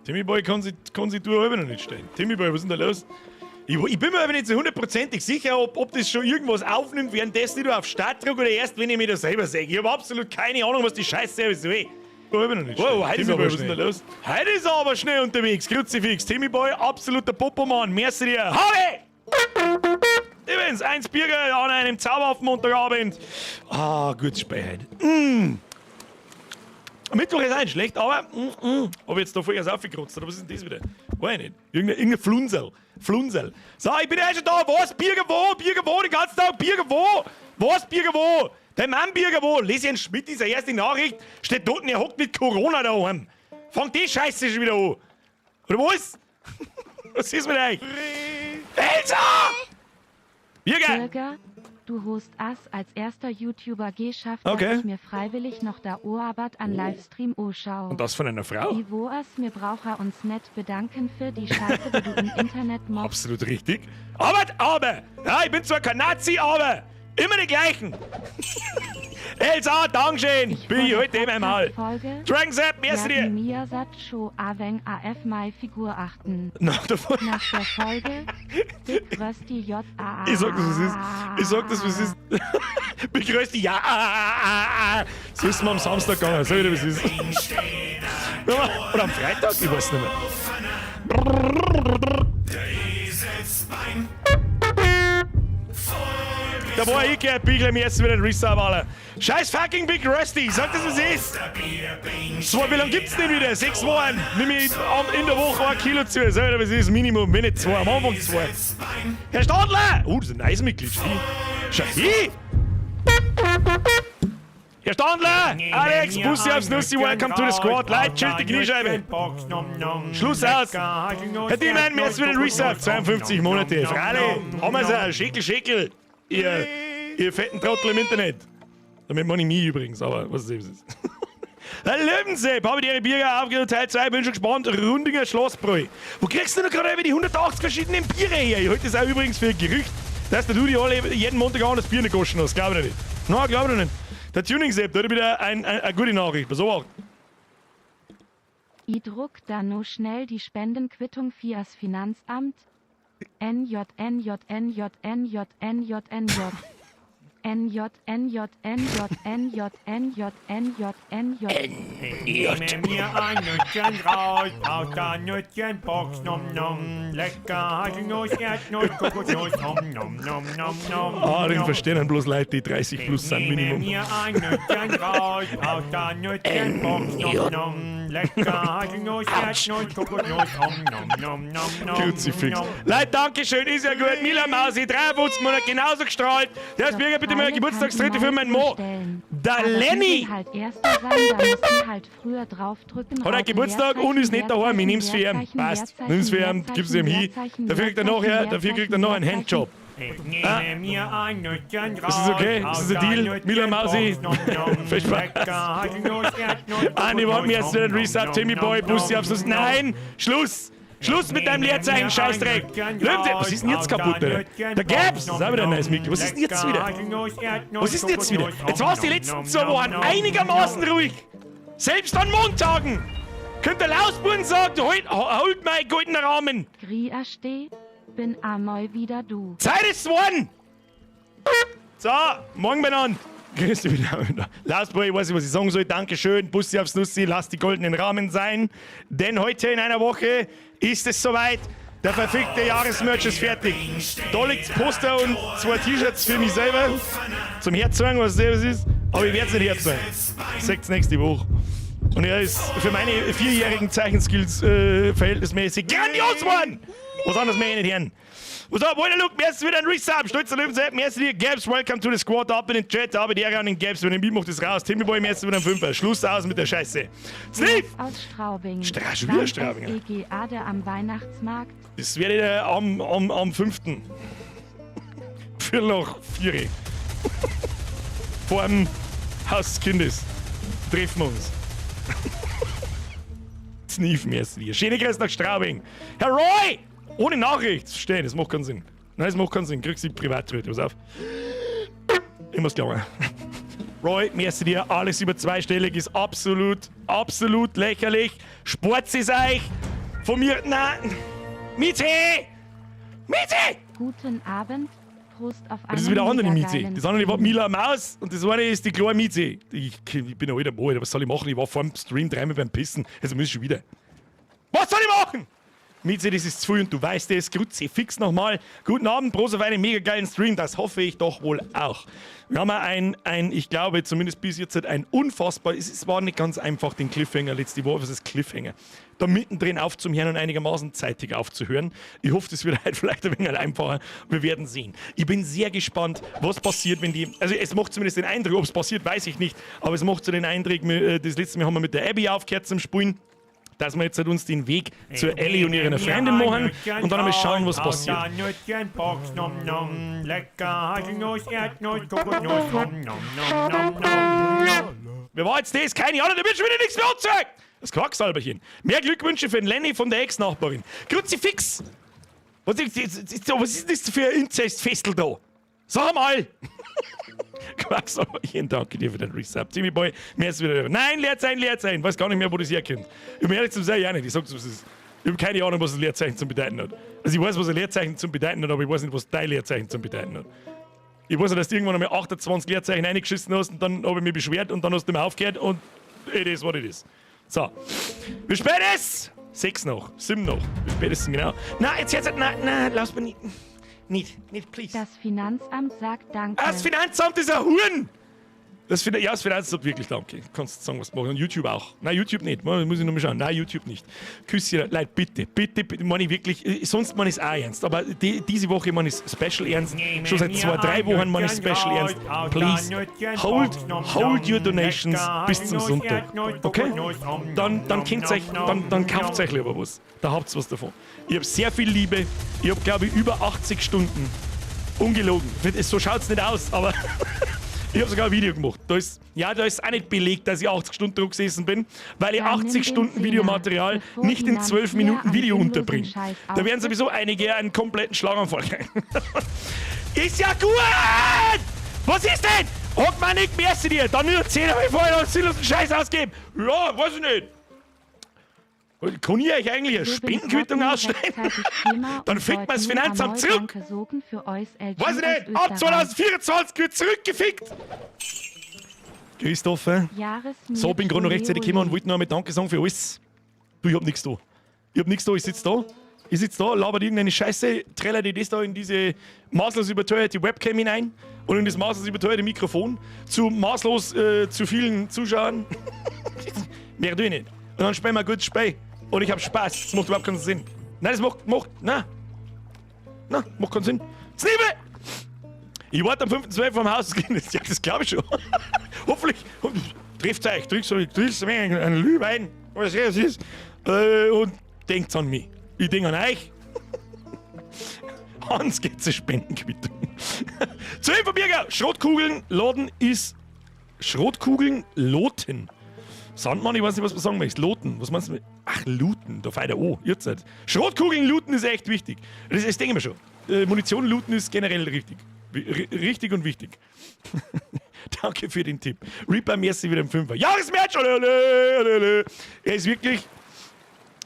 Timmy Boy kann sich du halber noch nicht stellen. Timmy Boy, was ist denn da los? Ich bin mir aber nicht so hundertprozentig sicher, ob das schon irgendwas aufnimmt, währenddessen ich da auf Start drücke oder erst, wenn ich mir das selber sehe. Ich habe absolut keine Ahnung, was die Scheiße soll. Halber noch nicht. Wow, heute ist aber was ist denn da los? Heute ist er aber schnell unterwegs. Kruzifix. Timmy Boy, absoluter Popomann. Merci dir. Habe! Übrigens, 1 Bierger an einem zauberhaften Montagabend. Ah, gutes Spiel heute. Mittwoch ist auch nicht schlecht, aber hab ich jetzt da vorher aufgekratzt, oder was ist denn das wieder? Weiß ich nicht. Irgendein Flunsel. Flunsel. So, ich bin ja schon da. Was? Bierger wo? Bierger wo? Den ganzen Tag? Bierger wo? Was? Bierger wo? Der Mann Bierger wo? Lese ich einen Schmidt, diese erste Nachricht. Steht dort, er hockt mit Corona daheim. Fangt die Scheiße schon wieder an. Oder was? Was ist mit euch? Elsa! Bierger! Bürger, du host as als erster YouTuber geschafft, dass ich mir freiwillig noch da Oarbeit an Livestream oschau. Und das von einer Frau? I woaß, mir braucha uns net bedanken für die Scheiße, die du im Internet machst. Absolut richtig. Aber, ja, ich bin zwar kein Nazi, aber immer die gleichen. Elsa, Dankeschön. Ich Bin ich vor der heute eben einmal. Podcast-Folge, Dragon Sepp, merci ja, dir. Miasat Show Aveng AF Mai Figur achten. Nach der Folge. Nach der Folge, Big Rösti J A A. Ich sag das, was ist. Ich sag das, was ist. Big Rösti, ja. Ah, ah, ah. So ist mir am Samstag gegangen. Sag ich dir, was ist. Oder am Freitag? Ich weiß nicht mehr. Da war ich gleich Bigler im ersten wieder ein Resub, Alter. Scheiß fucking Big Rusty, sag das, was ist. So, wie lange gibt's denn wieder? 6 Wochen. Nimm ich in der Woche 1 Kilo zu. Sag dir, was ist? Minimum, wenn nicht 2, am Anfang 2. Herr Stadler! Oh, das ist ein neues Mitglied. Schau hin! Herr Stadler! Alex, Bussi aufs Nussi, welcome to the squad. Leute, chillt die Kniescheibe. Schluss aus. Herr Diemann, merci für den Resub. 52 Monate. Freilich, haben wir's ja. Schickel, schickel. Ihr fetten Trottel im Internet. Damit meine ich mich übrigens, aber was ist es? Herr Löwensepp, habe ich die Biere aufgehört, Teil 2, bin schon gespannt. Rundinger Schlossbräu. Wo kriegst du denn gerade die 180 verschiedenen Biere her? Ich halte das auch übrigens für ein Gerücht, dass der Rudi alle jeden Montag an das Bier nicht gewaschen hat. Das glaube ich nicht. Nein, glaube ich nicht. Der Tuning-Sepp, da hat wieder eine gute Nachricht. Pass auf. I druck da no schnell die Spendenquittung fias Finanzamt. N J N J N J N J N J N J. N J N J N J N J N J N J N J. Ich nehme mir ein Nüsschen raus aus der Nüsschenbox, nom nom. Lecker Haselnuss, Erdnuss, Kokosnuss, nom nom nom nom nom. Ah, den verstehen dann bloß Leute, die 30 plus sind, Ich nehme Minimum. mir ein Nüsschen raus aus der Nüsschenbox, nom nom. Lecker Haselnuss, Erdnuss, Kokosnuss, nom nom nom nom nom. Kruzifix. nom. Leute, Dankeschön, ist ja gut. Mila Mausi, 53 Monate genauso gestrahlt. Der ist Bürger, bitte mal Geburtstagstritte für meinen Mo. Der Aber Lenny die will halt erster sein, da muss sie halt früher draufdrücken. hat er Raute, Geburtstag und ist nicht daheim. Ich nehm's für ihn. Leerzeichen, Passt. Leerzeichen, Nimm's für ihn, gib's ihm hin. Leerzeichen, Dafür kriegt er nachher, dafür kriegt er noch einen Handjob. Ich nehme mir ein Nüsschen raus Ist das okay? aus Ist das ein der Deal? Mila Mausi? Nüsschenbox, nom, nom. Viel Spaß. Lecker Haselnuss, Erdnuss, Andi, wollt mir jetzt wieder nom, Resub, nom, Timmy nom, Boy, nom, Bussi aufs Nuss. nom. Nein! Schluss! Schluss mit deinem Leerzeichen, Scheißdreck! Löwensepp, was ist denn jetzt kaputt, Alter? Der Gabs, das ist auch wieder ein neues Mitglied. Was ist denn jetzt wieder? Was ist denn jetzt wieder? Jetzt war's die letzten 2 Wochen einigermaßen ruhig. Selbst an Montagen! Könnt der Lausbuben sagen, halt meinen goldenen Rahmen! Griaste, bin amoi wieder du. Zeit ist geworden! So, morgen benannt. Grüß dich wieder. Lausbub, ich weiß nicht, was ich sagen soll. Dankeschön. Bussi aufs Nussi, lass die goldenen Rahmen sein. Denn heute in einer Woche ist es soweit. Der verfickte Jahresmerch ist fertig. Da liegt's Poster und 2 T-Shirts für mich selber. Zum Herzeigen, was das ist. Aber ich werd's nicht herzeigen. Seht's nächste Woche. Und er ist für meine 4-jährigen Zeichenskills verhältnismäßig grandios geworden. Was anderes mehr ich nicht hören. Was up, Walter Luke, mir ist wieder ein Resub. Stolzer Löwensepp, mir ist wieder Gabs, welcome to the squad, ab in den Chat, aber die an den Gabs, wenn ich mitmache, das raus. Timmy Boy, mir ist wieder ein Fünfer. Schluss aus mit der Scheiße. Sniff! Aus Straubing. Schon wieder Wann Straubing, ja. S E G A D am Weihnachtsmarkt? Das werde ich am 5. Viertel nach vier. Vor dem Haus des Kindes. Treffen wir uns. Sniff, mir ist wieder. Schöne Grüße nach Straubing. Herr Roy! Ohne Nachricht. Verstehen, das macht keinen Sinn. Nein, das macht keinen Sinn. Kriegst du Privattröte. Pass auf. Ich muss glauben. Roy, merci dir. Alles über zweistellig ist absolut, absolut lächerlich. Sport es euch. Von mir, na, Mieze! Mieze! Guten Abend, Prost auf Das ist einen wieder eine andere mega Mieze. geilen Das andere war Stream. Mila Maus und das eine ist die kleine Mieze. Ich bin ein alter Mann, Alter. Was soll ich machen? Ich war vor dem Stream dreimal beim Pissen. Also muss ich schon wieder. Was soll ich machen? Mieze, das ist zu früh und du weißt es. Grüezi fix nochmal. Guten Abend, Prost auf einen mega geilen Stream. Das hoffe ich doch wohl auch. Wir haben ein, ich glaube, zumindest bis jetzt ein unfassbar, es war nicht ganz einfach, den Cliffhanger letzte Woche, was ist Cliffhanger? Da mittendrin aufzuhören und einigermaßen zeitig aufzuhören. Ich hoffe, das wird heute vielleicht ein wenig einfacher. Wir werden sehen. Ich bin sehr gespannt, was passiert, wenn die, also es macht zumindest den Eindruck, ob es passiert, weiß ich nicht, aber es macht so den Eindruck, das letzte Mal haben wir mit der Abby aufgehört zum Spielen, dass wir jetzt halt uns den Weg zur Ellie und ihrer Freundin machen und dann einmal schauen, was passiert. Nüsschen, Box, nom, nom, lecker Haselnuss, Erdnuss, Kokosnuss, nom, nom, nom, nom, nom. Wer war jetzt das? Keine Ahnung, da wird schon wieder nichts mehr angezeigt. Das Quacksalberchen. Mehr Glückwünsche für den Lenny von der Ex-Nachbarin. Kruzifix! Was ist denn das für ein Inzestfestel da? Sag mal! Quacksalberchen, danke dir für den Resub. Timmy Boy, mir ist wieder. Nein, Leerzeichen, Leerzeichen. Weiß gar nicht mehr, wo das herkommt. Ich bin ehrlich zu sagen, ja nicht. Ich sag's, was es ist. Ich habe keine Ahnung, was ein Leerzeichen zum Bedeuten hat. Also ich weiß, was ein Leerzeichen zum Bedeuten hat, aber ich weiß nicht, was dein Leerzeichen zum Bedeuten hat. Ich weiß ja, dass du irgendwann einmal 28 Leerzeichen reingeschissen hast und dann habe ich mich beschwert und dann hast du mir aufgehört und it is what it is. So. Wie spät ist? 6 noch, 7 noch. Wie spät ist denn genau? Na, jetzt, nein, nein, lass mich nicht. Nicht, nicht, please. Das Finanzamt sagt Danke. Das Finanzamt ist ein Huren! Ja, das Finanzamt wirklich danke. Kannst sagen, was du machst. Und YouTube auch. Nein, YouTube nicht. Muss ich noch mal schauen. Nein, YouTube nicht. Küsschen, Leute, bitte, bitte, bitte, meine ich wirklich, sonst meine ich es auch ernst. Aber diese Woche meine ich special ernst. Schon seit 2, 3 Wochen meine ich special ernst. Please, hold your donations bis zum Sonntag. Okay? Dann könnt euch, dann kauft euch lieber was. Da habt ihr was davon. Ich hab sehr viel Liebe. Ich hab, glaube ich, über 80 Stunden. Ungelogen. So schaut's nicht aus, aber ich habe sogar ein Video gemacht. Da ist auch nicht belegt, dass ich 80 Stunden drauf gesessen bin, weil ich Dann nimm 80 den Stunden Zehner, Videomaterial bevor nicht in die 12 Land Minuten hier Video am unterbringe. sinnlosen Scheiß Da werden sowieso einige einen kompletten Schlaganfall kriegen. Ist ja gut! Was ist denn? Hat man nicht mehr zu dir? Dann nur 10, habe ich vorher noch einen sinnlosen Scheiß ausgeben. Ja, weiß ich nicht. Kann ich euch eigentlich eine So bin Spendenquittung grad nie ausstellen? rechtzeitig Thema Dann und fickt man das wollt nur Finanzamt einmal zurück. Danke sagen für euch LG Weiß ich aus nicht. Ab Österreich. 2024 wird zurückgefickt. Christopher. Jahres So, bin gerade noch rechtzeitig gekommen und Ole. wollte noch einmal Danke sagen für alles. Du, ich hab nix da. Ich hab nix da, ich sitz da. Ich sitz da, labert irgendeine Scheiße, trällert die das da in diese maßlos überteuerte Webcam hinein und in das maßlos überteuerte Mikrofon zu maßlos zu vielen Zuschauern. Mehr tue ich nicht. Und dann spielen wir ein gutes Spiel. Und ich hab Spaß. Das macht überhaupt keinen Sinn. Nein, das macht, macht, nein. Nein, macht keinen Sinn. Zwiebel! Ich warte am 5.12. vom Haus. Ja, das glaube ich schon. Hoffentlich. Trifft euch, trinkt so, trinkt einen Glühwein, was es ist. Und denkt an mich. Ich denke an euch. Hans geht zur Spendenquittung. Zu Info Birger, Schrotkugeln, Laden ist Schrotkugeln, Loten. Sandmann, ich weiß nicht, was du sagen möchtest. Loten, was meinst du mit? Ach, looten, da feiert der O, ihr seid. Schrotkugeln looten ist echt wichtig. Das denke ich mir schon. Munition looten ist generell richtig. Richtig und wichtig. Danke für den Tipp. Reaper, merci wieder im Fünfer. Jahresmerch! Ole, ole, ole, ole. Er ist wirklich.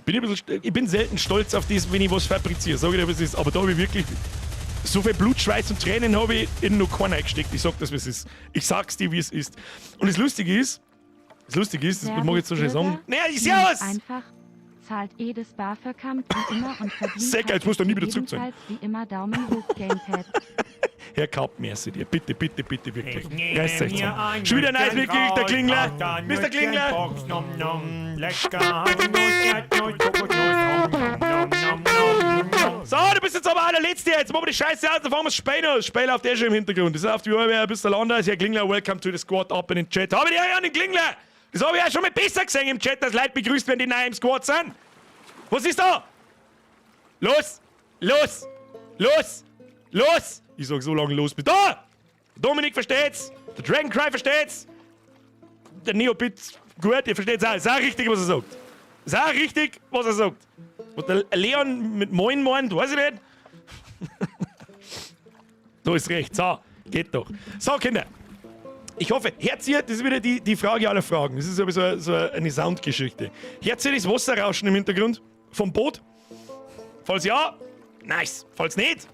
Bin ich, ein bisschen, ich bin selten stolz auf das, wenn ich was fabriziere. Sag ich dir, was es ist. Aber da habe ich wirklich so viel Blut, Schweiß und Tränen habe ich in noch keinen eingesteckt. Ich sag das, wie es ist. Ich sag's dir, wie es ist. Und das Lustige ist, das mag ich jetzt so schnell sagen. Bürger, Naja, ich servus! Einfach, zahlt eh das BAföG-Amt wie immer und verdient Sehr geil, jetzt musst du nie wieder zurück sein. ebenfalls wie immer Daumen hoch Gamepad. Herr Kapp, merci dir. Bitte, bitte, bitte, wirklich. Ich nehme Reißt euch mir zusammen. ein Schon wieder nice Nüsschen mitgekriegt, der raus, Klingler. aus der Mr. Klingler. Nüsschenbox, nom, nom, lecker Haselnuss, Erdnuss, Kokosnuss, nom, nom, nom, nom, nom, nom. So, du bist jetzt aber allerletzte. Jetzt machen wir die Scheiße aus, dann fangen wir das Spiel an. Das Spiel läuft eh schon im Hintergrund. Das ist auf die Uhr, ein bisschen anders. Herr Klingler, welcome to the squad up in den Chat. Habe ich die an den Klingler? Das habe ich ja schon mal besser gesehen im Chat, dass Leute begrüßt werden, die neu im Squad sind. Was ist da? Los! Los! Los! Los! Ich sag so lange los bis da! Dominik versteht's! Der Dragon Cry versteht's! Der Neobit, gut, ihr versteht's auch. Ist auch richtig, was er sagt. Ist auch richtig, was er sagt. Was der Leon mit Moin meint, weiß ich nicht. Da ist recht. So, geht doch. So, Kinder. Ich hoffe, hört ihr, das ist wieder die Frage aller Fragen. Das ist sowieso so eine Soundgeschichte. Hört ihr das Wasserrauschen im Hintergrund? Vom Boot? Falls ja, nice. Falls nicht,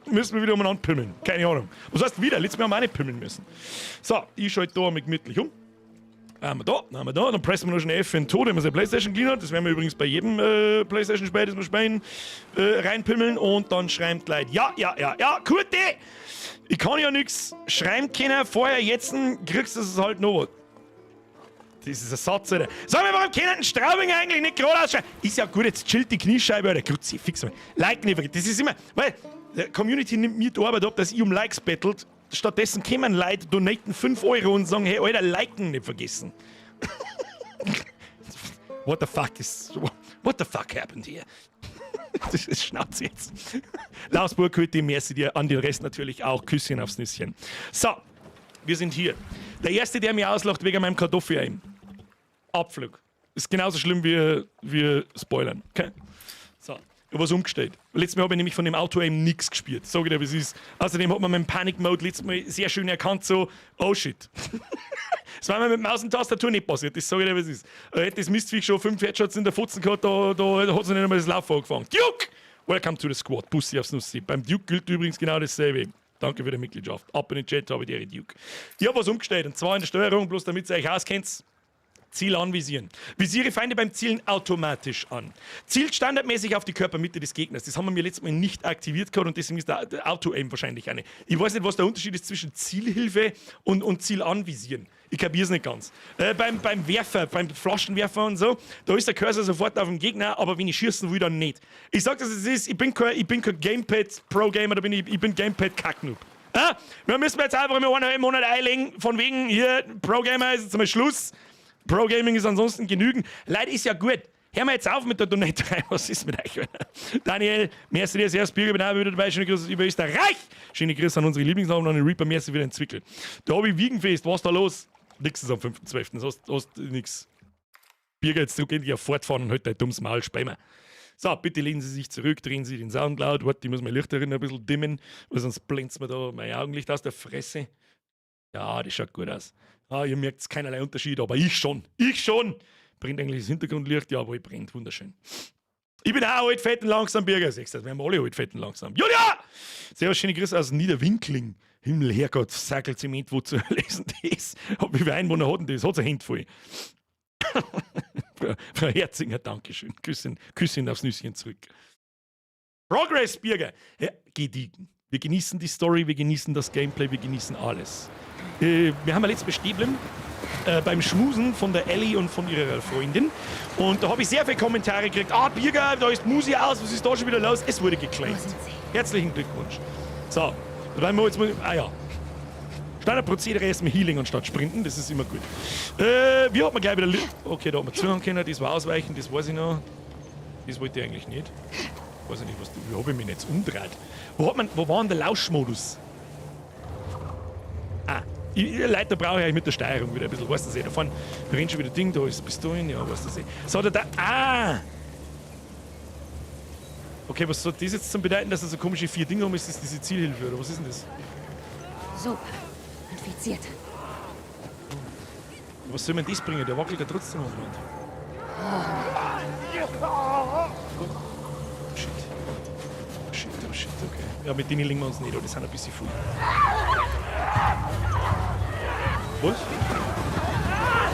müssen wir wieder umeinander pimmeln. Keine Ahnung. Was heißt wieder? Letztes Mal haben wir auch nicht pimmeln müssen. So, ich schalte da einmal gemütlich um. Haben wir da, haben wir da, dann pressen wir noch schnell F für den Tod, wenn man seine Playstation clean hat. Das werden wir übrigens bei jedem Playstation-Spiel, das wir spielen, reinpimmeln. Und dann schreibt Leute, ja, ja, ja, ja, Kurti! Ich kann ja nichts schreiben können, vorher, jetzt kriegst du es halt noch. Das ist ein Satz, Alter. Sag mir, warum können den Straubing eigentlich nicht gerade ausschreiben? Ist ja gut, jetzt chillt die Kniescheibe, Alter. Kruzifix, Mann. Like nicht vergessen. Das ist immer, weil die Community nimmt mir die Arbeit ab, dass ich um Likes bettelt. Stattdessen kommen Leute, donaten 5 Euro und sagen, hey, Alter, liken nicht vergessen. What the fuck happened here? Das ist Schnauze jetzt. Lausburg, heute, merci dir, an den Rest natürlich auch. Küsschen aufs Nüsschen. So, wir sind hier. Der Erste, der mir auslacht wegen meinem Kartoffel-Aim. Abflug. Ist genauso schlimm wie Spoilern. Okay? So, ich hab was umgestellt. Letztes Mal habe ich nämlich von dem Auto-Aim nichts gespielt. Sag ich dir, wie es ist. Außerdem hat man mit dem Panic-Mode letztes Mal sehr schön erkannt, so, oh shit. Das war mir mit Maus und Tastatur nicht passiert, das sage ich dir, wie es ist. Hätte das Mistviech schon fünf Headshots in der Fotzen gehabt, da hat es nicht einmal das Laufen angefangen. Duke! Welcome to the squad. Bussi aufs Nussi. Beim Duke gilt übrigens genau dasselbe. Danke für die Mitgliedschaft. Ab in den Chat, habe ich die Duke. Ich habe was umgestellt, und zwar in der Steuerung, bloß damit ihr euch auskennt. Ziel anvisieren. Visiere Feinde beim Zielen automatisch an. Zielt standardmäßig auf die Körpermitte des Gegners. Das haben wir mir letztes Mal nicht aktiviert gehabt und deswegen ist der Auto-Aim wahrscheinlich eine. Ich weiß nicht, was der Unterschied ist zwischen Zielhilfe und Ziel anvisieren. Ich kapiere es nicht ganz. Beim Werfer, beim Flaschenwerfer und so, da ist der Cursor sofort auf dem Gegner, aber wenn ich schießen will, dann nicht. Ich sag das, es ist, ich bin kein Gamepad-Pro-Gamer, da bin ich, ich bin Gamepad-Kacknoob. Ah, wir müssen jetzt einfach mal einen Monat einlegen, von wegen hier, Pro-Gamer ist jetzt mal Schluss. Pro Gaming ist ansonsten genügend. Leute, ist ja gut. Hören wir jetzt auf mit der Donate. Was ist mit euch? Alter? Daniel, merci dir sehr, Birger, bin auch wieder dabei. Schöne Grüße über Österreich. Schöne Grüße an unsere Lieblingsnamen und an den Reaper. Merci für den Zwickel. Da hab ich Wiegenfest. Was ist da los? Nix ist am 5.12. Hast nix. Birger, jetzt drück endlich auf Fortfahren und halt dein dummes Maul, speimer. So, bitte lehnen Sie sich zurück, drehen Sie den Sound laut. Warte, ich muss mein Licht darin ein bisschen dimmen, weil sonst blendet mir da mein Augenlicht aus der Fresse. Ja, das schaut gut aus. Ah, ihr merkt keinerlei Unterschied, aber ich schon. Ich schon. Brennt eigentlich das Hintergrundlicht? Jawohl, brennt. Wunderschön. Ich bin auch alt, fett und langsam, Birger. Siehst du, wir haben alle alt, fett und langsam. Julia! Sehr schöne Grüße aus Niederwinkling. Himmel, Herrgott, Sackel Zement, wo zu lesen das? Wie viele Einwohner hat denn das? Hat eine Hände voll. Frau Herzinger, Dankeschön. Küsschen, Küsschen aufs Nüsschen zurück. Progress, Birger. Ja, gediegen. Wir genießen die Story, wir genießen das Gameplay, wir genießen alles. Wir haben ja letztes Mal stehen geblieben, beim Schmusen von der Ellie und von ihrer Freundin. Und da habe ich sehr viele Kommentare gekriegt. Ah, Birger, da ist Musi aus, was ist da schon wieder los? Es wurde geclaimt. Wo sind sie? Herzlichen Glückwunsch. So, dann wir jetzt mal, ah ja. Standardprozedere erstmal Healing anstatt Sprinten, das ist immer gut. Wie hat man gleich wieder. Okay, da hat man zuhören können, das war Ausweichen, das weiß ich noch. Das wollte ich eigentlich nicht. Weiß ich nicht, was. Wie habe ich mich jetzt umgedreht? Wo war denn der Lauschmodus? Ah, Leute, da brauche ich eigentlich mit der Steuerung wieder ein bisschen, weißt du eh. Da vorne rennt schon wieder Ding, da ist Pistolen, ja, weißt du eh. So, da, ah! Okay, was soll das jetzt zum bedeuten, dass da so komische vier Dinge um ist? Ist das diese Zielhilfe oder was ist denn das? Super. Infiziert. Was soll mir das bringen? Der wackelt ja trotzdem umeinander. Oh, shit. Shit, oh shit, okay. Ja, mit denen legen wir uns nicht, das sind ein bisschen viel. Was?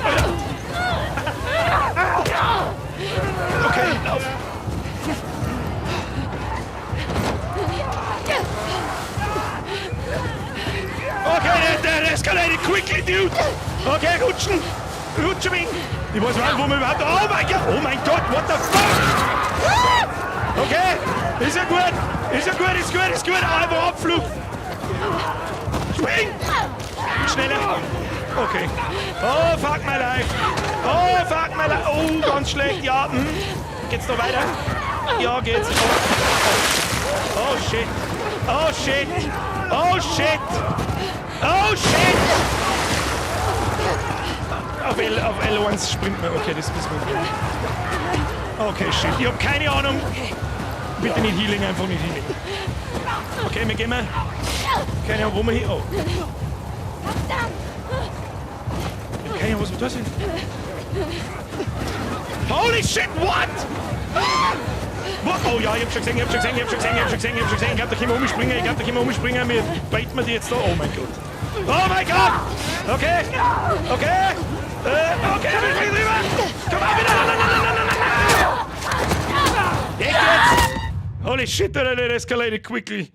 Alter. Okay, lauf! Okay, that escalated quickly, dude! Okay, rutschen! Rutschen wenig! Ich weiß nicht, wo wir überhaupt. Oh mein Gott! Oh mein Gott, what the fuck? Okay, ist ja gut! Ist ja gut, ist gut, ist gut! Einfach Abflug! Spring! Schneller! Okay. Oh, fuck my life! Oh, fuck my life! Oh, ganz schlecht, ja. Geht's noch weiter? Ja, geht's. Oh, oh. Oh shit! Oh shit! Oh shit! Oh shit! Auf L1 springt man. Okay, das wissen wir. Okay, shit. Ich hab keine Ahnung. Bitte nicht Healing, einfach nicht Healing. Okay, wir gehen mal. Keine Ahnung, wo wir hin. Oh. Ich hab keine Ahnung, was wir da sind. Holy shit, what? Ah! fuck? Oh ja, ich hab schon gesehen, ich hab schon gesehen, ich hab schon gesehen, ich hab schon gesehen, ich hab schon gesehen. Ich glaub, da können wir umspringen, ich glaub, da können wir umspringen. Wir baiten wir die jetzt da. Oh mein Gott. Oh mein Gott! Okay! Okay! Okay, wir springen drüber! Komm mal wieder! Nein, nein, nein, nein, nein, nein, nein! Echt jetzt? Holy shit, that escalated quickly.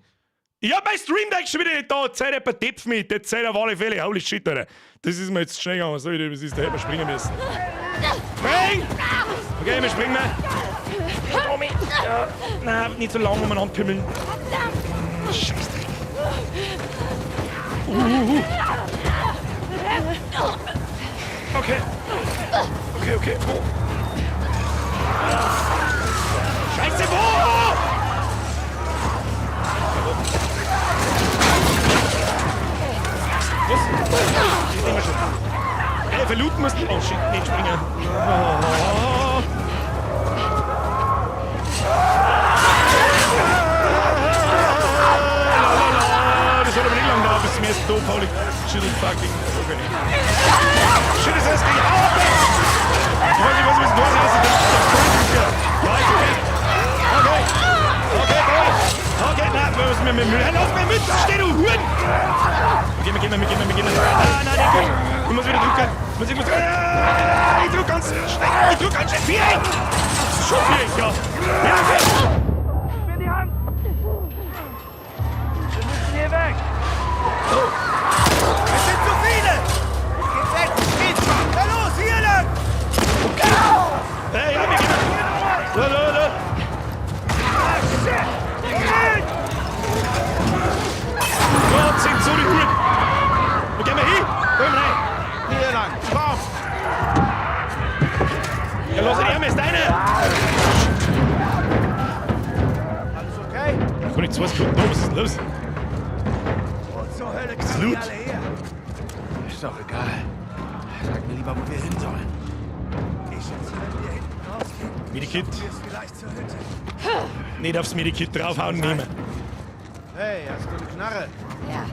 Ich hab mein Stream Deck schon wieder nicht da. Zeit etwa Depf mit. Jetzt Zeit auf alle Fälle. Holy shit, Alter. Das ist mir jetzt schnell gegangen. So, das ist, da hätten wir springen müssen. Spring! Okay, wir springen mal. Tommy. Ja, nein, nicht so lange umeinander pimmeln. Scheißdreck. Okay. Okay, okay. Wo? Scheiße, wo? Was? Ich nehme schon. Ey, verlooten musst du. Oh shit, nicht springen. Oh. Das hat aber nicht lange gedauert bis zum ersten Tod. Holy shit, fucking. Okay. Shit, das heißt, ich hau ab! Ich weiß nicht, was ist los ist. Ja, ist okay. Okay. Okay, go. Okay, nein, wir müssen mit Müll. Lass mir mit, steh du Huren! Okay, wir gehen, wir gehen, wir gehen. Ah, nein, nicht gut. Ich muss wieder drücken. Ich muss, ich drück ganz schnell. Ich drück ganz schnell. Viereck! Schon Viereck, ja. Ja, okay. Gib mir die Hand! Wir müssen hier weg! Oh. Es sind zu viele! Geht weg! Geht! Na los, hier lang! Okay. Hey, ja, wir gehen. La, la, la. Ah, shit! Moment! Gott, sind so die Huren. Wo gehen wir hin? Wo gehen wir rein? Hier lang! Komm! Ja, los, die Arme ist deine! Alles okay? Kann ich 2 Sekunden da, was ist denn los? Wo zur Hölle ist kamen die Loot. alle her? Ist doch egal. Sag mir lieber, wo wir hin sollen. Ich schätze, wenn wir hinten rausgehen, Medikit. wir es vielleicht zur Hütte. Nicht aufs Medikit draufhauen nehmen. Hey, hast du eine Knarre? Ja.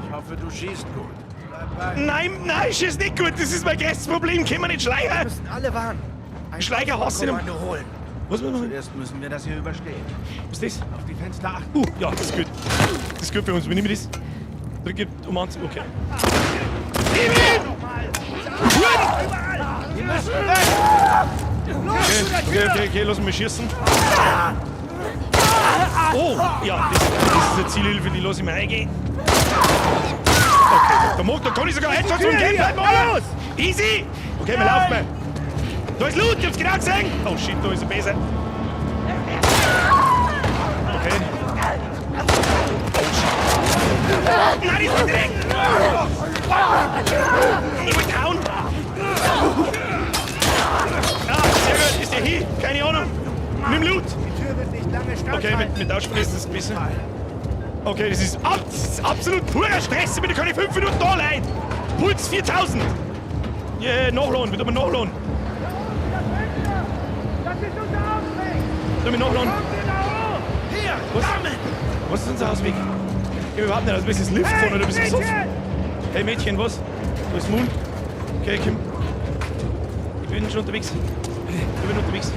Ich hoffe, du schießt gut. Bleib bei. Nein, nein, ich schieß nicht gut. Das ist mein größtes Problem. Können wir nicht Wir schleichen? müssen alle warnen. Ein Schleicher hasse ich. Kommando holen. Was müssen wir machen? Zuerst müssen wir das hier überstehen. Was ist das? Auf die Fenster achten. Ja, das ist gut. Das ist gut für uns. Wir nehmen das. Drücke um an. Okay. Nimm ihn! Huren! Wir müssen weg! Los, zu der Okay, Tür! okay, okay, lass mich schießen. Oh, ja, das ist eine Zielhilfe, die lasse ich mir eingehen. Okay, da kann ich sogar Headshots und Gamepad machen. Los! Easy! Okay, wir laufen mal. Da ist Loot, ich hab's genau gesehen. Oh shit, da ist ein Besen. Okay. Oh shit. Nein, die ist direkt! Ich will hauen! Ah, sehr gut, ist der hier? Keine Ahnung. Nimm Loot! Die Tür wird nicht lange Okay, standhalten. mit Ausspringen ist das ein bisschen. Okay, das ist, das ist absolut purer Stress. Ich bin keine 5 Minuten da, Leute. Puls 4000. Yeah, nachladen, wieder mal nachladen. Das ist unser Ausweg! Soll ich nachladen? Kommt ihr da hoch! Hier, Was? damit! Was ist unser Ausweg? Ich hab überhaupt nicht, also bist du das Lift fahren oder bist du besoffen? Mädchen! Hey Mädchen, was? Wo ist Moon? Okay, komm. Ich bin schon unterwegs. Ich bin unterwegs.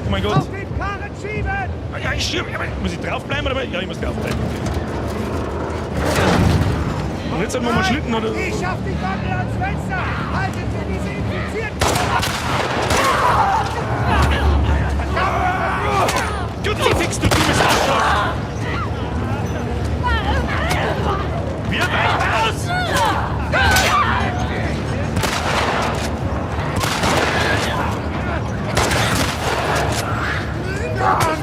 Oh mein Gott. Auf den Karren schieben! Ah, ja, ich schieb. Muss ich draufbleiben oder was? Ja, ich muss draufbleiben. Okay. Und jetzt sollten wir mal Schlitten oder. Ich schaff die Gondel ans Fenster! Haltet mir diese Infizierten! Kruzifix, du dummes Arschloch! Wir weichen aus!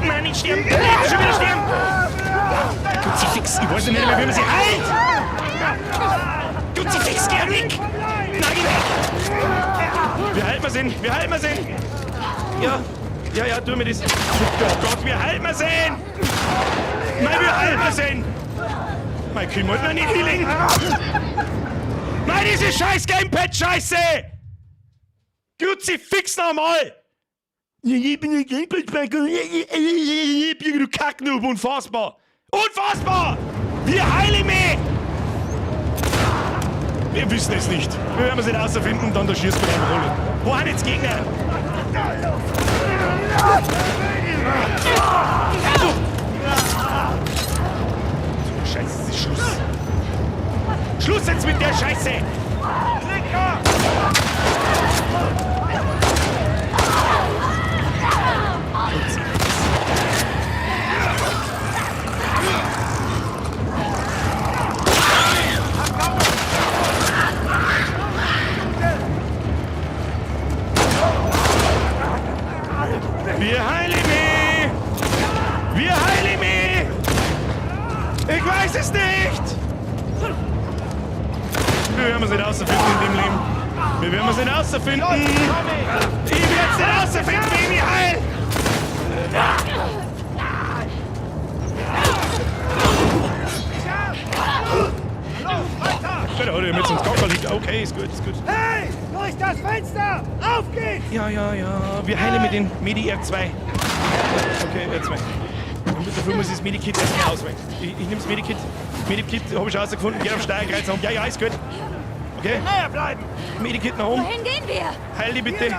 Nein, nicht sterben! Nicht schon wieder sterben! Kruzifix, ich weiß nicht mehr, wie man sie heilt! Kruzifix, geh weg! Nein, geh weg! Wir halten wir ihn! Wir halten wir ihn! Ja, ja, ja, tu mir das. Oh Gott, wir halten wir ihn! Nein, wir halten wir ihn! Mein kümmert noch nicht Healing! Nein, diese scheiß Gamepad-Scheiße! Kruzifix nochmal! Ich bin ein Gamepad-Sprecher. Du Kacknoob, unfassbar! Unfassbar! Wir heilen mich! Wir wissen es nicht. Wir werden es nicht außerfinden, dann da schießt man einfach alle. Wo sind jetzt Gegner? Scheiße! Klicker! Wir heilen mich! Wir heilen mich! Ich weiß es nicht! Wir werden es nicht rausfinden in dem Leben. Wir werden es nicht rausfinden. Ich werde es nicht rausfinden, wie ich mich heil! Weiter! Oder mit uns Kocher liegt. Okay, ist gut, ist gut. Hey! Durch das Fenster! Auf geht's! Ja, ja, ja. Wir heilen mit dem Medi R2. Okay, R2. Und dafür muss ich das Medikit erstmal auswählen. Ich nehme das Medikit. Medikit habe ich schon rausgefunden. Geht auf Steuerkreuz um. Ja, ja, ist gut. Okay. Näher bleiben! Medikit nach oben. Wohin gehen wir? Heil die bitte.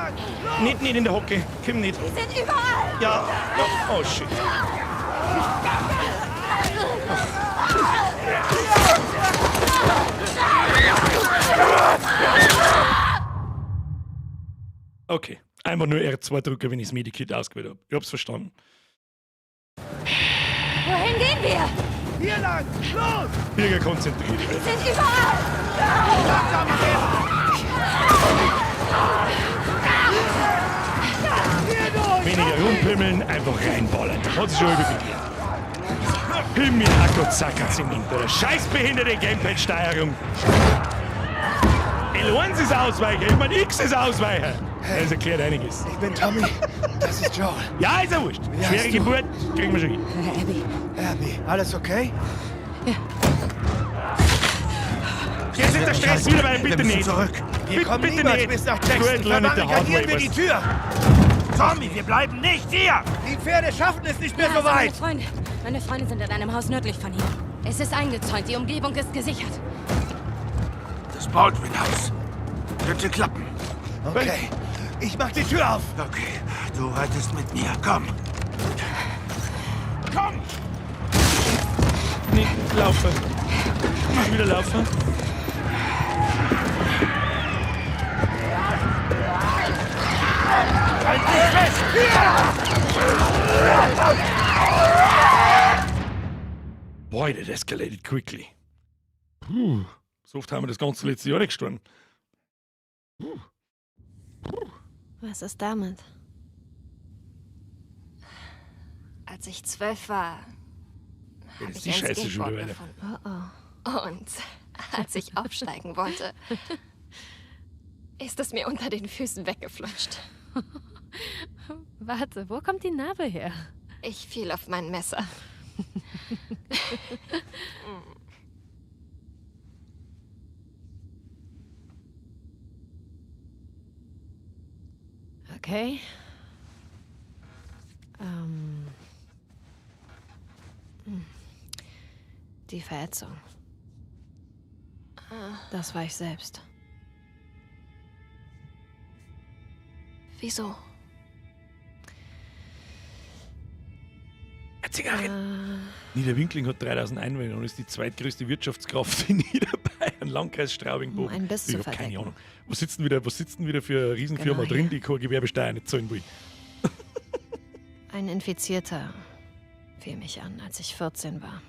Nicht, nicht in der Hocke. Komm nicht. Die sind überall. Ja. Oh, oh shit. Okay. Einfach nur R2 drücken, wenn ich das Medikit ausgewählt habe. Ich hab's verstanden. Wohin gehen wir? Hier lang! Los! Birger, konzentriert dich. Die sind überall. Langsamer werden! Hier durch! Weniger rumpimmeln, einfach reinballern. Hat sich schon übergeklärt. Himmel, Akku, Zacker, Zement, oder scheißbehinderte Gamepad-Steuerung. L1 ist Ausweicher, ich mein X ist Ausweicher. Das erklärt einiges. Ich bin Tommy. Das ist Joel. Ja, ist ja wurscht. Wie Schwere heißt du? Geburt, kriegen wir schon hin. Abby. Abby, alles okay? Jetzt ist der Stress wieder, weil Wir bitte müssen nicht. zurück. Wir Bitte, kommen bitte niemals nicht. bis nach Jackson. Gut, learn it the hard Verbarrikadieren way, wir die was? Tür. Tommy, wir bleiben nicht hier! Die Pferde schaffen es nicht mehr Ja, so also weit. Meine Freunde sind in einem Haus nördlich von hier. Es ist eingezäunt, die Umgebung ist gesichert. Das Baldwin-Haus. Könnte klappen. Okay. Ich mach die Tür auf. Okay, du reitest mit mir. Komm. Komm! Nicht laufen. Nicht wieder laufen. Halt dich fest! Boy, that escalated quickly. Puh, so oft haben wir das ganze letzte Jahr nicht gestorben. Puh. Was ist damit? Als ich 12 war, Jetzt habe ist ich die ein Scheiße schon Skateboard wieder weiter. gefunden. Oh oh. Und als ich aufsteigen wollte, ist es mir unter den Füßen weggeflutscht. Warte, wo kommt die Narbe her? Ich fiel auf mein Messer. Okay. Die Verätzung. Das war ich selbst. Wieso? Eine Zigarette. Niederwinkling hat 3000 Einwohner und ist die zweitgrößte Wirtschaftskraft in Niederbayern, Landkreis Straubing-Bogen. Um einen Biss Ich zu hab keine verdecken. Ahnung. Was sitzt denn wieder für eine Riesenfirma Genau drin, hier. die keine Gewerbesteuer nicht zahlen will? Ein Infizierter fiel mich an, als ich 14 war.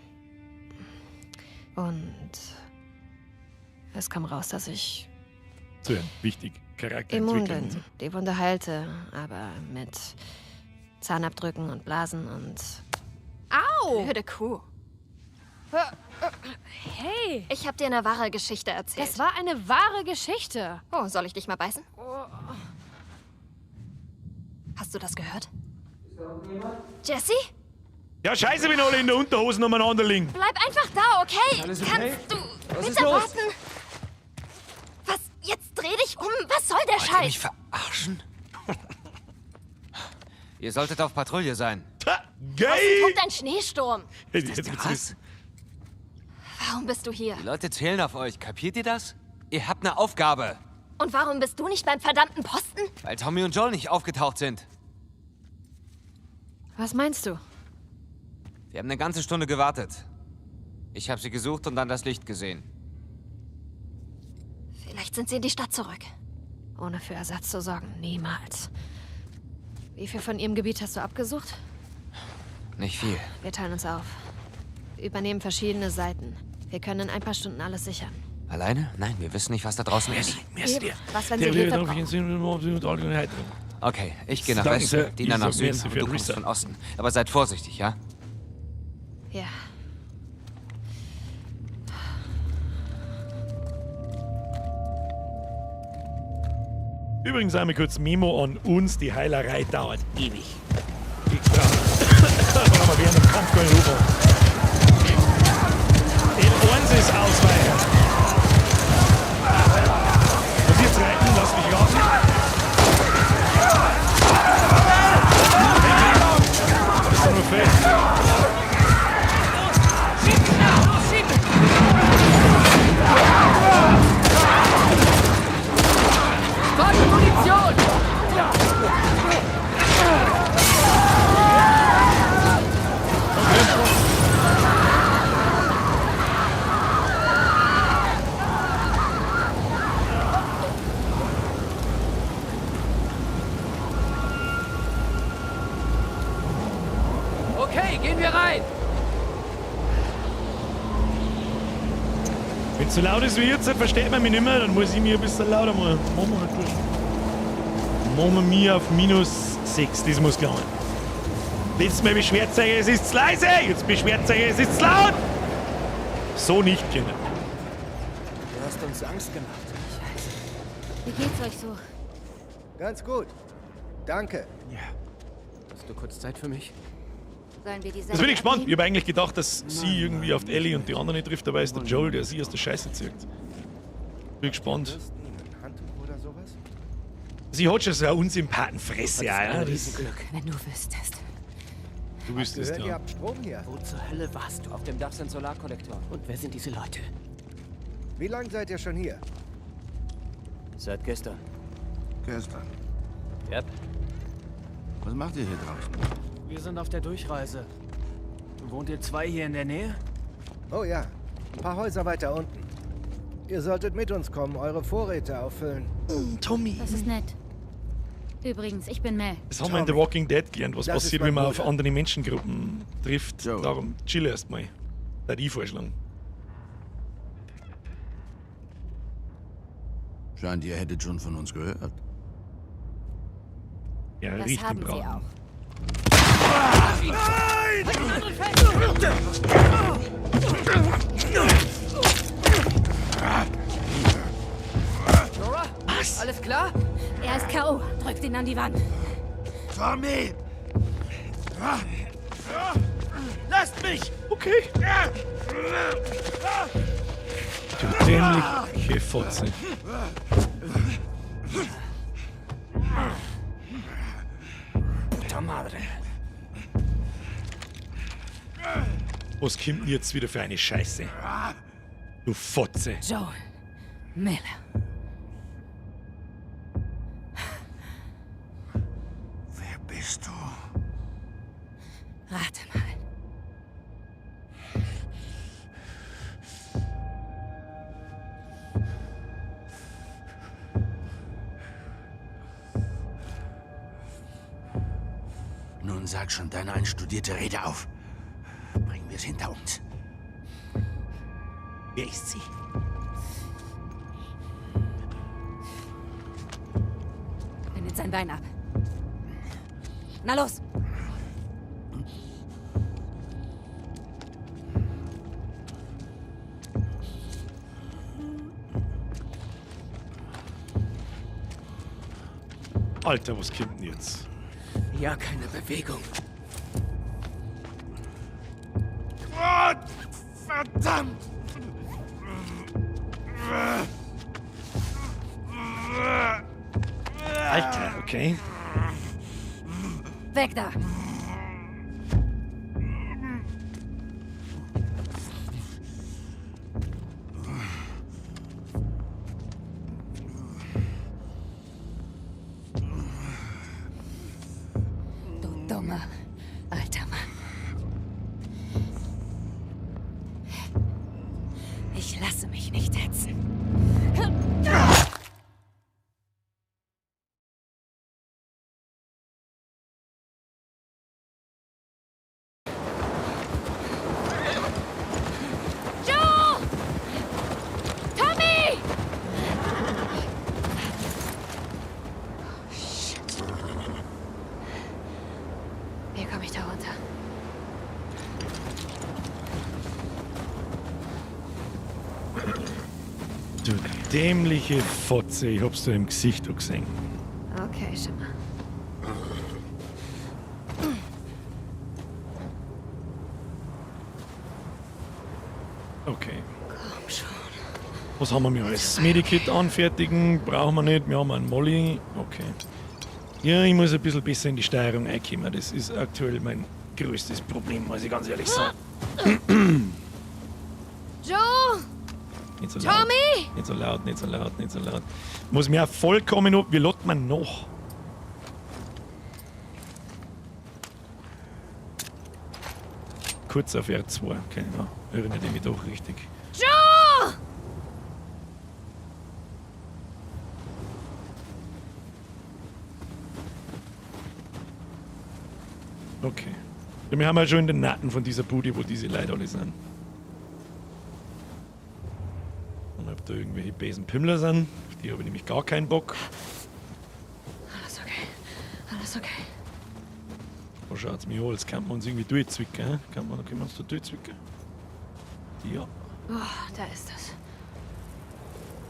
Und es kam raus, dass ich Zuhören, wichtig. immun Charakterentwicklung. bin. und so. Die Wunde heilte, aber mit Zahnabdrücken und Blasen und Au! Blöde Kuh. Hey! Ich habe dir eine wahre Geschichte erzählt. Das war eine wahre Geschichte. Oh, soll ich dich mal beißen? Hast du das gehört? Jesse? Ja, scheiße, wenn alle in der Unterhosen umeinander liegen. Bleib einfach da, okay? Alles okay? Kannst du Was bitte ist los? warten? Was? Jetzt dreh dich um. Was soll der Wollt ihr Scheiß? mich verarschen? Ihr solltet auf Patrouille sein. Ha, geil! Tobt ein Schneesturm. Hätte ich jetzt Was? Warum bist du hier? Die Leute zählen auf euch. Kapiert ihr das? Ihr habt eine Aufgabe. Und warum bist du nicht beim verdammten Posten? Weil Tommy und Joel nicht aufgetaucht sind. Was meinst du? Wir haben eine ganze Stunde gewartet. Ich habe sie gesucht und dann das Licht gesehen. Vielleicht sind sie in die Stadt zurück. Ohne für Ersatz zu sorgen, niemals. Wie viel von ihrem Gebiet hast du abgesucht? Nicht viel. Wir teilen uns auf. Wir übernehmen verschiedene Seiten. Wir können in ein paar Stunden alles sichern. Alleine? Nein, wir wissen nicht, was da draußen ist. Eben. Was, wenn sie Hilfe brauchen? Okay, ich gehe nach Westen, Dina nach Süden und du kommst von Osten. Aber seid vorsichtig, ja? Ja. Übrigens einmal kurz Memo an uns, die Heilerei dauert ewig. Ich brauche wir während dem Kampf gar nicht rüber. L1 ist ausweichen. Und jetzt reiten, lass mich raten. Das ist doch nur fett. Munition! Okay, gehen wir rein! Wenn es so laut ist wie jetzt, dann versteht man mich nicht mehr, dann muss ich mich ein bisschen lauter machen. Machen wir halt durch. Machen wir mir auf -6, das muss gelangen. Letztes Mal beschwert sich, es ist zu leise, jetzt beschwert sich, es ist zu laut. So nicht, Kinder. Du hast uns Angst gemacht. Scheiße. Wie geht's euch so? Ganz gut. Danke. Ja. Hast du kurz Zeit für mich? Sollen wir die Das bin ich gespannt. Ich habe eigentlich gedacht, dass sie irgendwie auf die Ellie und die anderen nicht trifft, dabei ist der Joel, der sie aus der Scheiße zieht. Bin gespannt. Ein Handtuch oder sowas? Sie hat schon so eine Unsympathenfresse, ja. Das Riesenglück, wenn du wüsstest. Du wüsstest, Gehört, ihr ja. habt Strom hier. Wo zur Hölle warst du? Auf dem Dach sind Solarkollektoren. Und wer sind diese Leute? Wie lange seid ihr schon hier? Seit gestern. Gestern. Yep. Was macht ihr hier draußen? Wir sind auf der Durchreise. Wohnt ihr zwei hier in der Nähe? Oh ja, ein paar Häuser weiter unten. Ihr solltet mit uns kommen, eure Vorräte auffüllen. Tommy. Das ist nett. Übrigens, ich bin Mel. Das haben wir in The Walking Dead gelernt, was Das ist passiert, mein wenn man auf Bruder. andere Menschengruppen trifft. Joel. Darum chill erst mal. Da ich vorschlagen. Scheint, ihr hättet schon von uns gehört. Ja, Das richtig haben sie braten. auch. Nora? Was? Alles klar? Er ist K.O. Drückt ihn an die Wand. Tommy! Lasst mich! Okay. Du dämliche Fotze. Puta madre. Was kommt denn jetzt wieder für eine Scheiße? Du Fotze. Joel Miller. Wer bist du? Rate mal. Nun sag schon deine einstudierte Rede auf. Bringen wir es hinter uns. Wer ist sie? Bindet sein Bein ab. Na los! Alter, was kommt denn jetzt? Ja, keine Bewegung. Gott, verdammt! Alter, okay. Weg da! Du dummer alter Mann. Ich lasse mich nicht hetzen. Komme ich da runter? Du dämliche Fotze, ich hab's dir im Gesicht gesehen. Okay, Schimmer. Okay. Komm schon. Was haben wir mir alles? Medikit anfertigen, brauchen wir nicht. Wir haben einen Molly. Okay. Ja, ich muss ein bisschen besser in die Steuerung reinkommen. Das ist aktuell mein größtes Problem, muss ich ganz ehrlich sagen. Joe! Nicht so laut. Tommy! Nicht so laut, nicht so laut, nicht so laut. Muss mir auch vollkommen ab. Wie lädt man noch? Kurz auf R2. Okay, ja. Erinnert ich mich doch richtig. Joe! Okay. Ja, wir haben ja schon in den Nacken von dieser Bude, wo diese Leute alle sind. Und ob da irgendwelche bösen Pimmler sind, auf die habe ich nämlich gar keinen Bock. Alles okay. Alles okay. Da schaut's mich an, als könnte man uns irgendwie durchzwicken. Hä? Kann man, können wir uns da durchzwicken? Ja. Oh, da ist es.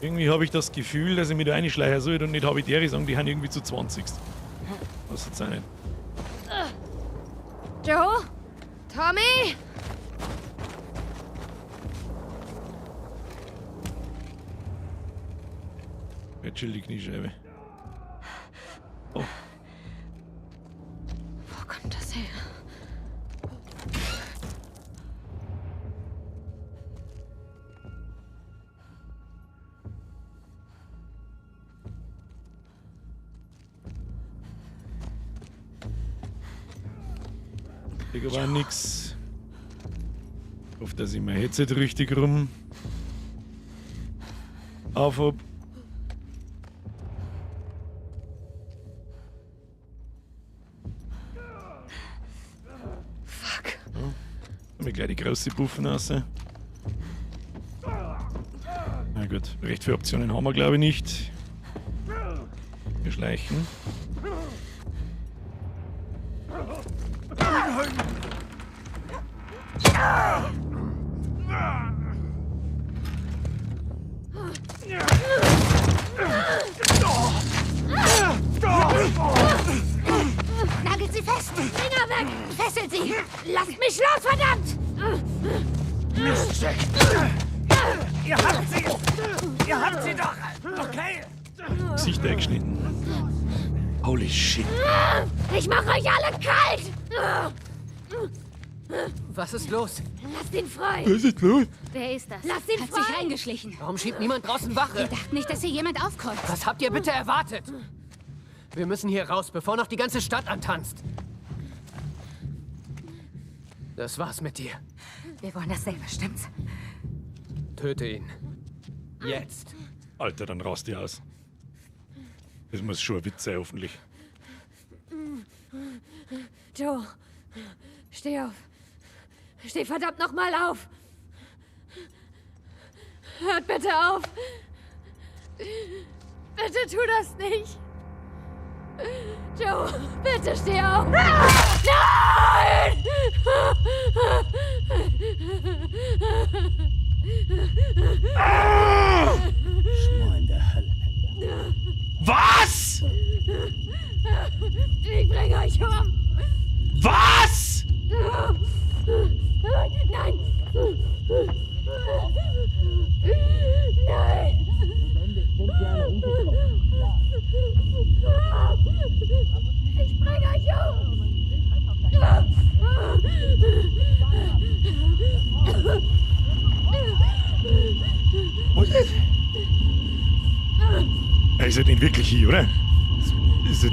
Irgendwie habe ich das Gefühl, dass ich mich da reinschleichen soll und nicht Habitäre sagen, die haben irgendwie zu 20. Was jetzt auch nicht. Joe? Tommy? Ja, chill die Kniescheibe. Oh. Wo kommt das her? Ich war nix. Ich hoffe, dass ich mein Headset richtig rum auf hab. Fuck. Ja. Haben wir gleich die große Buffen raus. Na gut, recht viele Optionen haben wir glaube ich nicht. Wir schleichen. Nagelt sie fest! Finger weg! Fesselt sie! Lasst mich los, verdammt! Mist, Jack! Ihr habt sie! Ihr habt sie doch! Okay! Gesicht eingeschnitten. Holy shit. Ich mach euch alle kalt! Was ist los? Lasst ihn frei! Was ist los? Wer ist das? Lass ihn Hat frei! sich reingeschlichen. Warum schiebt niemand draußen Wache? Wir dachten nicht, dass hier jemand aufkreuzt. Was habt ihr bitte erwartet? Wir müssen hier raus, bevor noch die ganze Stadt antanzt. Das war's mit dir. Wir wollen dasselbe, stimmt's? Töte ihn. Jetzt. Alter, dann rast die aus. Das muss schon ein Witz sein, hoffentlich. Joe, steh auf. Steh verdammt nochmal auf. Hört bitte auf. Bitte tu das nicht. Joe, bitte steh auf. Nein! Schmoor in der Hölle. Was? Ich bringe euch um. Was? Nein! Nein! Ich bringe euch um! Was ist? Er ist ja nicht wirklich hier, oder? Ist er...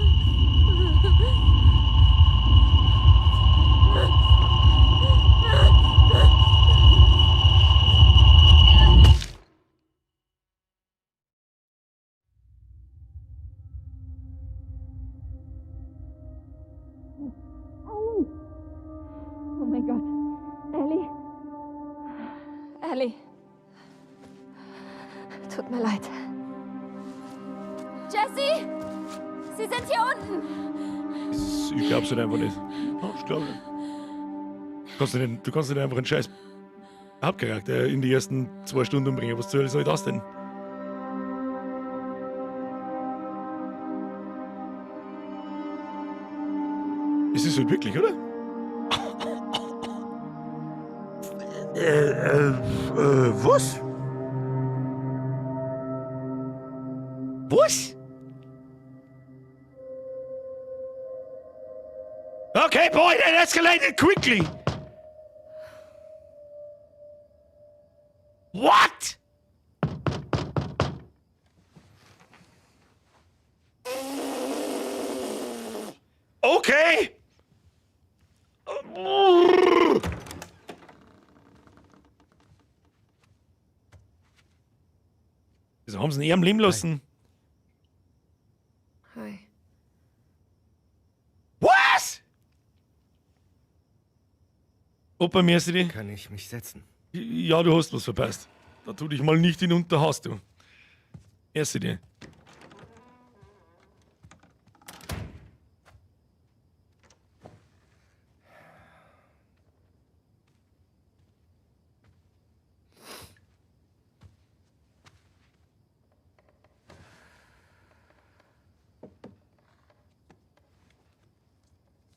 Oh mein Gott. Ellie? Ellie. Tut mir leid. Jesse! Sie sind hier unten! Ich glaub's halt einfach nicht. Ich glaub nicht. Du kannst nicht einfach einen scheiß Hauptcharakter in die ersten 2 Stunden umbringen. Was zur Hölle soll das denn? Es ist halt wirklich, oder? Was? Was? Okay, boy, that escalated quickly. What? Okay. Wieso haben sie ihn eher am Leben lassen? Hi. Was? Opa, merci. Kann ich mich setzen? Ja, du hast was verpasst. Da tu dich mal nicht hinunter, hast du. Erste dir.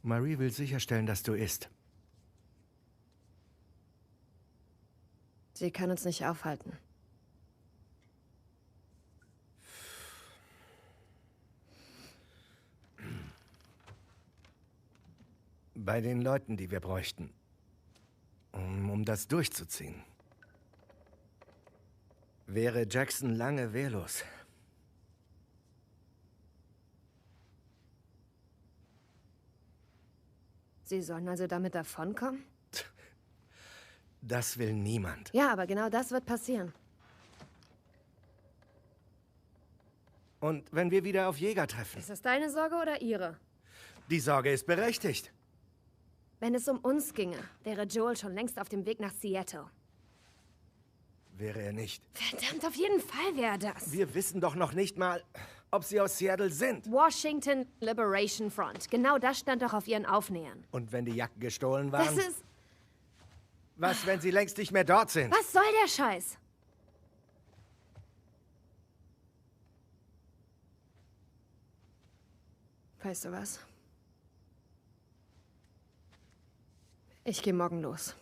Marie will sicherstellen, dass du isst. Sie kann uns nicht aufhalten. Bei den Leuten, die wir bräuchten, um das durchzuziehen, wäre Jackson lange wehrlos. Sie sollen also damit davonkommen? Das will niemand. Ja, aber genau das wird passieren. Und wenn wir wieder auf Jäger treffen? Ist das deine Sorge oder ihre? Die Sorge ist berechtigt. Wenn es um uns ginge, wäre Joel schon längst auf dem Weg nach Seattle. Wäre er nicht. Verdammt, auf jeden Fall wäre er das. Wir wissen doch noch nicht mal, ob sie aus Seattle sind. Washington Liberation Front. Genau das stand doch auf ihren Aufnähern. Und wenn die Jacken gestohlen waren? Das ist... Was, wenn sie längst nicht mehr dort sind? Was soll der Scheiß? Weißt du was? Ich gehe morgen los.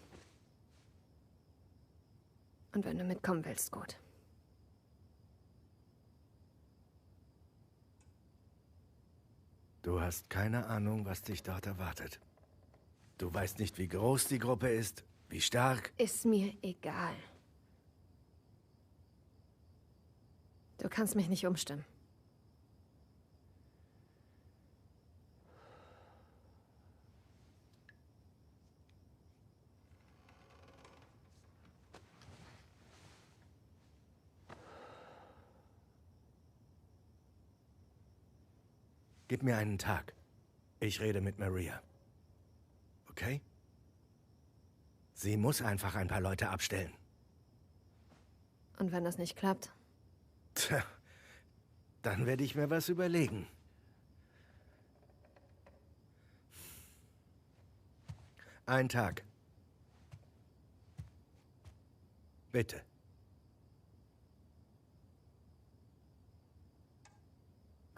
Und wenn du mitkommen willst, gut. Du hast keine Ahnung, was dich dort erwartet. Du weißt nicht, wie groß die Gruppe ist, wie stark. Ist mir egal. Du kannst mich nicht umstimmen. Gib mir einen Tag. Ich rede mit Maria. Okay? Sie muss einfach ein paar Leute abstellen. Und wenn das nicht klappt? Tja, dann werde ich mir was überlegen. Ein Tag. Bitte.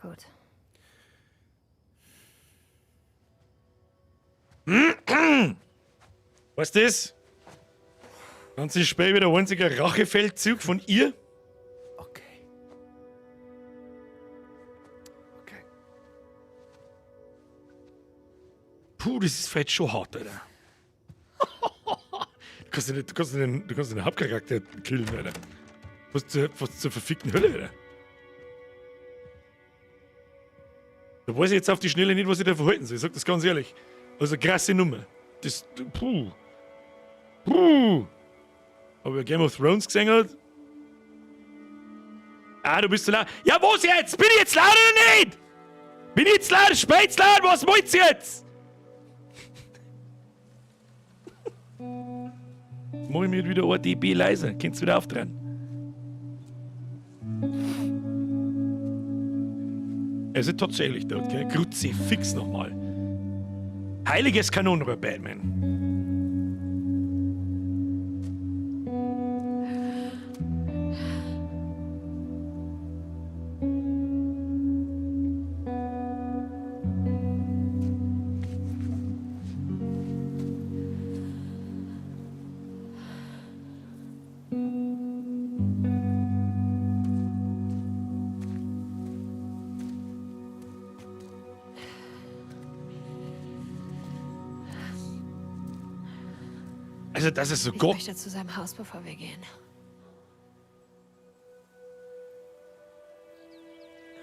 Gut. Was ist das? Ganzes Spiel wieder ein einziger Rachefeldzug von ihr? Okay. Okay. Puh, das ist vielleicht schon hart, Alter. Du kannst den, du kannst den, du kannst den Hauptcharakter killen, Alter. Was zur verfickten Hölle, Alter. Da weiß ich jetzt auf die Schnelle nicht, was ich da verhalten soll. Ich sag das ganz ehrlich. Also krasse Nummer. Das. Puh. Puh. Aber wer Game of Thrones gesehen hat. Ah, du bist zu laut. Ja, was jetzt? Bin ich jetzt laut oder nicht? Bin ich jetzt laut? Spät laut? Was wollt ihr jetzt? Mach ich mir wieder ein dB leiser. Könnt's wieder aufdrehen. Er ist tatsächlich tot, gell? Kruzifix nochmal. Heiliges Kanonenrohr, Batman. Also, das ist so Ich Gott. möchte zu seinem Haus, bevor wir gehen.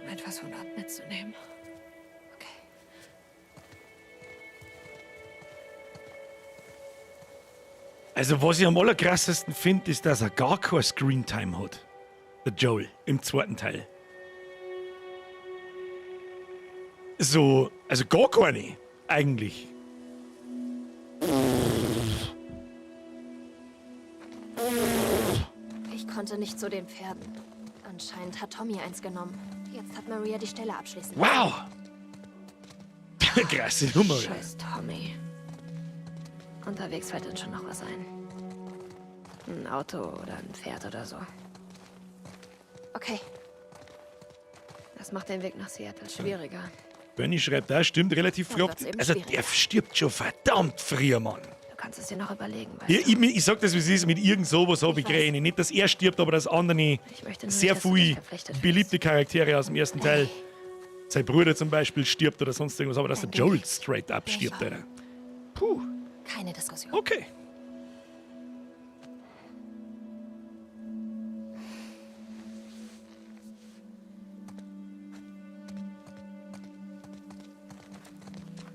Um etwas von dort mitzunehmen. Also, was ich am allerkrassesten finde, ist, dass er gar keine Screentime hat. Der Joel im zweiten Teil. So, also gar keine, eigentlich. Ich konnte nicht zu den Pferden. Anscheinend hat Tommy eins genommen. Jetzt hat Maria die Stelle abschließen. Wow! Krasse Nummer. Scheiß Tommy. Unterwegs fällt uns schon noch was ein. Ein Auto oder ein Pferd oder so. Okay. Das macht den Weg nach Seattle schwieriger. Bernie schreibt da, stimmt relativ früh. Dann wird's eben Also, der schwieriger. stirbt schon verdammt früh, Mann. Du kannst es dir noch überlegen, weißt Ja, ich sag das, wie es ist, mit irgend sowas habe ich gerechnet. Nicht, dass er stirbt, aber dass andere Ich möchte nur sehr nicht, dass du dich viele verpflichtet beliebte Charaktere aus dem ersten Teil, sein Bruder zum Beispiel stirbt oder sonst irgendwas, aber dass der Joel straight up stirbt, Alter. Puh. Keine Diskussion. Okay.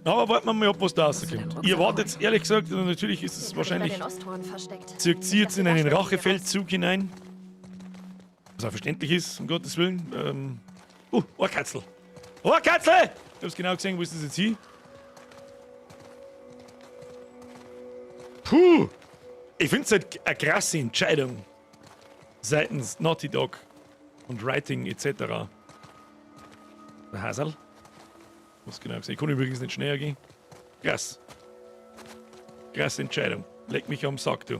Aber warten wir mal ab, was da rauskommt. Ihr wartet ehrlich gesagt, und natürlich ist es Den hab ich bei wahrscheinlich den Osttoren versteckt. zieht sie jetzt in einen Rachefeldzug hinein. Was auch verständlich ist, um Gottes Willen. Ohrkatzel. Ohrkatzel! Ich hab's genau gesehen, wo ist das jetzt hin? Puh! Ich find's halt eine krasse Entscheidung seitens Naughty Dog und Writing etc. Der Hasel. Muss genau gesehen. Ich kann übrigens nicht schneller gehen. Krass. Krasse Entscheidung. Leck mich am Sack, du.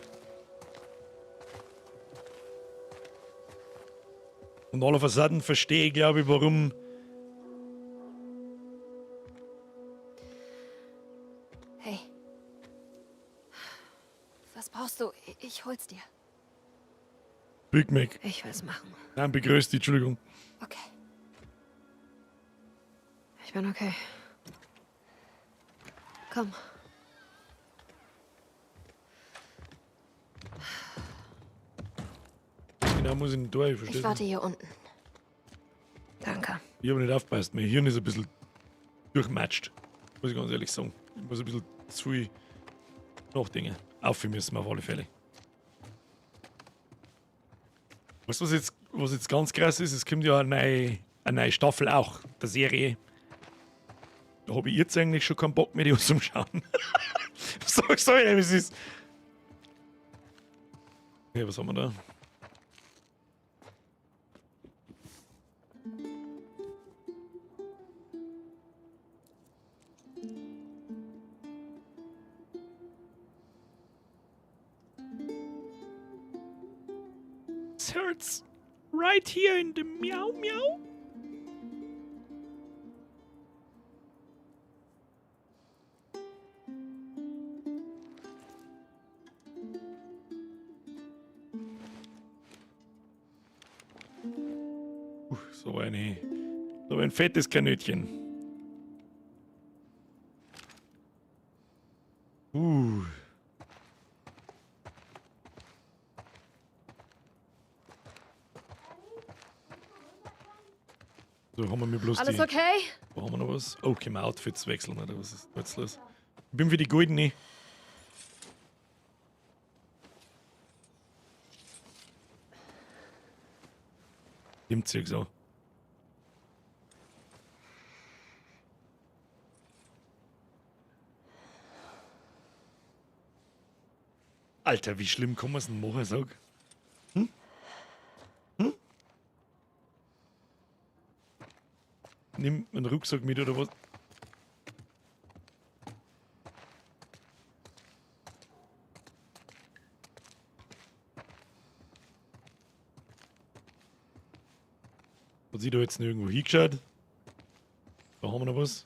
Und all of a sudden verstehe ich, glaube ich, warum. Hey. Was brauchst du? Ich hol's dir. Big Mac. Ich will's machen. Nein, begrüßt dich, Entschuldigung. Okay. Ich bin okay. Komm. Genau, muss ich nicht durch, ich verstehe. Ich warte hier unten. Danke. Ich habe nicht aufgepasst. Mein Hirn ist ein bisschen durchmatscht. Muss ich ganz ehrlich sagen. Ich muss ein bisschen zu viel nachdenken. Auf müssen wir auf alle Fälle. Weißt du, was jetzt ganz krass ist? Es kommt ja eine neue Staffel auch, der Serie. Da habe ich jetzt eigentlich schon keinen Bock mehr, die anzuschauen. Sag ich, wie es ist. Okay, was haben wir da? This hurts right here in the meow meow. So ein fettes Kanötchen. So haben wir mir bloß Alles die... okay? Wo haben wir noch was? Oh, können wir Outfits wechseln, oder was ist jetzt los? Ich bin für die goldene. Dem Zeug so. Alter, wie schlimm kann man's denn machen, sag? Hm? Hm? Nimm einen Rucksack mit oder was? Hat sie da jetzt nirgendwo hingeschaut? Da haben wir noch was.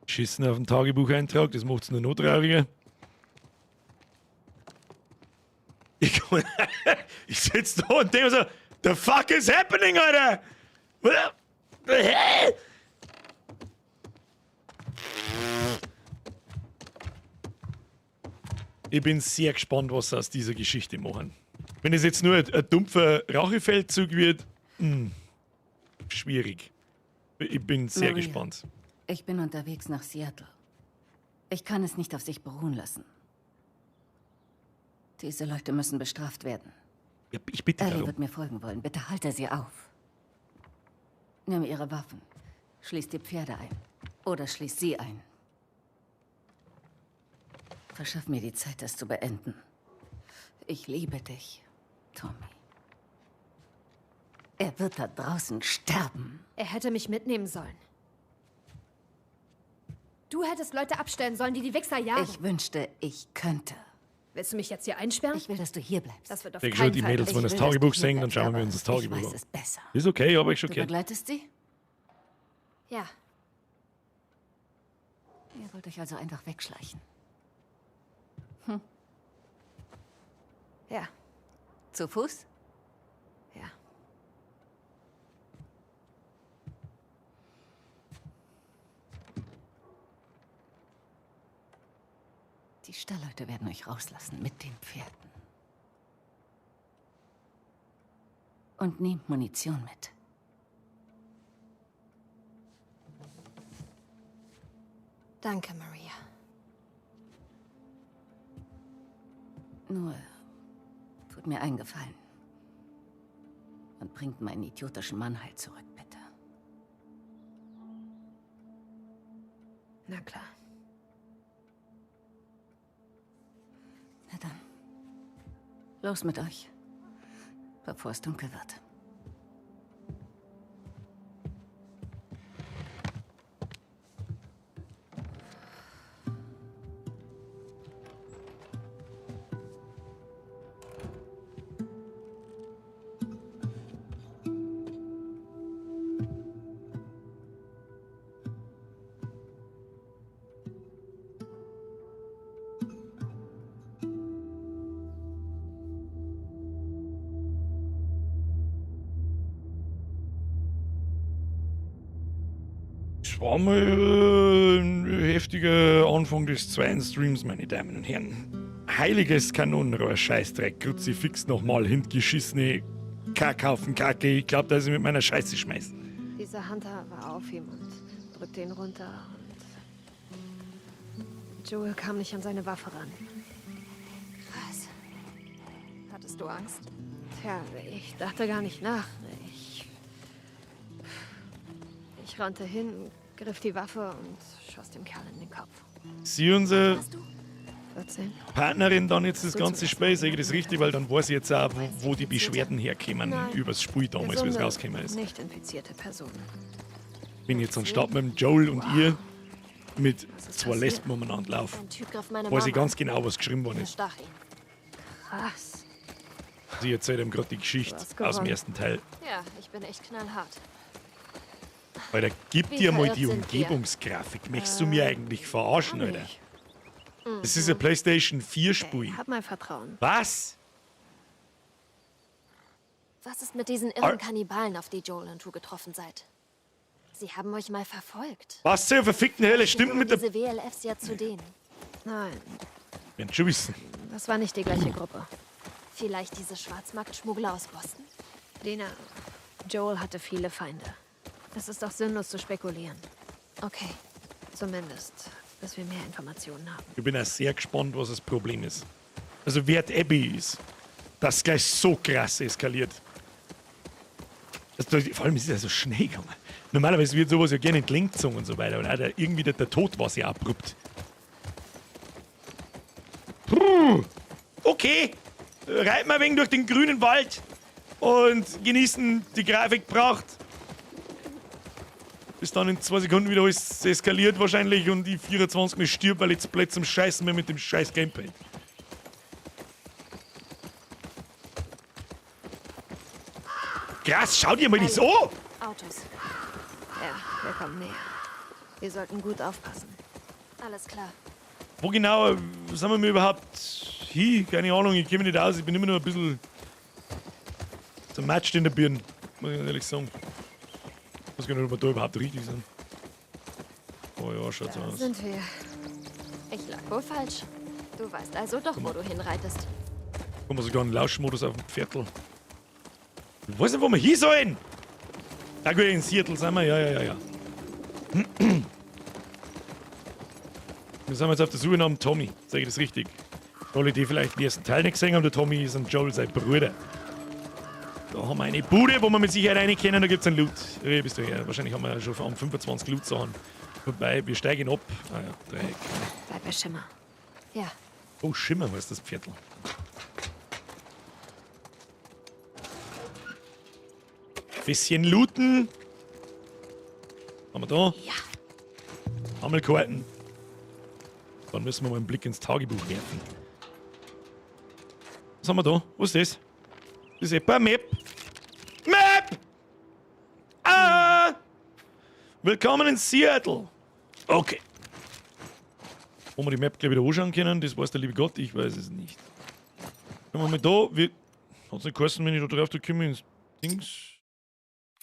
Schissen auf den Tagebucheintrag, das macht's nur noch trauriger. Ich, ich sitze da und denke so, the fuck is happening, Alter? Hä? Ich bin sehr gespannt, was sie aus dieser Geschichte machen. Wenn es jetzt nur ein dumpfer Rachefeldzug wird, schwierig. Ich bin sehr Maria, gespannt. Ich bin unterwegs nach Seattle. Ich kann es nicht auf sich beruhen lassen. Diese Leute müssen bestraft werden. Ja, ich bitte Ellie darum. wird mir folgen wollen. Bitte halte sie auf. Nimm ihre Waffen. Schließ die Pferde ein. Oder schließ sie ein. Verschaff mir die Zeit, das zu beenden. Ich liebe dich, Tommy. Er wird da draußen sterben. Er hätte mich mitnehmen sollen. Du hättest Leute abstellen sollen, die die Wichser jagen. Ich wünschte, ich könnte. Willst du mich jetzt hier einsperren? Ich will, dass du hier bleibst. Das wird auf Denk keinen schon, die Fall Mädels wollen das Ich will, dass Tagebuch du hier sehen, dann bleibst, schauen wir aber uns das Tagebuch Ich weiß an. es besser. Ist okay, aber ich schon Du gehört. begleitest sie? Ja. Ihr wollt euch also einfach wegschleichen. Hm. Ja. Zu Fuß? Ja. Die Stallleute werden euch rauslassen mit den Pferden. Und nehmt Munition mit. Danke, Maria. Nur tut mir einen Gefallen. Und bringt meinen idiotischen Mann heil zurück, bitte. Na klar. Na dann. Los mit euch. Bevor es dunkel wird. Das war mal ein heftiger Anfang des zweiten Streams, meine Damen und Herren. Heiliges Kanonenrohr, Scheißdreck, Kruzifix nochmal, hintgeschissene Kackhaufen Kacke. Ich glaub, dass ich mit meiner Scheiße schmeiß. Dieser Hunter war auf ihm und drückte ihn runter und Joel kam nicht an seine Waffe ran. Was? Hattest du Angst? Tja, ich dachte gar nicht nach. Ich rannte hin, griff die Waffe und schoss dem Kerl in den Kopf. Sie unsere 14. Partnerin dann jetzt das ganze Spiel, sehe ich das richtig, weil dann weiß ich jetzt auch, wo die Beschwerden herkämen Nein. übers Spiel damals, wie es Gesunde, rausgekommen ist. Nicht infizierte Personen. Bin jetzt anstatt mit dem Joel und ihr mit zwei Lesben umeinander laufen. Ein Typ griff meine Weiß ich Mama ganz genau, was geschrieben worden an. ist. Stach ihn. Krass. Sie erzählt ihm gerade die Geschichte Du hast aus dem gewonnen. ersten Teil. Ja, ich bin echt knallhart. Alter, gib Wie dir mal verirrt die sind wir? Umgebungsgrafik. Möchtest du mir eigentlich verarschen, Alter? nicht. Das ist ein PlayStation 4 Spiel. Hab mein Vertrauen. Was? Was ist mit diesen irren Kannibalen, auf die Joel und du getroffen seid? Sie haben euch mal verfolgt. Was zur verfickten Hölle stimmt mit der. Diese WLFs ja zu denen. Nein, Werden schon wissen. das war nicht die gleiche Gruppe. Vielleicht diese Schwarzmarktschmuggler aus Boston? Dina, Joel hatte viele Feinde. Es ist auch sinnlos zu spekulieren. Okay. Zumindest, bis wir mehr Informationen haben. Ich bin auch sehr gespannt, was das Problem ist. Also, wer die Abby ist, das gleich so krass eskaliert. Also, vor allem ist es ja so schnell gegangen. Normalerweise wird sowas ja gerne entlenkt und so weiter. Und auch der, irgendwie der Tod war sehr abrupt. Puh. Okay, reiten wir ein wenig durch den grünen Wald und genießen die Grafikpracht. Bis dann in 2 Sekunden wieder alles eskaliert wahrscheinlich und ich 24 Mal stirb, weil ich zu blöd zum Scheißen bin mit dem scheiß Gamepad. Krass, schau dir mal das an! Autos. Ja, wir kommen näher. Wir sollten gut aufpassen. Alles klar. Wo genau sind wir mir überhaupt hin? Keine Ahnung, ich kenne mich nicht aus. Ich bin immer nur ein bisschen zermatscht in der Birne, muss ich ganz ehrlich sagen. Ich weiß gar nicht, ob wir da überhaupt richtig sind. Oh ja, schaut so Da aus. sind wir. Ich lag wohl falsch. Du weißt also doch, wo du hinreitest. Kommen wir sogar einen Lauschmodus auf dem Pferdl. Ich weiß nicht, wo wir hin sollen. Na gut, in Seattle sind wir. Ja. Wir sind jetzt auf der Suche nach dem Tommy. Sag ich das richtig? Alle, die vielleicht den ersten Teil nicht gesehen haben, der Tommy ist ein Joel, sein Bruder. Da haben wir eine Bude, wo wir mit Sicherheit rein können, da gibt's einen Loot. Hey, bist du her? Wahrscheinlich haben wir ja schon am 25 Loot-Sachen vorbei. Wir steigen ab. Ah ja, Dreieck. Bleib bei Schimmer. Ja. Oh, Schimmer heißt das Pferdl. Bisschen looten. Haben wir da? Ja. Sammelkarten. Dann müssen wir mal einen Blick ins Tagebuch werfen. Was haben wir da? Was ist das? Das ist etwa eine Map. Map! Ah! Willkommen in Seattle. Okay. Wo wir die Map gleich wieder anschauen können, das weiß der liebe Gott, ich weiß es nicht. Schauen wir mal da. Hat's nicht geheißen, wenn ich da drauf drücke, komme ich ins Dings.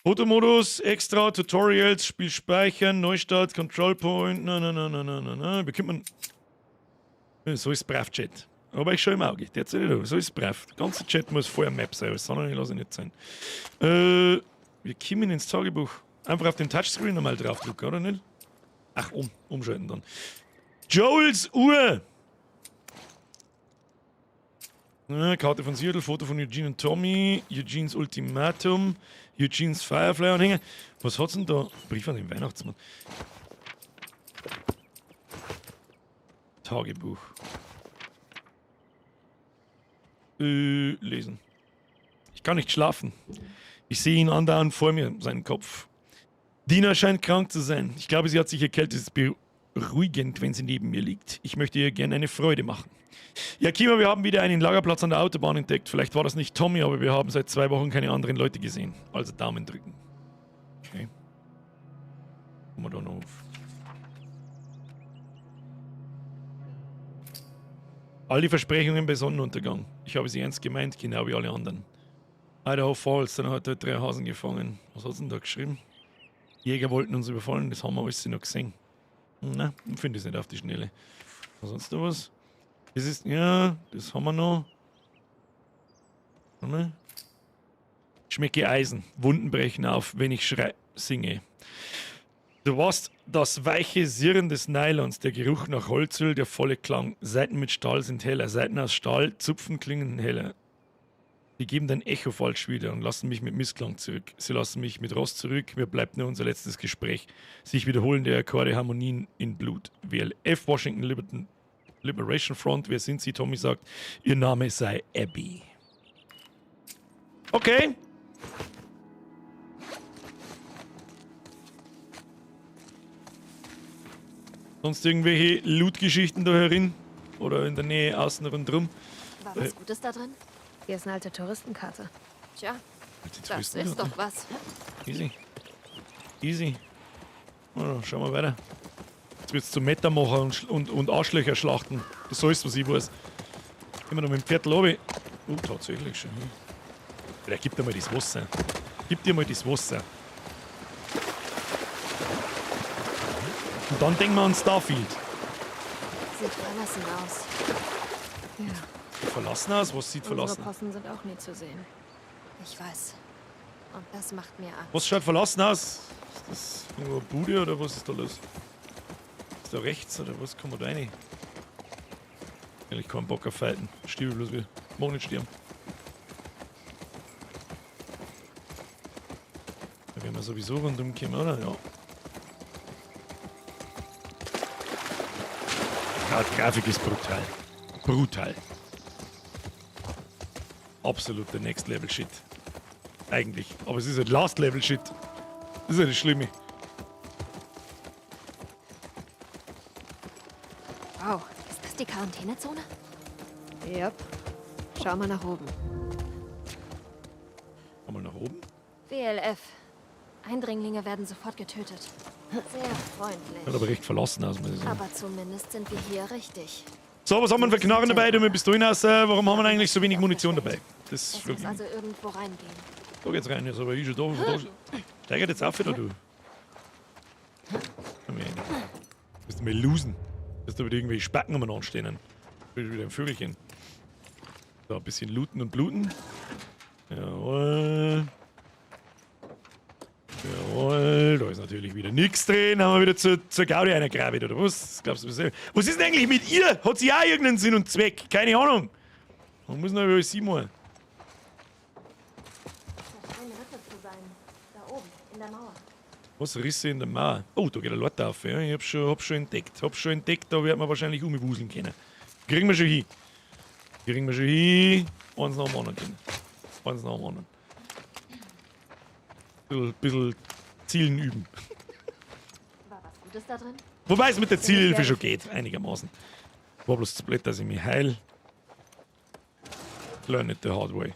Fotomodus, extra, Tutorials, Spiel speichern, Neustart, Control Point, na na na na na na na. Bekommt man. So ist brav, Chat. Aber ich schon im Auge. Der erzählt so ist brav. Der ganze Chat muss vorher Map sein, alles andere lasse ich nicht sein. Wir kommen ins Tagebuch. Einfach auf den Touchscreen nochmal draufdrücken, oder nicht? Ach, umschalten dann. Joels Uhr! Karte von Seattle, Foto von Eugene und Tommy, Eugenes Ultimatum, Eugenes Firefly-Anhänger. Was hat's denn da? Brief an den Weihnachtsmann. Tagebuch. Lesen. Ich kann nicht schlafen. Ich sehe ihn andauernd vor mir, seinen Kopf. Dina scheint krank zu sein. Ich glaube, sie hat sich erkältet. Es ist beruhigend, wenn sie neben mir liegt. Ich möchte ihr gerne eine Freude machen. Ja, Kima, wir haben wieder einen Lagerplatz an der Autobahn entdeckt. Vielleicht war das nicht Tommy, aber wir haben seit 2 Wochen keine anderen Leute gesehen. Also Daumen drücken. Okay. Kommen wir da noch auf. All die Versprechungen bei Sonnenuntergang. Ich habe sie ernst gemeint, genau wie alle anderen. Idaho Falls, dann hat er 3 Hasen gefangen. Was hat's denn da geschrieben? Die Jäger wollten uns überfallen, das haben wir alles noch gesehen. Na, ich finde es nicht auf die Schnelle. Was sonst noch was? Das ist, ja, das haben wir noch. Warte mal. Schmecke Eisen. Wunden brechen auf, wenn ich singe. Du warst das weiche Sirren des Nylons, der Geruch nach Holzöl, der volle Klang. Saiten mit Stahl sind heller, Saiten aus Stahl, Zupfen klingen heller. Die geben dein Echo falsch wieder und lassen mich mit Missklang zurück. Sie lassen mich mit Rost zurück, mir bleibt nur unser letztes Gespräch. Sich wiederholende Akkorde, Harmonien in Blut. WLF, Washington Liberation Front, wer sind Sie? Tommy sagt, ihr Name sei Abby. Okay. Sonst irgendwelche Loot-Geschichten da herin? Oder in der Nähe, außen rundherum? War was Gutes da drin? Hier ist eine alte Touristenkarte. Tja, Alte das ist doch was. Easy. Easy. Oh, schauen wir weiter. Jetzt wird's zum Metamacher und Arschlöcher schlachten. Das ist alles, was ich weiß. Immer noch mit dem Viertel runter. Oh, tatsächlich schon. Vielleicht gib dir mal das Wasser. Gib dir mal das Wasser. Und dann denken wir an Starfield. Sieht verlassen aus. Ja. Sieht verlassen aus? Was sieht verlassen? Unsere Possen sind auch nie zu sehen. Ich weiß. Und das macht mir Angst. Was schaut verlassen aus? Ist das irgendwo eine Bude oder was ist da los? Ist da rechts oder was? Kommen wir da rein? Eigentlich keinen Bock auf Fighten. Stirb bloß wieder. Mach nicht sterben. Da werden wir sowieso rundum kommen, oder? Ja. Ja, die Grafik ist brutal. Brutal. Absoluter Next Level Shit. Eigentlich. Aber es ist halt Last Level Shit. Das ist ja das Schlimme. die Quarantänezone? Yep. Schau mal nach oben. Schau mal nach oben. WLF. Eindringlinge werden sofort getötet. Sehr freundlich. Hat aber recht verlassen aus, muss ich sagen. Aber zumindest sind wir hier richtig. So, was haben wir denn für Knarren dabei? Du mit Pistolen aus. Warum haben wir eigentlich so wenig Munition dabei? Das Es muss also irgendwo reingehen. Da geht's rein, jetzt aber ich schon da. Da. Steigert jetzt auf wieder, du. Komm her. Bist du mal losen. Bist du wieder irgendwelche Spacken umeinander stehen. Bist wieder ein Vögelchen. So, ein bisschen looten und bluten. Jawohl. Jawohl, da ist natürlich wieder nichts drin. Haben wir wieder zur Gaudi einer Grabe, oder was? Glaubst du, was ist denn eigentlich mit ihr? Hat sie auch irgendeinen Sinn und Zweck? Keine Ahnung. Man muss noch über sie machen. Da scheinen Risse zu sein. Da oben, in der Mauer. Was Risse in der Mauer? Oh, da geht ein Leiter auf. Ja, ich hab schon entdeckt. Hab schon entdeckt, da werden wir wahrscheinlich umwuseln können. Kriegen wir schon hin. Kriegen wir schon hin. Eins nach dem anderen gehen. Eins nach dem anderen. Bisschen Zielen üben. War was Gutes da drin? Wobei es mit der Zielhilfe schon geht, einigermaßen. War bloß zu blöd, dass ich mich heil. Learn it the hard way.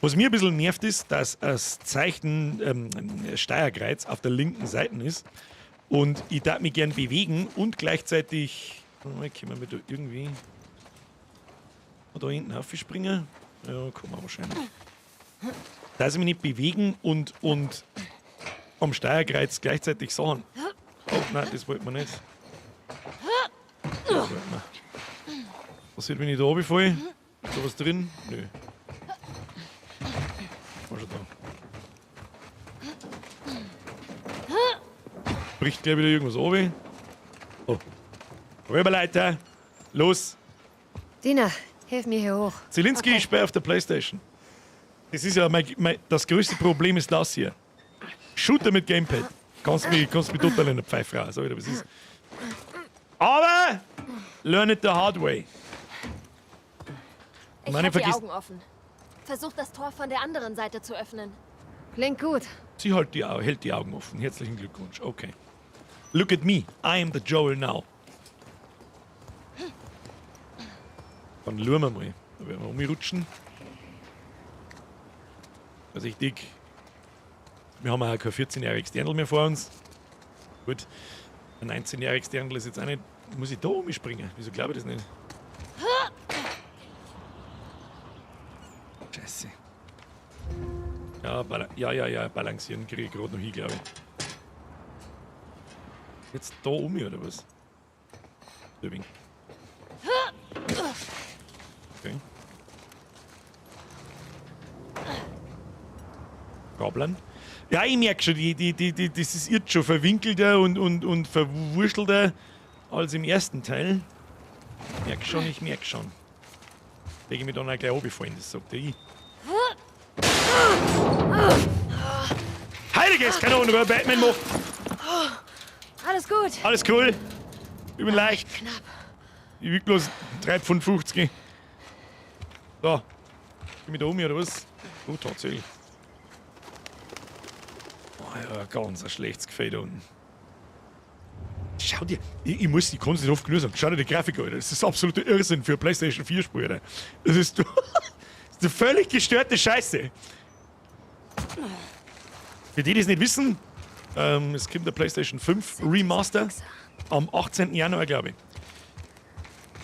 Was mir ein bisschen nervt, ist, dass das Zeichen Steuerkreuz auf der linken Seite ist. Und ich darf mich gern bewegen und gleichzeitig. Moment, können wir da irgendwie da hinten raufspringen? Ja, kann man wahrscheinlich. Dass ich mich nicht bewegen und am Steuerkreuz gleichzeitig Sachen. Oh, nein, das wollte man nicht. Das wollte man. Was wird, wenn ich da runterfalle? Ist da was drin? Nö. War schon da. Bricht gleich wieder irgendwas runter. Oh. Räuberleiter! Los! Dina, hilf mir hier hoch. Zielinski, ich spiele auf der Playstation. Das ist ja das größte Problem ist das hier. Shooter mit Gamepad. Kannst mich total in der Pfeife raus, sag ich dir, was ist. Aber learn it the hard way. Ich halte die Augen offen. Versuch das Tor von der anderen Seite zu öffnen. Klingt gut. Sie hält die Augen offen. Herzlichen Glückwunsch. Okay. Look at me. I am the Joel now. Dann schauen wir mal. Da werden wir umrutschen. Also ich dick. Wir haben auch kein 14-jähriges Dirndl mehr vor uns. Gut. Ein 19-jähriges Dirndl ist jetzt auch nicht. Muss ich da umspringen? Wieso glaube ich das nicht? Scheiße. Ja, ja, balancieren kriege ich gerade noch hin, glaube ich. Jetzt da um oder was? Okay. Gablern. Ja, ich merke schon, das ist jetzt schon verwinkelter und verwurschtelter als im ersten Teil. Ich merke schon. Lege ich mich dann auch gleich runterfallen, das sagt der ich. Heiliges Kanonenrohr, Batman macht! Alles gut. Alles cool. Ich bin leicht. Knapp. Ich wiege bloß 3,50 Pfund. So. Bin ich da um oder was? Oh, tatsächlich. Oh ja, ganz ein schlechtes Gefühl da unten. Schau dir, ich muss die Kunst nicht oft genug sagen. Schau dir die Grafik an, Alter. Das ist absoluter Irrsinn für PlayStation 4 Spiel, Alter. Das ist, das ist eine völlig gestörte Scheiße. Für die, die es nicht wissen, es kommt der PlayStation 5 Remaster am 18. Januar, glaube ich.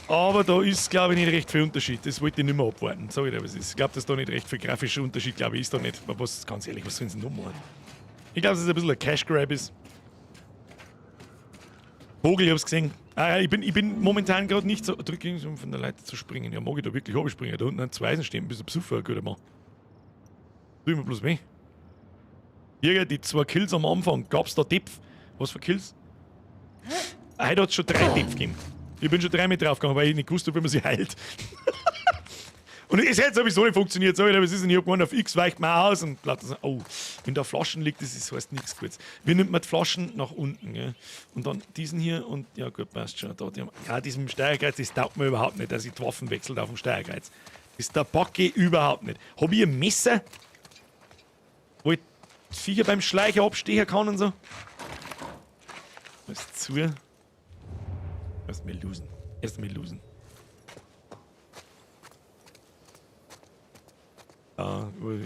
Aber da ist, glaube ich, nicht recht viel Unterschied. Das wollte ich nicht mehr abwarten. Sag ich dir, was ist. Ich glaube, dass da nicht recht viel grafischer Unterschied, glaube ich, ist da nicht. Aber was, ganz ehrlich, was sollen sie denn noch machen? Ich glaube, dass es ein bisschen ein Cash Grab ist. Vogel, ich hab's gesehen. Ah, ich bin momentan gerade nicht so. Drück links, um von der Leiter zu springen. Ja, mag ich da wirklich springen? Da unten sind zwei Eisen stehen, ein bisschen Besucher, guter Mann. Tu ich mir bloß weh. Hier, die zwei Kills am Anfang. Gab's da Depf? Was für Kills? Heute hat's schon 3 Depf gegeben. Ich bin schon 3 mit draufgegangen, weil ich nicht gewusst habe, wie man sie heilt. Und es hätte sowieso nicht funktioniert. So, aber es ist nicht, ich hab gemeint, auf X weicht man aus und so, oh, wenn da Flaschen liegt, das ist, heißt nichts Gutes. Wie nimmt man die Flaschen nach unten? Gell? Und dann diesen hier und ja gut, passt schon. Da, die haben, ja, diesem Steuerkreuz, das taugt mir überhaupt nicht, dass ich die Waffen wechselt auf dem Steuerkreuz. Das der packe ich überhaupt nicht. Hab ich ein Messer, wo ich Viecher beim Schleicher abstechen kann und so? Was zu? Erst mal losen. Erst mal losen.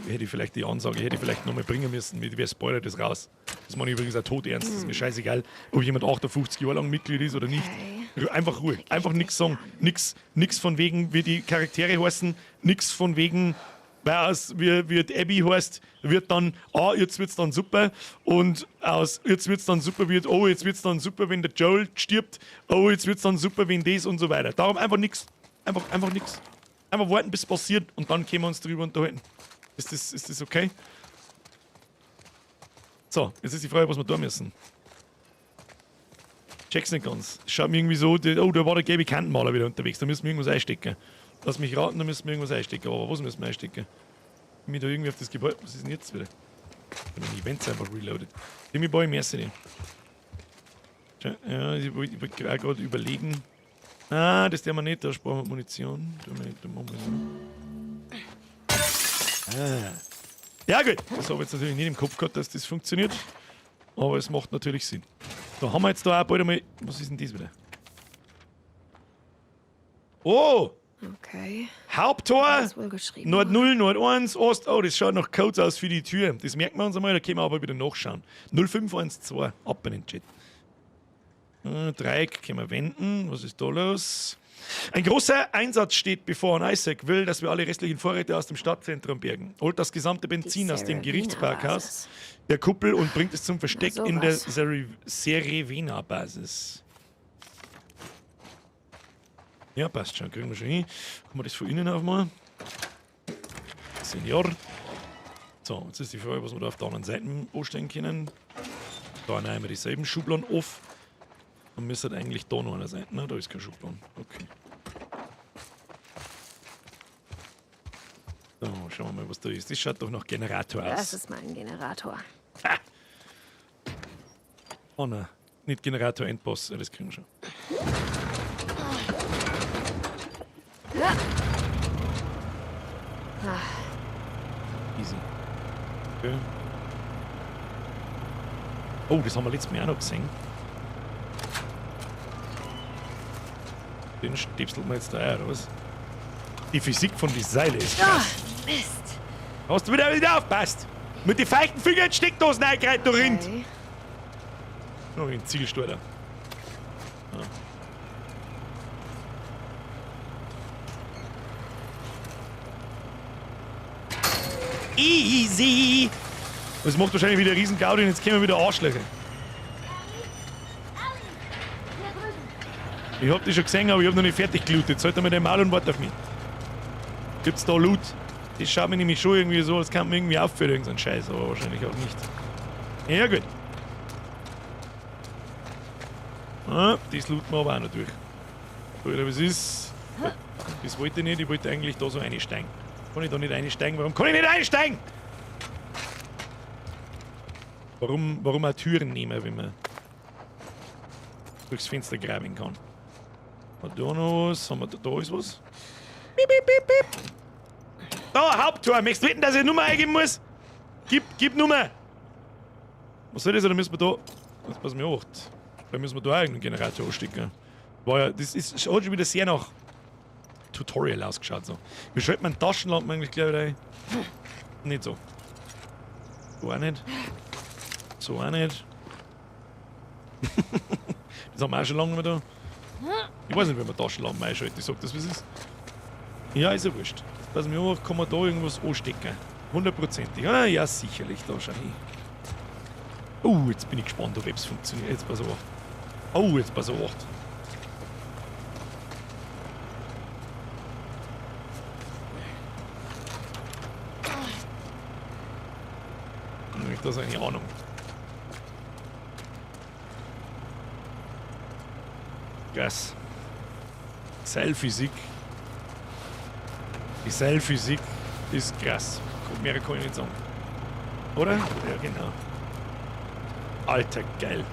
Hätte ich vielleicht die Ansage, hätte ich vielleicht nochmal bringen müssen, mit wer spoilert das raus. Das meine ich übrigens auch todernst. Das ist mir scheißegal, ob jemand 58 Jahre lang Mitglied ist oder nicht. Einfach Ruhe. Einfach nichts sagen. Nix, nix von wegen, wie die Charaktere heißen. Nix von wegen, weil aus, wie die Abby heißt, wird dann, ah, jetzt wird's dann super. Und aus, jetzt wird's dann super wird, oh, jetzt wird's dann super, wenn der Joel stirbt. Oh, jetzt wird's dann super, wenn das und so weiter. Darum einfach nix. Einfach nix. Einfach warten, bis es passiert und dann können wir uns drüber unterhalten. Ist das okay? So, jetzt ist die Frage, was wir da müssen. Check's nicht ganz. Schaut mir irgendwie so, oh, da war der gelbe Kantenmaler wieder unterwegs. Da müssen wir irgendwas einstecken. Lass mich raten, da müssen wir irgendwas einstecken. Aber was müssen wir einstecken? Ich bin da irgendwie auf das Gebäude. Was ist denn jetzt wieder? Ich habe die Events einfach reloaded. Jimmy Boy, merci dir. Ja, ich wollte gerade überlegen. Ah, das tun wir nicht, da sparen wir Munition. Tun wir nicht, da machen wir nicht. Ah. Ja gut, das habe ich jetzt natürlich nicht im Kopf gehabt, dass das funktioniert. Aber es macht natürlich Sinn. Da haben wir jetzt da auch bald einmal... Was ist denn das wieder? Oh! Okay. Haupttor! Nord 0, Nord 1, Ost. Oh, das schaut nach Codes aus für die Tür. Das merken wir uns einmal, da können wir aber wieder nachschauen. 0512, ab in den Chat. Dreieck können wir wenden. Was ist da los? Ein großer Einsatz steht bevor und Isaac will, dass wir alle restlichen Vorräte aus dem Stadtzentrum bergen. Holt das gesamte Benzin aus dem Gerichtsparkhaus der Kuppel und bringt es zum Versteck in der Serevena-Basis. Ja, passt schon. Kriegen wir schon hin. Kann man das von innen aufmachen? Senior. So, jetzt ist die Frage, was wir da auf der anderen Seite anstellen können. Da nehmen wir dieselben Schubladen auf. Dann müsste eigentlich da noch einer sein. Ne, da ist kein Schubladen. Okay. So, schauen wir mal, was da ist. Das schaut doch nach Generator aus. Das ist mein Generator. Ha! Oh nein, nicht Generator, Endboss. Ja, das kriegen wir schon. Easy. Okay. Oh, das haben wir letztes Mal auch noch gesehen. Den stäpselt man jetzt da ein, oder was? Die Physik von die Seile ist krass. Oh, Mist. Hast du wieder aufpasst? Mit den feuchten Fingern in die Steckdosen eingereiht, du Rind! Okay. Noch ein Zielsteuer. Ah. Easy! Das macht wahrscheinlich wieder riesen Gaudi und jetzt kommen wieder Arschlöcher. Ich hab die schon gesehen, aber ich hab noch nicht fertig gelootet. Sollte mal den Maul und warte auf mich. Gibt's da Loot? Das schaut mir nämlich schon irgendwie so, als kann man irgendwie aufführen, irgendeinen Scheiß, aber wahrscheinlich auch nicht. Ja, gut. Ah, das looten wir aber auch noch durch. Oder was ist? Das wollte ich nicht, ich wollte eigentlich da so einsteigen. Kann ich da nicht einsteigen? Warum kann ich nicht einsteigen? Warum auch Türen nehmen, wenn man durchs Fenster graben kann? Haben wir da noch was? Haben wir da, da ist was? Piep, piep, piep, piep. Da, Haupttor. Möchtest du wetten, dass ich Nummer eingeben muss? Gib Nummer. Was soll das? Oder müssen wir da... Jetzt pass mir auf. Vielleicht müssen wir da auch irgendeinen Generator anstecken. War ja, das ist, hat schon wieder sehr nach Tutorial ausgeschaut. So. Wie schaltet man Taschenlampen eigentlich gleich wieder ein? Nicht so. So auch nicht. So auch nicht. Das haben wir auch schon lange nicht mehr da. Ich weiß nicht, wie man Taschenlampen einschaltet. Ich sag das, wie es ist. Ja, ist ja wurscht. Pass mir auf, kann man da irgendwas anstecken? Hundertprozentig. Ah, ja, sicherlich. Da schau ich. Oh, jetzt bin ich gespannt, ob es funktioniert. Jetzt pass auf. Oh, jetzt pass auf. Das ist eine Ahnung. Gas. Seilphysik. Die Seilphysik ist krass. Mehr kann ich nicht sagen. Oder? Ja, genau. Alter, geil.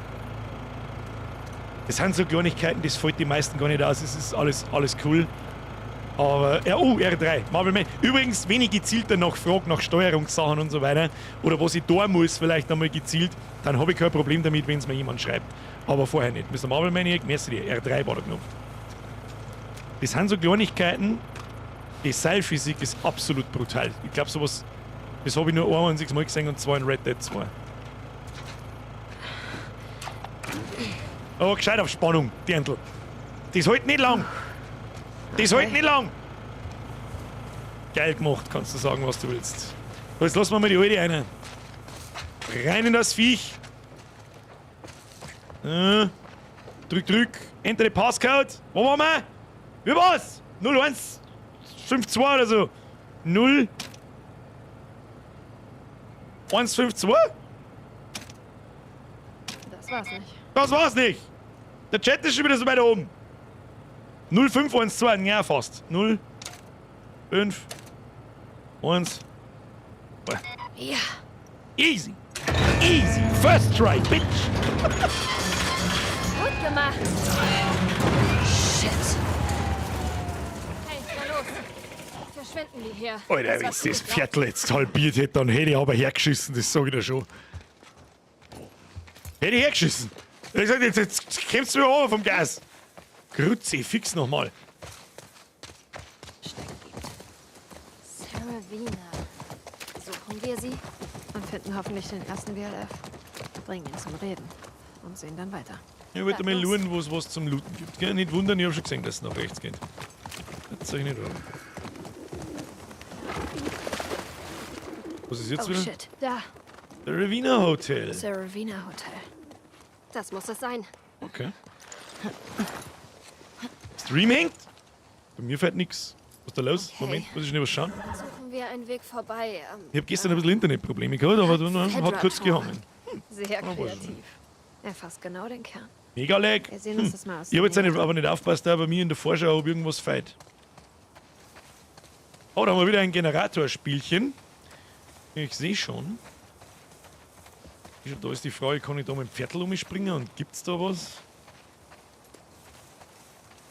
Das sind so Kleinigkeiten, das fällt die meisten gar nicht aus. Es ist alles cool. Aber, ja, oh, R3. Marvel Man. Übrigens, wenn ich gezielt danach frage, nach Steuerungssachen und so weiter, oder was ich da muss, vielleicht einmal gezielt, dann habe ich kein Problem damit, wenn es mir jemand schreibt. Aber vorher nicht. Mr. Marvel Maniac, merci dir. R3 war der Knopf. Das sind so Kleinigkeiten. Die Seilphysik ist absolut brutal. Ich glaub, sowas Das habe ich nur ein einziges Mal gesehen und zwar in Red Dead 2. Aber gescheit auf Spannung, Dirndl. Das hält nicht lang. Das hält nicht lang. Geil gemacht, kannst du sagen, was du willst. Jetzt lassen wir mal die alte rein. Rein in das Viech. Drück, drück. Enter the Passcode. Wo waren wir? Wie war's? 0, 1, 5, 2 oder so. 0, 1, 5, 2? Das war's nicht. Das war's nicht. Der Chat ist schon wieder so weit oben. 0, 5, 1, 2. Ja, fast. 0, 5, 1, 2. Ja. Easy. Easy. First try, bitch. Gut gemacht. Shit. Hey, na los. Verschwinden wir hier. Alter, wenn das Viertel jetzt halbiert hätte, dann hätte ich aber hergeschissen, das sag ich dir schon. Hätte ich hergeschissen. Ich hab gesagt, jetzt kommst du mir runter vom Gas. Kruzifix nochmal. Saravina. Suchen wir sie? Und finden hoffentlich den ersten WLF. Bringen ihn zum Reden. Und sehen dann weiter. Ich wollte mal schauen, wo es was zum Looten gibt. Gell? Nicht wundern, ich hab schon gesehen, dass es nach rechts geht. Das soll ich nicht haben. Was ist jetzt oh wieder? shit, da. Der Ravina Hotel. Saravina Hotel. Das muss es sein. Okay. Stream hängt? Bei mir fällt nix. Was ist da los? Okay. Moment, muss ich schnell was schauen. Suchen wir einen Weg vorbei. Ich hab gestern ein bisschen Internetprobleme gehabt, aber dann hat kurz gehangen. Sehr weiß ich kreativ. Er fasst genau den Kern. Mega lag. Wir sehen uns das mal aus Ich hab jetzt der Nähe aber nicht aufgepasst, da bei mir in der Vorschau, ob irgendwas fehlt. Oh, da haben wir wieder ein Generatorspielchen. Ich sehe schon. Da ist die Frage, kann ich da mit dem Pferdl umspringen und gibt's da was?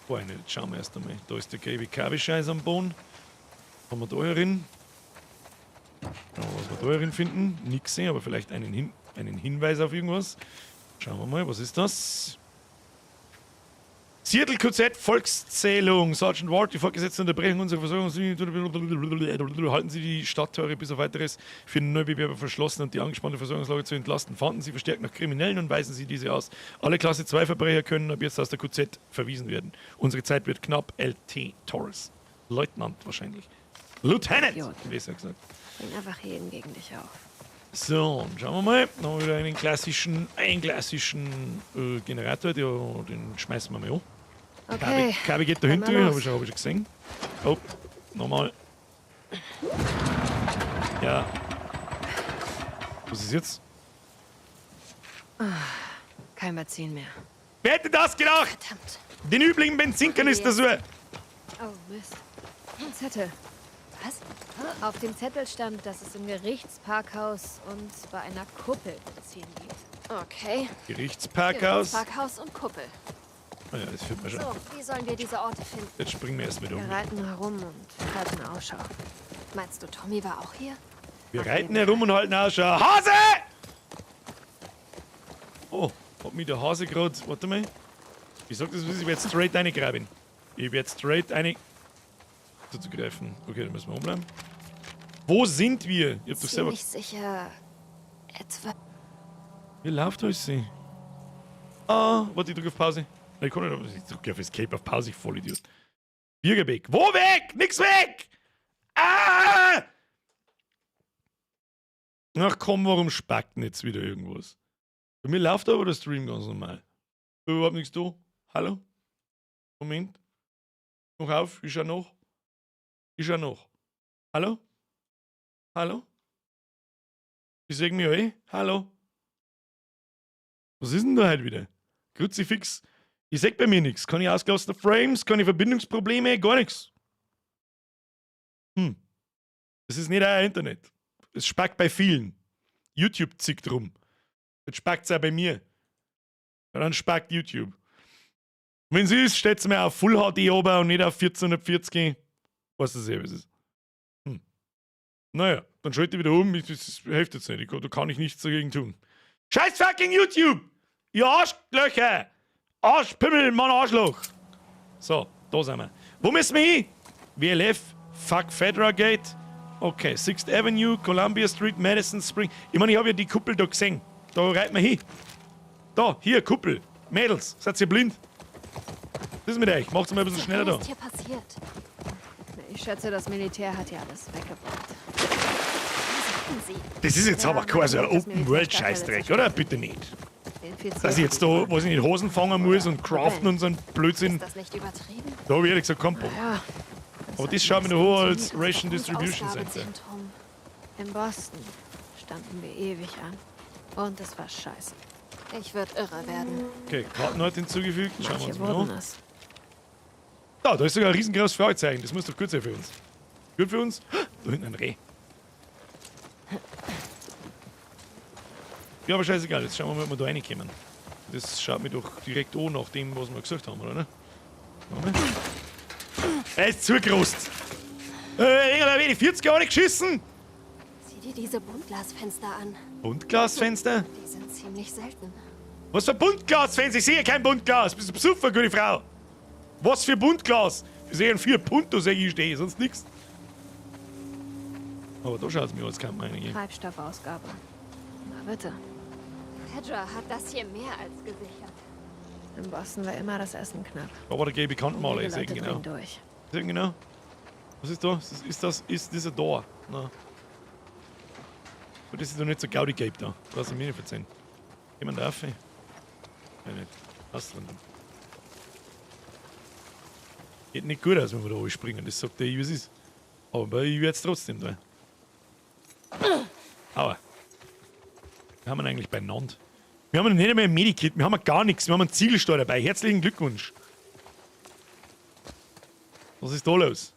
Boah, nicht. Jetzt schauen wir erst einmal. Da ist der gelbe Kabelscheiß am Boden. Was haben wir da herin? Schauen wir, was wir da herin finden. Nix sehen, aber vielleicht einen Hinweis auf irgendwas. Schauen wir mal, was ist das? Seattle QZ Volkszählung. Sergeant Ward, die fortgesetzte Unterbrechung unserer Versorgungslinie. Halten Sie die Stadttore bis auf weiteres für Neubewerber verschlossen und die angespannte Versorgungslage zu entlasten. Fahnden Sie verstärkt nach Kriminellen und weisen Sie diese aus. Alle Klasse 2 Verbrecher können ab jetzt aus der QZ verwiesen werden. Unsere Zeit wird knapp. LT Torres. Leutnant wahrscheinlich. Lieutenant, besser gesagt. Bring einfach jeden gegen dich auf. So, schauen wir mal. Dann haben wir wieder einen klassischen Generator, den schmeißen wir mal an. Okay. Kabel geht dahinter, habe ich schon gesehen. Oh, nochmal. Ja. Was ist jetzt? Kein Benzin mehr. Wer hätte das gedacht? Verdammt. Den üblichen Benzinkanister so. Oh, Mist. Ein Zettel. Was? Auf dem Zettel stand, dass es im Gerichtsparkhaus und bei einer Kuppel Benzin gibt. Okay. Gerichtsparkhaus. Gerichtsparkhaus und Kuppel. Ah ja, das findet man schon. So, wie sollen wir diese Orte finden? Jetzt springen wir erst mit um. Wir reiten herum und halten Ausschau. Meinst du, Tommy war auch hier? Wir reiten herum und halten Ausschau. Hase! Oh, hat mich der Hase gerade. Warte mal. Ich sag das, ich werde straight reingraben. Ich werde straight rein. Zuzugreifen. Okay, dann müssen wir umbleiben. Wo sind wir? Ich hab doch selber. Ziemlich sicher. Etwa. Wie läuft alles? Sie? Ah, warte, ich drücke auf Pause. Ich kann nicht, ich drücke auf Escape auf Pause, ich Vollidiot. Bürgerweg. Wo weg? Nix weg! Ah! Ach komm, warum spackt denn jetzt wieder irgendwas? Bei mir läuft aber der Stream ganz normal. Überhaupt nichts da. Hallo? Moment. Noch auf, ist ja noch. Ist ja noch. Hallo? Hallo? Ich seh mich eh. Hallo? Was ist denn da heute wieder? Kruzifix. Ich seh bei mir nichts. Keine ausgelassene Frames, keine Verbindungsprobleme, gar nichts. Das ist nicht euer Internet. Es spackt bei vielen. YouTube zickt rum. Jetzt spackt's auch bei mir. Ja, dann spackt YouTube. Wenn es ist, stellt's mir auf Full HD oben und nicht auf 1440. Weißt du sehr, was es ist. Naja, dann schalte ich wieder um. Das hilft jetzt nicht. Da kann ich nichts dagegen tun. Scheiß fucking YouTube! Ihr Arschlöcher! Arschpimmel, Mann, Arschloch! So, da sind wir. Wo müssen wir hin? WLF, fuck Fedra Gate. Okay, 6th Avenue, Columbia Street, Madison Spring. Ich meine, ich habe ja die Kuppel da gesehen. Da reiten wir hin. Da, hier, Kuppel. Mädels, seid ihr blind? Was ist mit euch? Macht's mal ein bisschen schneller da. Was ist hier passiert? Ich schätze, das Militär hat hier alles weggebracht. Sie. Das ist jetzt Ja, aber quasi ein das Open-World-Scheißdreck, oder? Bitte nicht. Infiziert. Dass ich jetzt da, was ich nicht, Hosen fangen muss und craften und so ein Blödsinn. Ist das nicht übertrieben? Da habe ich ehrlich gesagt keinen Bock. Ja. Aber das schaut mir noch an als Ration Distribution Center. Ausgabezentrum. In Boston standen wir ewig an. Und es war scheiße. Ich würde irre werden. Okay, Kartenort hinzugefügt. Schauen wir Manche uns mal wurden an. es. Da, da ist sogar ein riesengroßes Fragezeichen. Das muss doch gut sein für uns. Gut für uns? Da hinten ein Reh. Ja, aber scheißegal. Jetzt schauen wir mal, ob wir da reinkommen. Das schaut mir doch direkt an nach dem, was wir gesagt haben, oder? Ne? Warte. Er ist zu groß. Irgendwann die 40 Jahre geschissen. Sieh dir diese Buntglasfenster an. Buntglasfenster? Die sind ziemlich selten. Was für Buntglasfenster? Ich sehe kein Buntglas. Bist du Besucher, gute Frau? Was für Buntglas? Ich sehe ein 4 Punto, sag ich, stehe, sonst nichts. Aber da schaut es mir aus, kann man reingehen. Treibstoffausgabe. Na bitte. Fedra hat das hier mehr als gesichert. In Boston war immer das Essen knapp. Da war der gelbe Kantenmaler, Die ich sehe Leute genau. drehen durch. Sehen genau. Was ist da? Ist das ein Tor? Nein. Aber das ist doch nicht so Gaudi gelb da. Lass ich mir nicht verzeihen. Jemand darf ich? Nein, nicht. Passt dran. Geht nicht gut aus, wenn wir da springen. Das sagt der, wie es ist. Aber ich werde es trotzdem da. Aua. Wir haben ihn eigentlich beieinander. Wir haben nicht einmal ein Medikit, wir haben gar nichts. Wir haben einen Ziegelstein dabei. Herzlichen Glückwunsch. Was ist da los?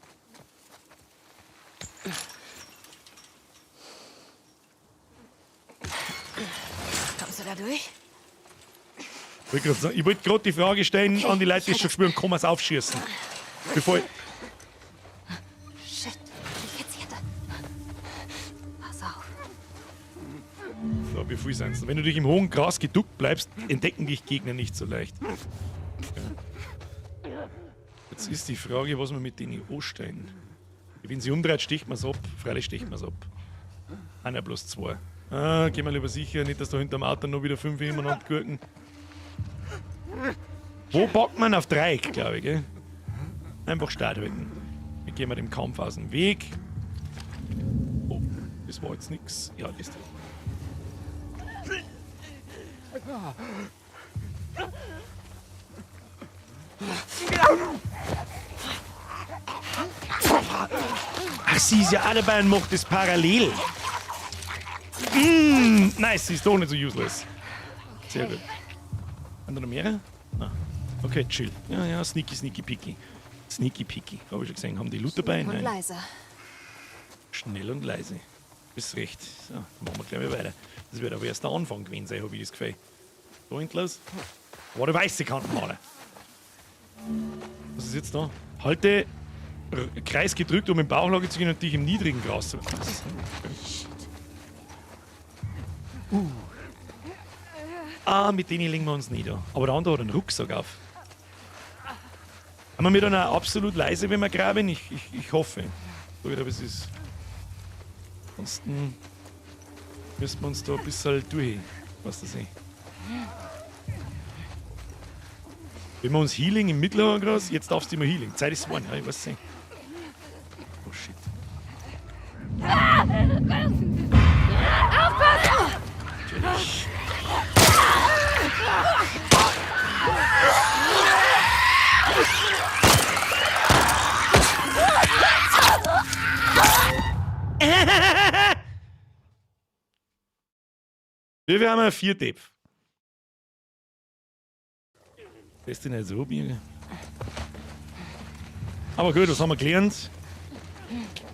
Kommst du da durch? Ich wollte gerade die Frage stellen an die Leute, die es schon spüren, kann man es aufschießen? Bevor ich. Shit, Infizierte. Pass auf. So, wie viel sind's? Wenn du dich im hohen Gras geduckt bleibst, entdecken dich Gegner nicht so leicht. Okay. Jetzt ist die Frage, was wir mit denen anstellen. Wenn sie umdreht, sticht man's ab. Freilich sticht man's ab. Einer plus zwei. Ah, gehen wir lieber sicher, nicht, dass da hinterm Auto noch wieder 5 ineinander gurken. Wo packt man auf Dreieck, glaube ich, gell? Einfach Start halten. Wir gehen wir dem Kampf aus dem Weg. Oh, das war jetzt nix. Ja, das. Ach, sie ist ja auch dabei und macht das parallel. Nice, sie ist doch nicht so useless. Sehr gut. Haben da noch mehrere? Ah. Okay, chill. Ja, ja, sneaky, sneaky, picky. Sneaky, picky. Habe ich schon gesehen. Haben die Loot dabei? Und Nein. leise. Schnell und leise. Bist recht. So, dann machen wir gleich mal weiter. Das wird aber erst der Anfang gewesen sein, habe ich das Gefühl. Da hinten los. War der weiße Kantenmaler. Was ist jetzt da? Halte Kreis gedrückt, um in Bauchlage zu gehen und dich im niedrigen Gras zu. Ah, mit denen legen wir uns nieder. Aber der andere hat einen Rucksack auf. Haben wir dann auch absolut leise, wenn wir graben? Ich hoffe. So wieder, es ist. Ansonsten müssen wir uns da ein bisschen durch. Was das ist. Wenn wir uns Healing im mittleren Gras, jetzt darfst du immer Healing. Zeit ist one, ja, ich weiß nicht. Oh shit. Natürlich. Wir haben 4 Depf. Das ist denn nicht so, Birge. Aber gut, was haben wir gelernt?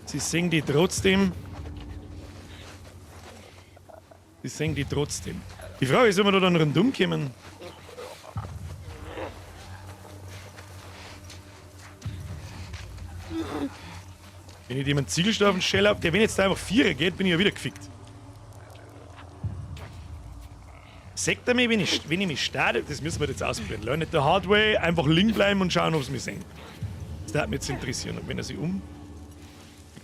Sie sehen die trotzdem. Sie sehen die trotzdem. Die Frage ist, ob wir da dann rundum kommen. Wenn ich dem einen Ziegelstein auf den Schell hab, der wenn jetzt da einfach 4 geht, bin ich ja wieder gefickt. Sagt er mir, wenn ich mich starte, das müssen wir jetzt ausprobieren. Learn it the hard way, einfach liegen bleiben und schauen, ob sie mich sehen. Das würde mich jetzt interessieren. Und wenn er sich um.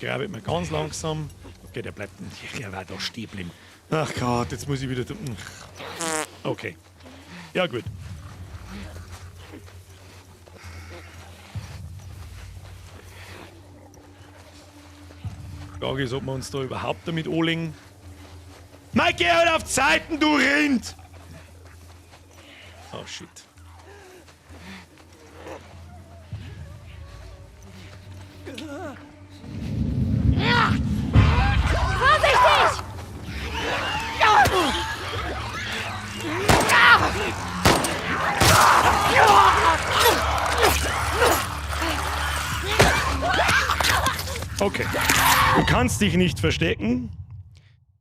Grabe ich mir ganz langsam. Okay, der bleibt. Der war da stehen bleiben. Ach Gott, jetzt muss ich wieder. Okay. Ja, gut. Frage ist, ob wir uns da überhaupt damit anlegen. Mike, halt auf Zeiten, du Rind! Oh shit. Vorsichtig! Okay. Du kannst dich nicht verstecken.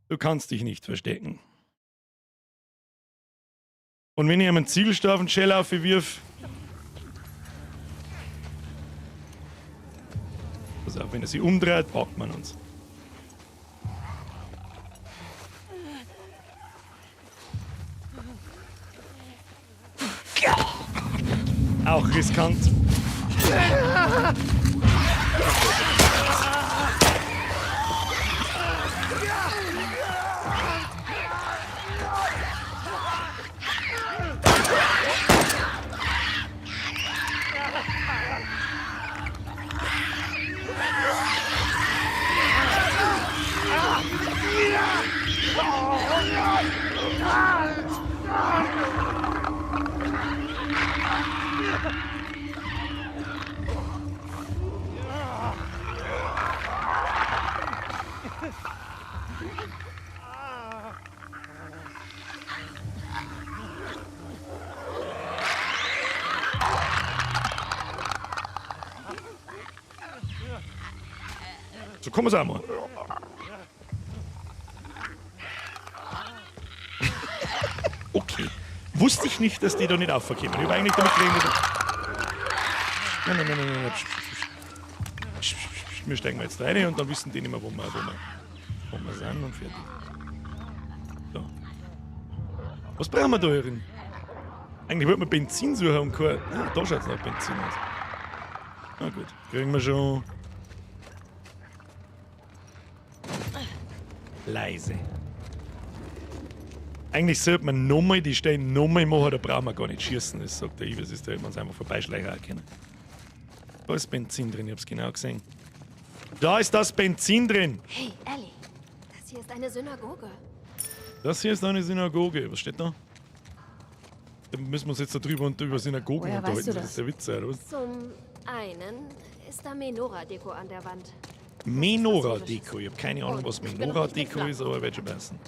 Du kannst dich nicht verstecken. Und wenn ich ihm einen Zielstaff und Shell aufwirf. Pass auf, wenn er sich umdreht, packt man uns. Auch riskant. So kann man's auch machen. Okay. Wusste ich nicht, dass die da nicht aufkommen. Ich habe eigentlich damit gerechnet. Nein, nein, nein, nein, nein. Psch, psch, psch, psch. Wir steigen mal jetzt rein und dann wissen die nicht mehr, wo wir sind und fertig. So. Was brauchen wir da herin? Eigentlich wollten wir Benzin suchen und kein. Ah, da schaut's nach Benzin aus. Na gut, kriegen wir schon. Leise. Eigentlich sollte man nochmal die Stellen nochmal machen, da brauchen wir gar nicht schießen. Das sagt der Ives, ist da hätte man es einfach vorbeischleichen können. Da ist Benzin drin, ich hab's genau gesehen. Da ist das Benzin drin! Hey, Ellie, das hier ist eine Synagoge. Das hier ist eine Synagoge. Was steht da? Da müssen wir uns jetzt da drüber und über Synagogen Woher unterhalten. weißt du das? ist der Witz, oder was? Zum einen ist da Menora-Deko an der Wand. Menora-Deko. Ich hab keine Ahnung, was Und ich bin noch nicht Menora-Deko ist, aber wird schon passen.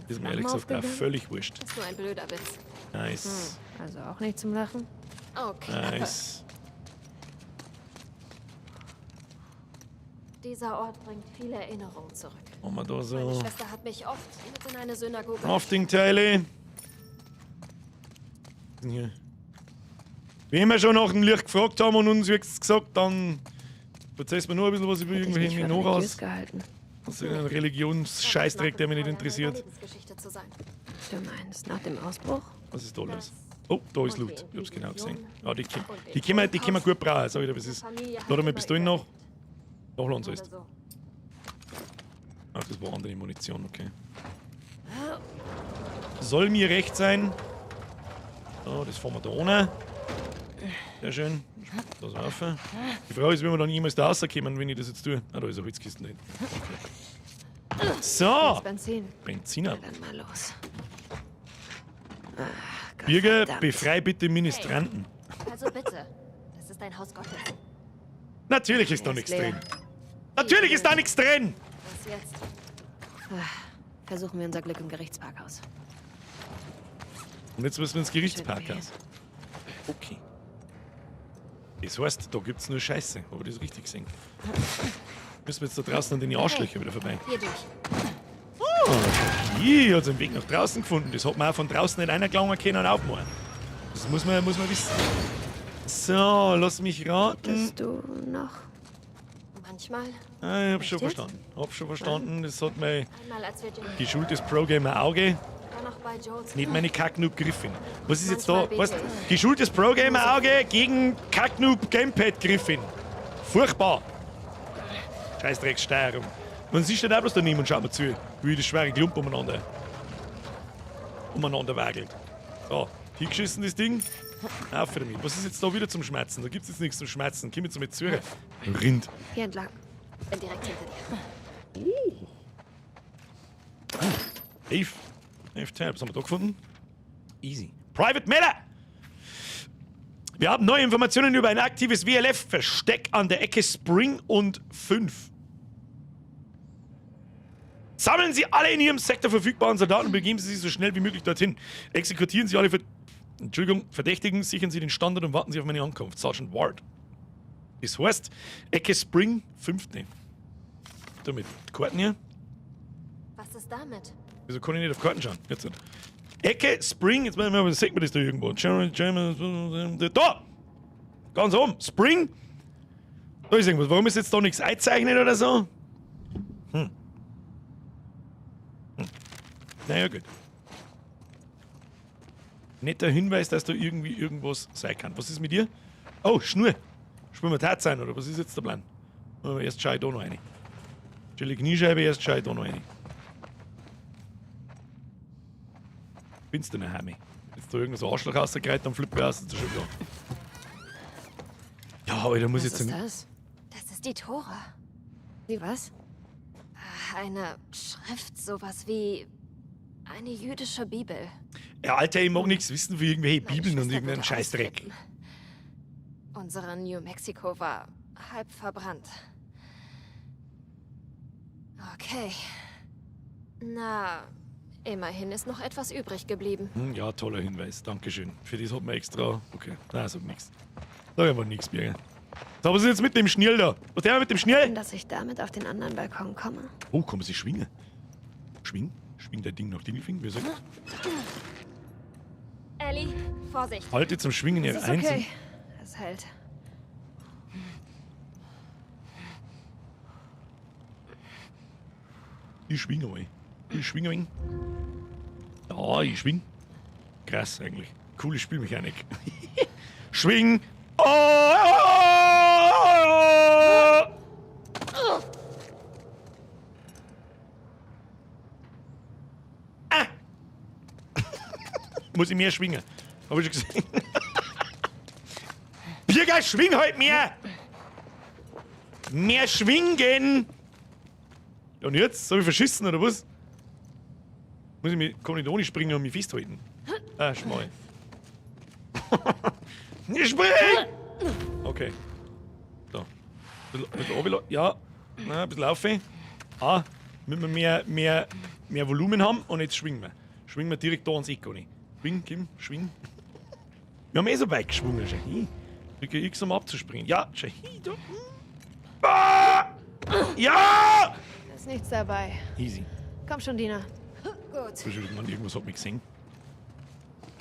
Ist mir ehrlich gesagt auch völlig wurscht. Ist nur ein blöder Witz. Nice. Also auch nicht zum Lachen. Okay. Nice. Dieser Ort bringt viele Erinnerungen zurück. Machen wir da Meine so Schwester hat mich oft mit in eine Synagoge. Crafting-Teile. Hier. Wenn wir schon nach dem Licht gefragt haben und uns jetzt gesagt, dann erzählst mir nur ein bisschen was über irgendwelche Menoras. gehalten. Das ist ein Religionsscheißdreck, der mich nicht interessiert. Du meinst nach dem Ausbruch? Was ist da los? Oh, da ist Loot. Ich hab's genau gesehen. Ah, die können wir gut brauchen. Sag ich dir, was ist. Lade mal Pistolen nach. Nachladen sollst. Ach, das war andere Munition, okay. Soll mir recht sein. So, das fahren wir da ohne. Sehr schön. Das auf. Die Frage ist, wie wir dann jemals da rauskommen, wenn ich das jetzt tue. Ah, da ist eine Holzkiste drin. Okay. So! Benzin. Benziner. Dann mal los. Ach, Birger, befrei bitte Ministranten. Also bitte. Das ist ein Haus Gottes. Natürlich ist da nichts drin. Natürlich ist da nichts drin! Was jetzt? Versuchen wir unser Glück im Gerichtsparkhaus. Und jetzt müssen wir ins Gerichtsparkhaus. Okay. Das heißt, da gibt's nur Scheiße. Habe ich das richtig gesehen? Müssen wir jetzt da draußen an den Arschlöchern wieder vorbei. Hier durch. Oh, hier hat einen Weg nach draußen gefunden. Das hat man auch von draußen nicht einer gelangen können und aufmachen. Das muss man wissen. So, lass mich raten. Bist du noch? Manchmal. Ah, ich hab schon verstanden. Hab schon verstanden. Das hat mein geschultes Pro-Gamer Auge. Nicht meine Kacknoob Griffin. Was ist jetzt da? Was? Geschultes Pro-Gamer Auge gegen Kacknoob Gamepad Griffin. Furchtbar. Scheißdreckssteuerung. Man sieht steht auch bloß daneben und schaut mir zu, wie die schwere Klump umeinander wagelt. So, hingeschissen das Ding. Auf damit. Was ist jetzt da wieder zum Schmerzen? Da gibt es jetzt nichts zum Schmerzen. Komm jetzt mit zu. Rind. Hier entlang. Bin direkt hinter dir. Oh. Elf. 11 Tabs haben wir da gefunden. Easy. Private Miller! Wir haben neue Informationen über ein aktives WLF-Versteck an der Ecke Spring und 5. Sammeln Sie alle in Ihrem Sektor verfügbaren Soldaten und begeben Sie sich so schnell wie möglich dorthin. Exekutieren Sie alle Verdächtigen, sichern Sie den Standort und warten Sie auf meine Ankunft. Sergeant Ward. Das heißt, Ecke Spring 5. Da mit Karten hier. Was ist damit? Wieso kann ich nicht auf Karten schauen? Jetzt nicht. Ecke Spring, jetzt sieht man das da irgendwo. Da! Ganz oben. Spring! Da ist irgendwas. Warum ist jetzt da nichts einzeichnet oder so? Hm. Hm. Naja, gut. Netter Hinweis, dass da irgendwie irgendwas sein kann. Was ist mit dir? Oh, Schnur. Spielen wir Tat sein, oder was ist jetzt der Plan? Erst schau ich da noch eine. Stelle Kniescheibe, erst schau ich da noch eine. Findest du nicht, Heime? Jetzt da irgendwas so Arschloch rausgereiht, dann flippe ich aus, das ist schon klar. Ja, Alter, muss was jetzt. ist das? Das ist die Tora. Die was? Eine Schrift, sowas wie eine jüdische Bibel. Ja, Alter, ich mag nichts wissen für irgendwelche Bibeln und Schwester irgendeinen würde Scheißdreck. ausflippen. Unsere New Mexico war halb verbrannt. Okay. Na, immerhin ist noch etwas übrig geblieben. Hm, ja, toller Hinweis. Dankeschön. Für das hat man extra. Okay, nein, sag nichts. Sag einfach nichts, Birger. So, was ist jetzt mit dem Schnirl da? Was der mit dem Schnirl? Dass ich damit auf den anderen Balkon komme. Oh, kann man sich schwingen? Schwingen? Schwing dein Ding nach Dingelfing? Wie sagt man? Ellie, Vorsicht. Halte zum Schwingen Das ist R1. okay. Es hält. Ich schwinge mal. Ich schwinge ein wenig. Ja, ich schwing. Krass eigentlich. Coole Spielmechanik. Schwing! Oh, oh, oh, oh. Ah. Muss ich mehr schwingen? Hab ich schon gesehen. Birger, schwing halt mehr! Mehr schwingen! Und jetzt? Soll ich verschissen oder was? Muss ich mich, kann ich da ohne springen und mich festhalten? Ah, schmal. Nicht spring! Okay. So. Ein bisschen runter, ja. Na, ein bisschen rauf. Ah, damit wir mehr Volumen haben und jetzt schwingen wir. Schwingen wir direkt da ans Eck, oder? Schwing, Kim, schwing. Wir haben eh so weit geschwungen, schau hin. Drücke X, um abzuspringen. Ja, schau hin, da. Ah! Ja! Da ist nichts dabei. Easy. Komm schon, Dina. Gut. Mann, irgendwas hat mich gesehen.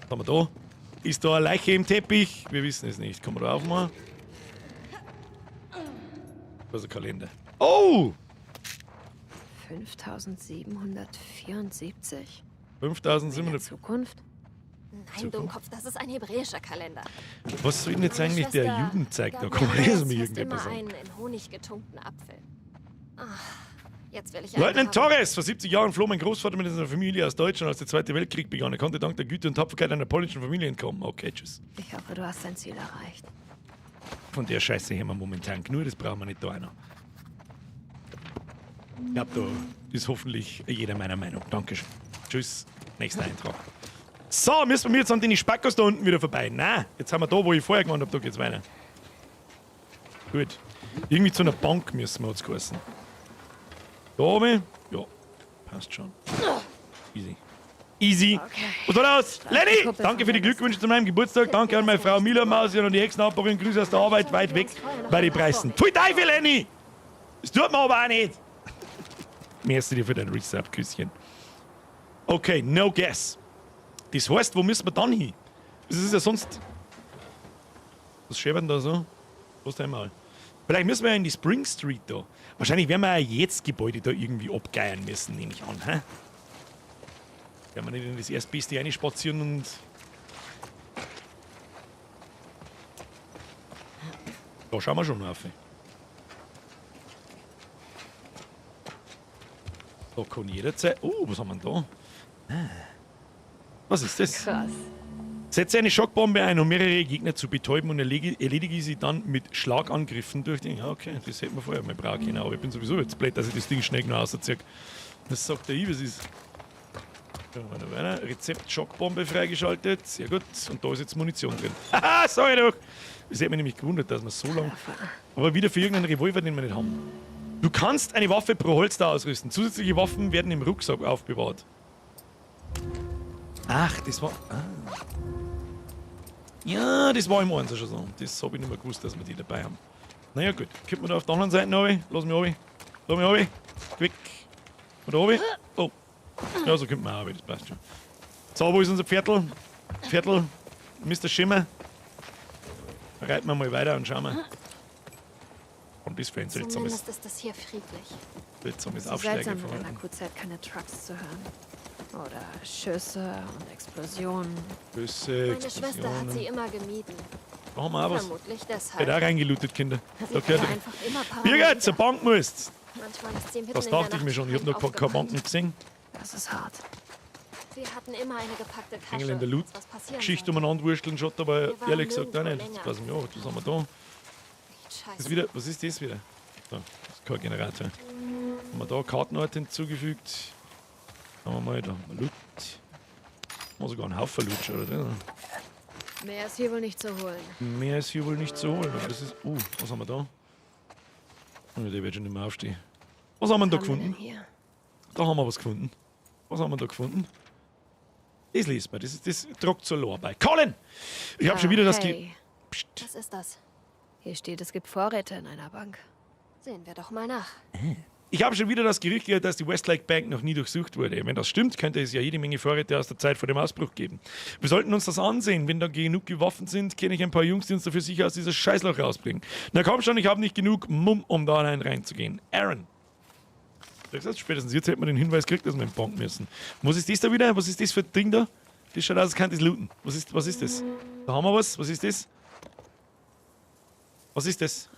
Was haben wir da? Ist da eine Leiche im Teppich? Wir wissen es nicht. Kann man da aufmachen? Da ist ein Kalender. Oh! 5774? 5700. Zukunft? Nein, Dummkopf, das ist ein hebräischer Kalender. Was soll denn jetzt Meine eigentlich der Schwester Jugend zeigt? Da gab kann man mir lesen, als mir Fest irgendetwas immer sagen. einen in Honig getunkten Apfel. Ach, jetzt will ich einen Leutnant haben. Torres! Vor 70 Jahren floh mein Großvater mit seiner Familie aus Deutschland, als der Zweite Weltkrieg begann. Er konnte dank der Güte und Tapferkeit einer polnischen Familie entkommen. Okay, tschüss. Ich hoffe, du hast dein Ziel erreicht. Von der Scheiße haben wir momentan genug, das brauchen wir nicht da auch noch. Ich glaube, da ist hoffentlich jeder meiner Meinung. Dankeschön. Tschüss. Nächster Eintrag. So, müssen wir jetzt an den Spackos da unten wieder vorbei. Nein, jetzt haben wir da, wo ich vorher gemeint habe, da geht's weiter. Gut. Irgendwie zu einer Bank müssen wir uns geheißen. Da oben? Ja, passt schon. Easy. Easy. Okay. Was war das? Lenny! Kuppel Danke von für die Glückwünsche zu meinem Geburtstag. Danke an meine Frau Mila Mausi und an die Ex-Nachbarin. Grüße aus der Arbeit, weit weg bei den Preisen. Pfui Teufel, Lenny! Das tut man aber auch nicht. Merci dir für dein Resub, Küsschen. Okay, no guess. Das heißt, wo müssen wir dann hin? Das ist ja sonst. Was scheppert denn da so? Was denn mal? Vielleicht müssen wir ja in die Spring Street da. Wahrscheinlich werden wir ja jetzt Gebäude da irgendwie abgeiern müssen, nehme ich an. Hä? Werden wir nicht in das Erstbeste reinspazieren und. Da schauen wir schon auf. Da kann jederzeit... Oh, was haben wir denn da? Was ist das? Krass. Setze eine Schockbombe ein, um mehrere Gegner zu betäuben und erledige sie dann mit Schlagangriffen durch den... Ja, okay, das hätten wir vorher mal brauchen können, aber ich bin sowieso jetzt blöd, dass ich das Ding schnell genau rausziehe. Das sagt der I, was ist. Ja, weiter, weiter. Rezept Schockbombe freigeschaltet. Sehr gut. Und da ist jetzt Munition drin. Haha, sag ich doch! Das hätte mich nämlich gewundert, dass wir so lange... Aber wieder für irgendeinen Revolver, den wir nicht haben. Du kannst eine Waffe pro Holster ausrüsten. Zusätzliche Waffen werden im Rucksack aufbewahrt. Ach, das war... Ah. Ja, das war im Einser schon so. Das hab ich nicht mehr gewusst, dass wir die dabei haben. Naja, gut. Kommt man da auf der anderen Seite runter? Lass mich runter. Lass mich runter. Quick. Und da runter. Oh. Ja, so kommt man auch runter, das passt schon. So, wo ist unser Pferdl? Pferdl, Mr. Schimmer. Reiten wir mal weiter und schauen wir. Und das für ein seltsames. Zumindest ist das hier friedlich. Seltsames So seltsam, in Aufsteigeverhalten. einer QZ keine Trucks zu hören. Oder Schüsse und Explosionen. Schüsse, Meine Schwester hat sie immer gemieden. Da haben wir auch was. Vermutlich deshalb. Wird auch reingelootet, Kinder. Sie Da gehört war einfach immer paranoid. Birgit, zur Bank musst. Manchmal ist sie mitten Das in der dachte ich Nacht mir schon. Ich hab noch keine aufgewacht. Banken gesehen. Das ist hart. Wir hatten immer eine gepackte Tasche. Engel in der falls was passieren Loot-Geschichte sollte. umeinander wursteln schaut, aber Wir waren ehrlich gesagt auch nirgendwo nicht. länger. Das passen wir auf. Was haben wir da? Scheiße. Das ist wieder, was ist das wieder? Da, das ist kein Generator. Haben wir da Kartenort hinzugefügt? Haben wir mal, da haben wir Loot. Haben wir sogar einen Haufen Loot schon, oder? Mehr ist hier wohl nicht zu holen. Mehr ist hier wohl nicht zu holen. Aber das ist. Was haben wir da? Oh, der wird schon nicht mehr aufstehen. Was haben wir denn da Was haben wir gefunden? denn hier? Da haben wir was gefunden. Was haben wir da gefunden? Das liest man. Das ist das tragt zur Lore bei. Colin! Ich hab schon wieder das Ge Hey. Was ist das? Hier steht, es gibt Vorräte in einer Bank. Sehen wir doch mal nach. Ich habe schon wieder das Gerücht gehört, dass die Westlake Bank noch nie durchsucht wurde. Wenn das stimmt, könnte es ja jede Menge Vorräte aus der Zeit vor dem Ausbruch geben. Wir sollten uns das ansehen. Wenn da genug Waffen sind, kenne ich ein paar Jungs, die uns dafür sicher aus dieser Scheißloch rausbringen. Na komm schon, ich habe nicht genug Mumm, um da allein reinzugehen. Aaron. Das heißt, spätestens jetzt hätte man den Hinweis gekriegt, dass wir in die Bank müssen. Was ist das da wieder? Was ist das für ein Ding da? Das schaut aus, als könnte das looten. Was ist das? Da haben wir was. Was ist das? Was ist das?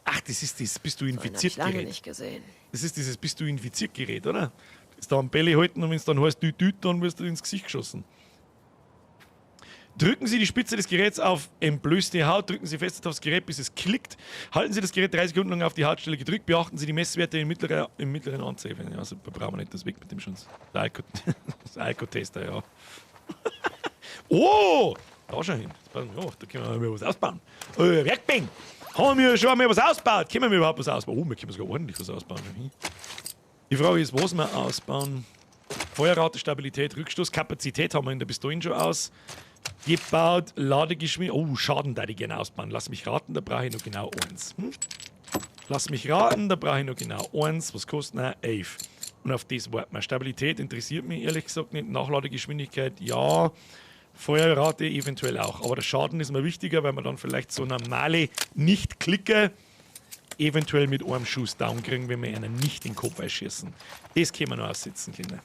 Ach, das ist das Bist du So einen hab infiziert ich lange Gerät. nicht gesehen. Das ist dieses Bist du infiziert Gerät, oder? Das da am Belly halten und wenn es dann heißt, düt, düt, dann wirst du ins Gesicht geschossen. Drücken Sie die Spitze des Geräts auf entblößte Haut, drücken Sie fest auf das Gerät, bis es klickt. Halten Sie das Gerät 3 Sekunden lang auf die Hautstelle gedrückt, beachten Sie die Messwerte im mittleren Anzeichen. Ja, also brauchen wir nicht das weg mit dem schon. Das Alkotester, ja. Oh! Da schon hin. Das passen wir auf. Da können wir was ausbauen. Werkbank! Haben wir schon mal was ausgebaut? Können wir überhaupt was ausbauen? Oh, wir können sogar ordentlich was ausbauen. Die Frage ist, was wir ausbauen. Feuerrate, Stabilität, Rückstoß, Kapazität haben wir in der Pistolen schon ausgebaut. Ladegeschwindigkeit. Oh, Schaden da ich gerne ausbauen. Lass mich raten, da brauche ich noch genau eins. Lass mich raten, da brauche ich noch genau eins. Was kostet denn? 11. Und auf das warten wir. Stabilität interessiert mich ehrlich gesagt nicht. Nachladegeschwindigkeit, ja. Feuerrate eventuell auch. Aber der Schaden ist mir wichtiger, weil man dann vielleicht so normale Nicht-Klicker eventuell mit einem Schuss down kriegen, wenn wir einen nicht in den Kopf einschießen. Das können wir noch aussitzen, Kinder.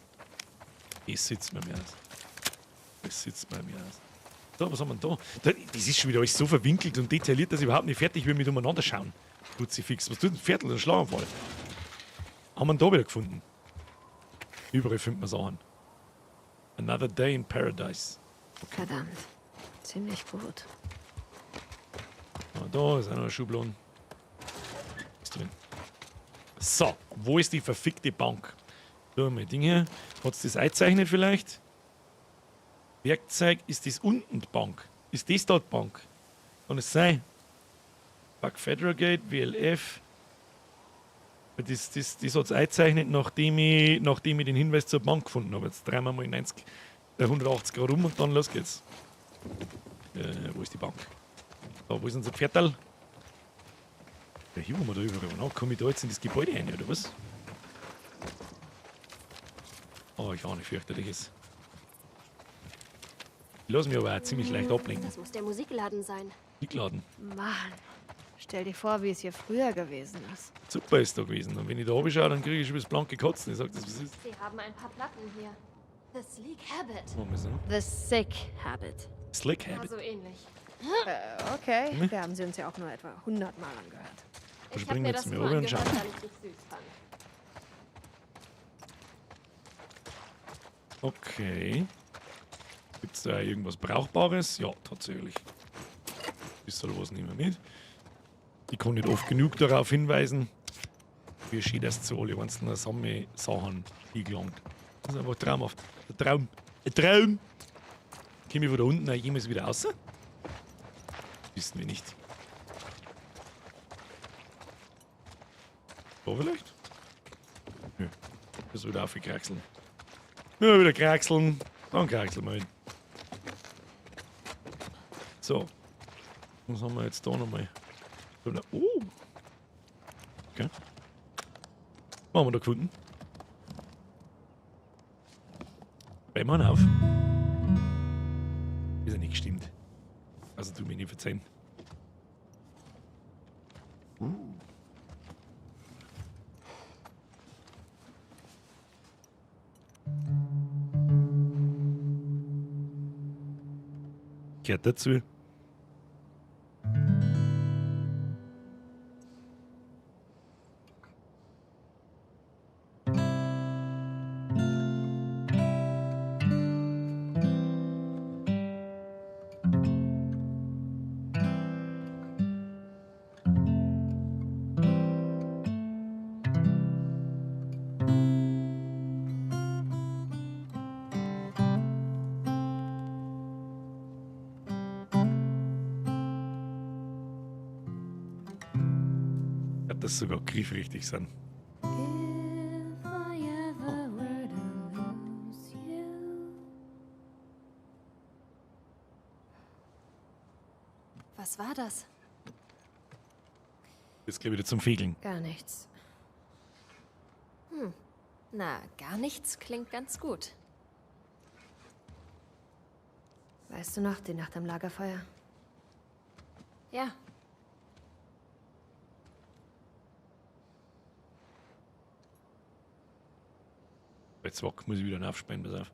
Das sitzt mir mir aus. Das sitzt mir mir aus. So, was haben wir denn da? Das ist schon wieder alles so verwinkelt und detailliert, dass ich überhaupt nicht fertig bin mit umeinander schauen. Kruzifix. Was tut ein Viertel? Ein Schlaganfall. Haben wir ihn da wieder gefunden? Überall findet man Sachen. Another day in paradise. Okay. Verdammt. Ziemlich gut. Ah, da ist auch noch eine Schublade. Ist drin. So, wo ist die verfickte Bank? Da haben wir Ding hier. Hat's das eingezeichnet vielleicht? Werkzeug, ist das unten die Bank? Ist das dort die Bank? Kann es sein? Buck Federal Gate, WLF. Das hat's eingezeichnet, nachdem ich den Hinweis zur Bank gefunden habe. Jetzt drehen wir mal 180 Grad um und dann los geht's. Wo ist die Bank? Da, wo ist unser Pferdl? Ja, hier, wo wir da überall waren. Komme ich da jetzt in das Gebäude rein, oder was? Oh, ich ahne fürchterliches. Ich lasse mich aber auch ziemlich leicht ablenken. Das muss der Musikladen sein. Musikladen. Mann, stell dir vor, wie es hier früher gewesen ist. Super ist da gewesen. Und wenn ich da runterschaue, dann kriege ich schon das blanke Kotzen. Ich sag das, was ist. Sie haben ein paar Platten hier. The Sleek Habit. The Sick Habit. Slick Habit. Ja, so ähnlich. Okay. Hm? Wir haben sie uns ja auch nur etwa 100 Mal angehört. Ich hab Springen mir wir jetzt das mal nur runter und angehört, schauen. weil ich dich süß fand. Okay. Gibt es da irgendwas Brauchbares? Ja, tatsächlich. Bisschen was nehmen wir mit. Ich kann nicht oft genug darauf hinweisen, wie schön das zu alle einzelnen Sammelsachen eingelangt. Das ist einfach traumhaft. Ein Traum. Ein Traum! Komme ich von da unten auch jemals wieder raus? Wissen wir nicht. Da vielleicht? Nö. Das wieder aufgekraxeln. Ja, wieder kraxeln. Dann kraxeln wir hin. So. Was haben wir jetzt da nochmal? Oh! Okay. Was haben wir da gefunden? Mal auf. Ist ja nicht gestimmt. Also du mir nicht verzeihen. Gehört dazu. Das sogar griffrichtig sind. Was war das? Jetzt gleich wieder zum Fegeln. Gar nichts. Na, gar nichts klingt ganz gut. Weißt du noch, die Nacht am Lagerfeuer? Ja. Jetzt muss ich wieder aufsperren, pass auf.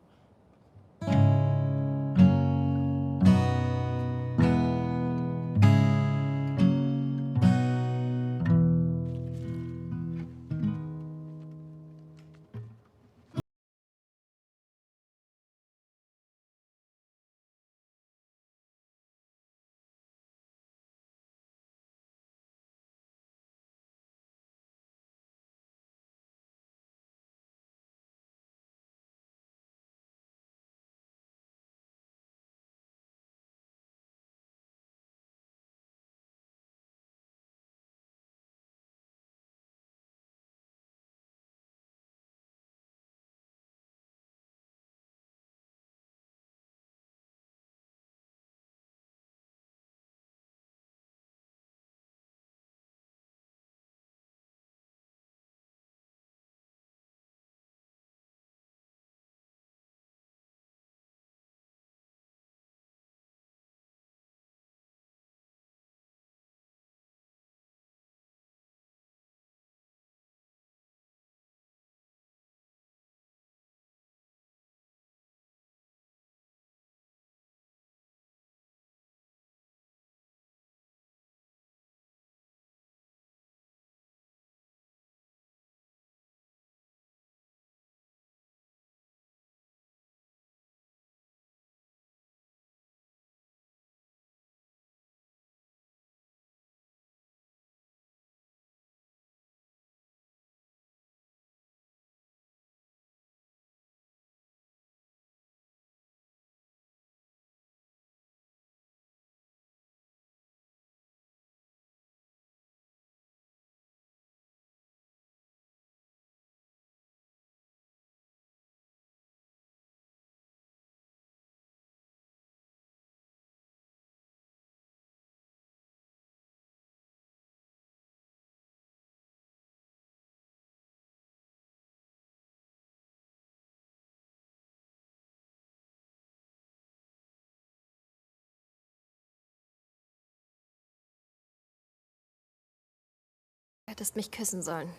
Hättest mich küssen sollen.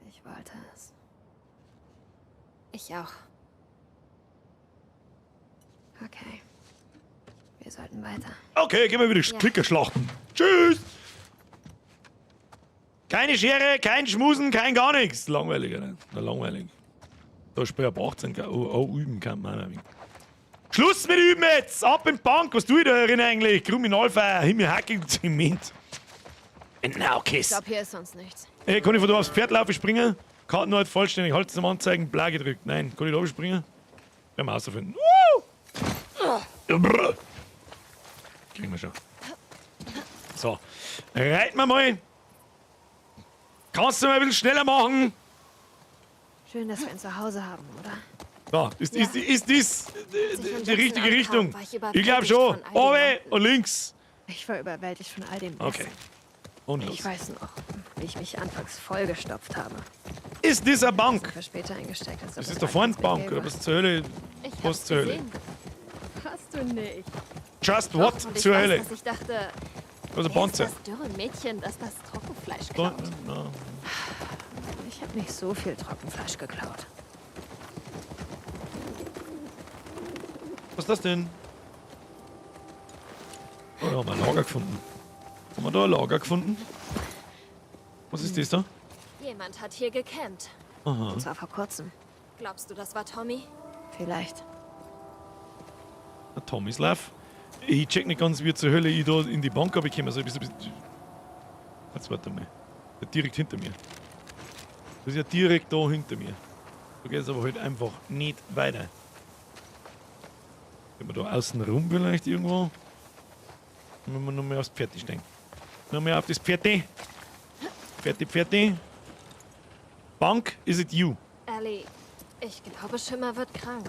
Ich wollte es. Ich auch. Okay. Wir sollten weiter. Okay, gehen wir wieder Ja. Klicker schlachten. Tschüss! Keine Schere, kein Schmusen, kein gar nichts. Langweilig, oder? Na, langweilig. Da spiel ab 18, oh, oh, üben kann man auch. Schluss mit Üben jetzt! Ab in die Bank! Was tue ich da drin eigentlich? Kriminalfeier, Himmel, Hacking, Zement. Now, Ich Kiss. glaube, hier ist sonst nichts. Ey, kann ich von da aufs Pferd laufen springen? Kartenort vollständig, halt zum Anzeigen, bla gedrückt. Nein, kann ich da springen? Werden wir rausfinden. Woo! Ja, brr. Kriegen wir schon. So, reiten wir mal. Kannst du mal ein bisschen schneller machen? Schön, dass wir ein Zuhause haben, oder? So, ist das ich die in richtige Jackson Richtung? ankam, war ich Ich glaube überwältigt schon. von all den Oben Leuten. und links. Ich war überwältigt von all dem Okay. Essen. Und los. Ich weiß noch, wie ich mich anfangs vollgestopft habe. Ist das eine Bank? Ich später eingesteckt, als ob Das es ist da vorne die gar Bank, nichts oder mehr was zur Hölle? Ich Was hab's zur Hölle? gesehen. Hast du nicht. Just what Und ich zur weiß, Hölle? dass ich dachte, Also wer ist Bonze. das dürre Mädchen, das das Trockenfleisch Da, klaut? na. Ich habe nicht so viel Trockenfleisch geklaut. Was ist das denn? Oh, da haben wir ein Lager gefunden. Haben wir da ein Lager gefunden? Was ist das da? Jemand hat hier gecampt. Aha. Und zwar vor kurzem. Glaubst du, das war Tommy? Vielleicht. Tommy's Life. Ich check nicht ganz, wie zur Hölle ich da in die Bank bekomme. Also, jetzt warte mal. Ja, direkt hinter mir. Das ist ja direkt da hinter mir. Da geht es aber halt einfach nicht weiter. Gehen wir da außen rum vielleicht irgendwo? Müssen wir noch mehr aufs Pferd steigen. Noch mehr auf das Pferd. Pferd, Pferd. Bank, is it you? Ellie, ich glaube, Schimmer wird krank.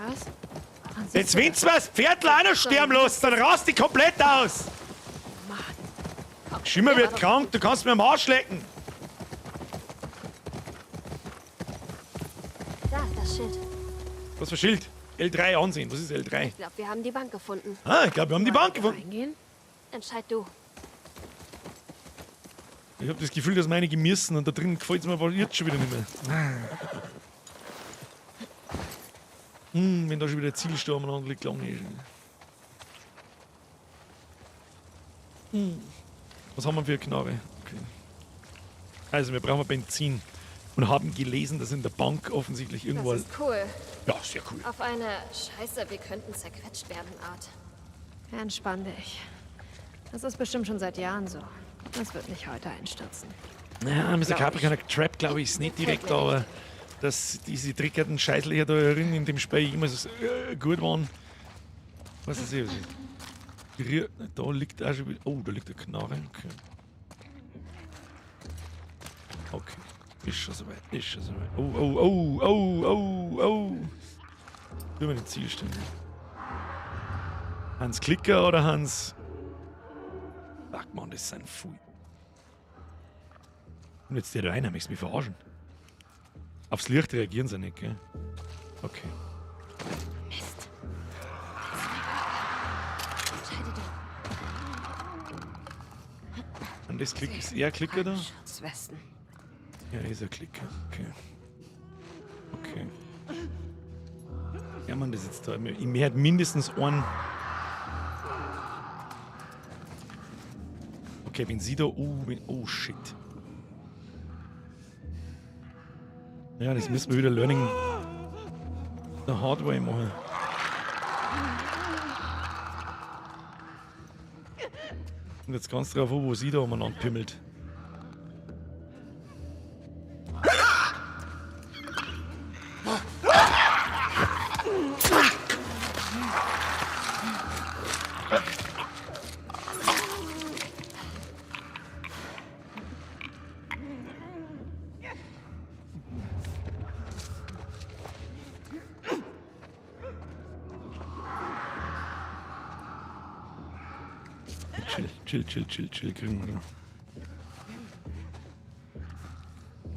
Was? Jetzt, wenn's mir das Pferd auch noch sterben lässt, dann rast die komplett aus! Schimmer wird krank, du kannst mir am Arsch lecken! Da, das Schild. Was für Schild? L3 ansehen. Was ist L3? Ich glaube, wir haben die Bank gefunden. Ah, ich glaube, wir haben die Bank gefunden. Reingehen? Entscheid du. Ich habe das Gefühl, dass meine gemissen und da drin gefällt es mir aber jetzt schon wieder nicht mehr. Hm, wenn da schon wieder der Zielsturm aneinander liegt, lang ist. Hm. Was haben wir für eine Knarre? Okay. Also, wir brauchen Benzin. Und haben gelesen, dass in der Bank offensichtlich irgendwo. Das ist cool. Ja, sehr cool. Auf eine Scheiße, wir könnten zerquetscht werden Art. Entspann dich. Das ist bestimmt schon seit Jahren so. Das wird nicht heute einstürzen. Ja, Mr. Glaub Capricorn Trap, glaube ich, ist nicht direkt, aber dass diese trickerten Scheißlöcher da drin in dem Spiel jemals gut waren. Was ist das? Da liegt auch schon wieder. Oh, da liegt eine Knarre. Okay. Okay. Ist schon soweit. Ist schon soweit. Oh, oh, oh, oh, oh, oh. Über den Zielstellen. Hans Klicker oder Hans. Fuck, man, das ist ein Pfui. Und jetzt der da einer, möchte mich verarschen. Aufs Licht reagieren sie nicht, gell? Okay. Mist. Entscheide du. Und das Klick ist er Klicker da? Schutzwesten. Ja, ist er Klicker. Okay. Okay. Ja, man, das jetzt da. Ich mehr hat mindestens einen. Okay, wenn sie da. Oh, wenn, oh shit. Ja, das müssen wir wieder Learning the hard way machen. Und jetzt ganz drauf an, wo sie da umeinander pimmelt. Chill, chill, chill, chill, chill, kriegen wir noch.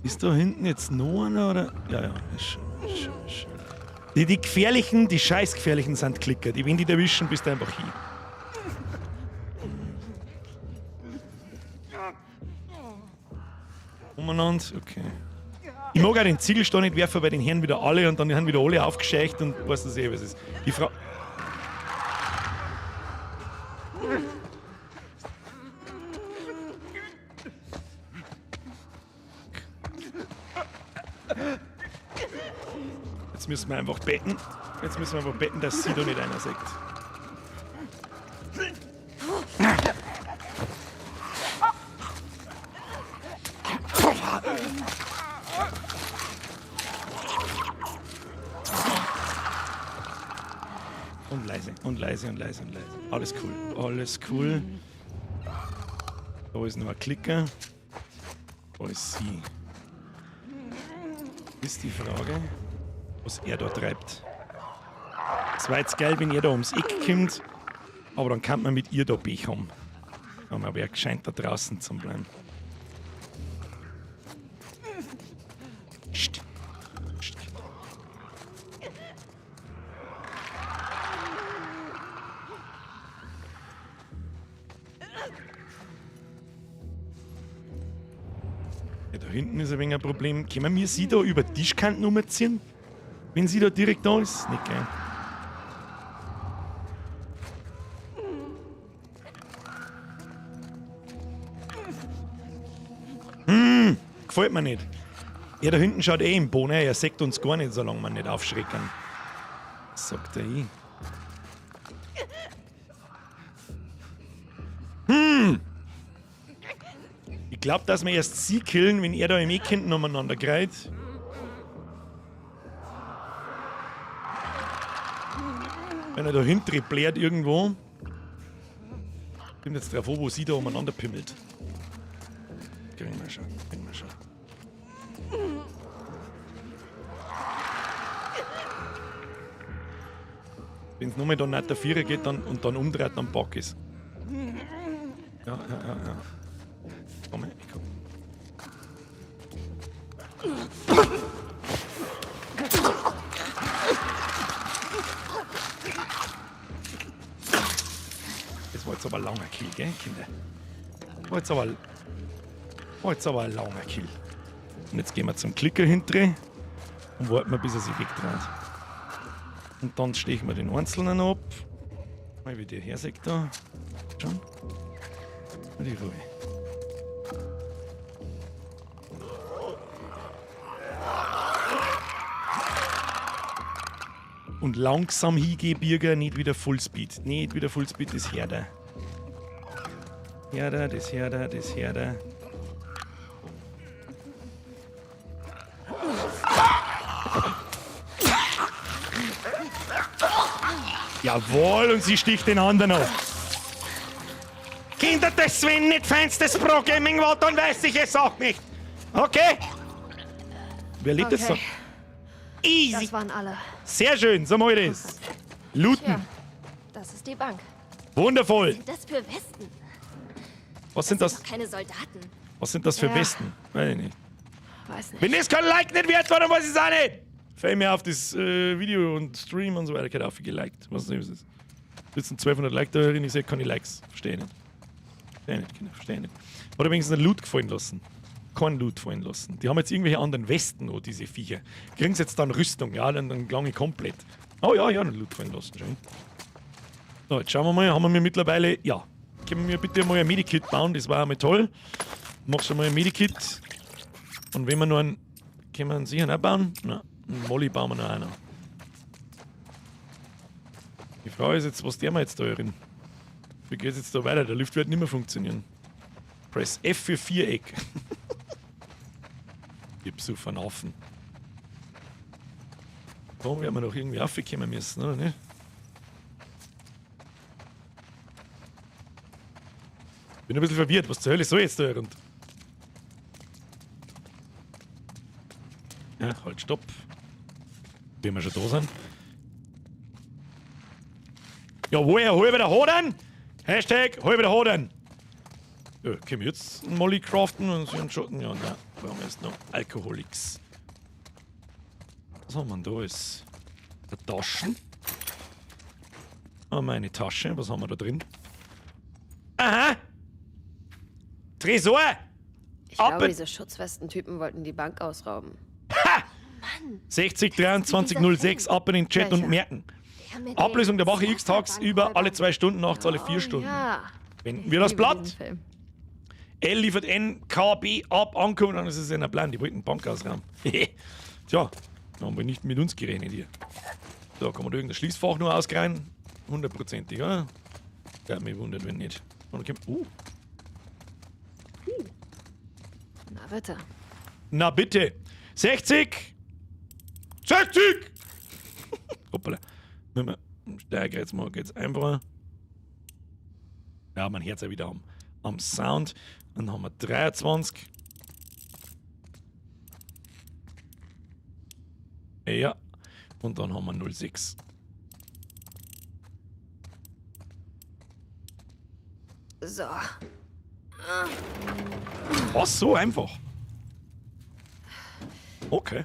Ist da hinten jetzt noch einer oder? Ja, ja, ist schon, ist schon, ist schon. Die gefährlichen, die scheißgefährlichen sind Klicker. Die, wenn die erwischen, bist du einfach hin. Umeinander, okay. Ich mag auch den Ziegelstein nicht werfen, weil den hören wieder alle und dann haben wieder alle aufgescheucht und weißt du eh, was ist. Die Frau. Jetzt müssen wir einfach betten. Jetzt müssen wir einfach betten, dass sie da nicht einer sagt. Und leise, und leise, und leise, und leise. Alles cool, alles cool. Da ist noch ein Klicker. Da ist sie. Ist die Frage, was er da treibt. Es war jetzt geil, wenn er da ums Eck kommt, aber dann kann man mit ihr da Pech haben. Aber er scheint da draußen zu bleiben. Psst. Psst. Ja, da hinten ist ein wenig ein Problem. Können wir sie da über Tischkanten umziehen? Wenn sie da direkt da ist? Nicht geil. Gefällt mir nicht. Er da hinten schaut eh im Boden, er sagt uns gar nicht, solange wir nicht aufschrecken. Sagt er eh. Ich glaub, dass wir erst sie killen, wenn er da im Eck hinten umeinander greift. Wenn er da hinten blärt irgendwo. Kommt jetzt drauf an, wo sie da umeinander pimmelt. Kriegen wir schon, kriegen wir schon. Wenn es nur mal dann nicht der Vierer geht dann, und dann umdreht, dann Bock ist. Ja, ja, ja, ja. Komm her, ich komm. Das war jetzt aber ein langer Kill, gell, Kinder? War jetzt aber ein langer Kill. Und jetzt gehen wir zum Klicker hinten und warten wir, bis er sich wegdreht. Und dann stechen wir den Einzelnen ab. Mal wie der hersagt da. Schon. Und die Ruhe. Und langsam hingehen, Birger, nicht wieder Fullspeed. Nicht wieder Fullspeed, das Herder. Herder, das Herder, das Herder. Jawohl, und sie sticht den anderen ab. Kinder, das Sven nicht feinstes Pro-Gaming war, dann weiß ich es auch nicht. Okay? Wer lebt das so? Okay. Easy. Das waren alle. Sehr schön, so mach ich das. Looten. Tja, das ist die Bank. Wundervoll. Was sind das für Westen? Was sind das? Doch keine Soldaten. Was sind das für Ja. Westen? Weiß ich nicht. Weiß nicht. Wenn das kein Like nicht wert war, dann weiß ich es auch nicht. Fällt mir auf das Video und Stream und so weiter, kein auf geliked. Was nicht, was ist. Sitzen 1200 Like da drin, ich sehe keine Likes. Verstehe ich nicht. Verstehe ich nicht, Kinder, verstehe ich nicht. Hat übrigens einen Loot gefallen lassen. Keinen Loot fallen lassen. Die haben jetzt irgendwelche anderen Westen, oh, diese Viecher. Kriegen sie jetzt dann Rüstung, ja, dann klang ich komplett. Oh ja, ja, einen Loot fallen lassen, schön. So, jetzt schauen wir mal, haben wir mittlerweile, ja, können wir bitte mal ein Medikit bauen, das war einmal toll. Machst du mal ein Medikit. Und wenn wir noch einen, können wir einen sicher auch bauen? Nein, einen Molly bauen wir noch einen. Die Frage ist jetzt, was der wir jetzt da drin? Wie geht's jetzt da weiter? Der Lift wird nicht mehr funktionieren. Press F für Viereck. Ich hab so vernaufen. Da werden wir noch irgendwie raufkommen müssen, oder nicht? Bin ein bisschen verwirrt, was zur Hölle soll jetzt da rund? Ja, halt, stopp. Wenn wir schon da sind. Jawohl, hol wieder Hoden! Hashtag, hol wieder Hoden! Ja, können wir jetzt einen Molly craften und so einen Schotten? Ja, nein, brauchen wir erst noch Alkoholics. Was haben wir denn da alles? Taschen. Ah, meine Tasche. Was haben wir da drin? Aha! Tresor! Ich glaube, Ab- diese Schutzwestentypen wollten die Bank ausrauben. Ha! 60 23 06, ab in den Chat und Welcher? merken. Der mit Ablösung der den Wache x tagsüber, alle 2 Stunden, nachts alle 4 Stunden. Ja. Wenden wir das Ich liebe Blatt. diesen Film. L liefert N, K, B ab, ankommen, dann ist es in der Plan. Die wollten Bank ausrauben. Tja, Da haben wir nicht mit uns gerechnet hier. So, kann man da irgendein Schließfach nur ausgreifen? Hundertprozentig, oder? Ja, mich wundert, wenn nicht. Und dann kommt, Na bitte. Na bitte. 60! 60! Hoppala. Wenn wir steiger jetzt mal, geht's einfacher. Ja, man hört's ja wieder am Sound. Dann haben wir 23. Ja. Und dann haben wir 06. So. Was? So einfach? Okay.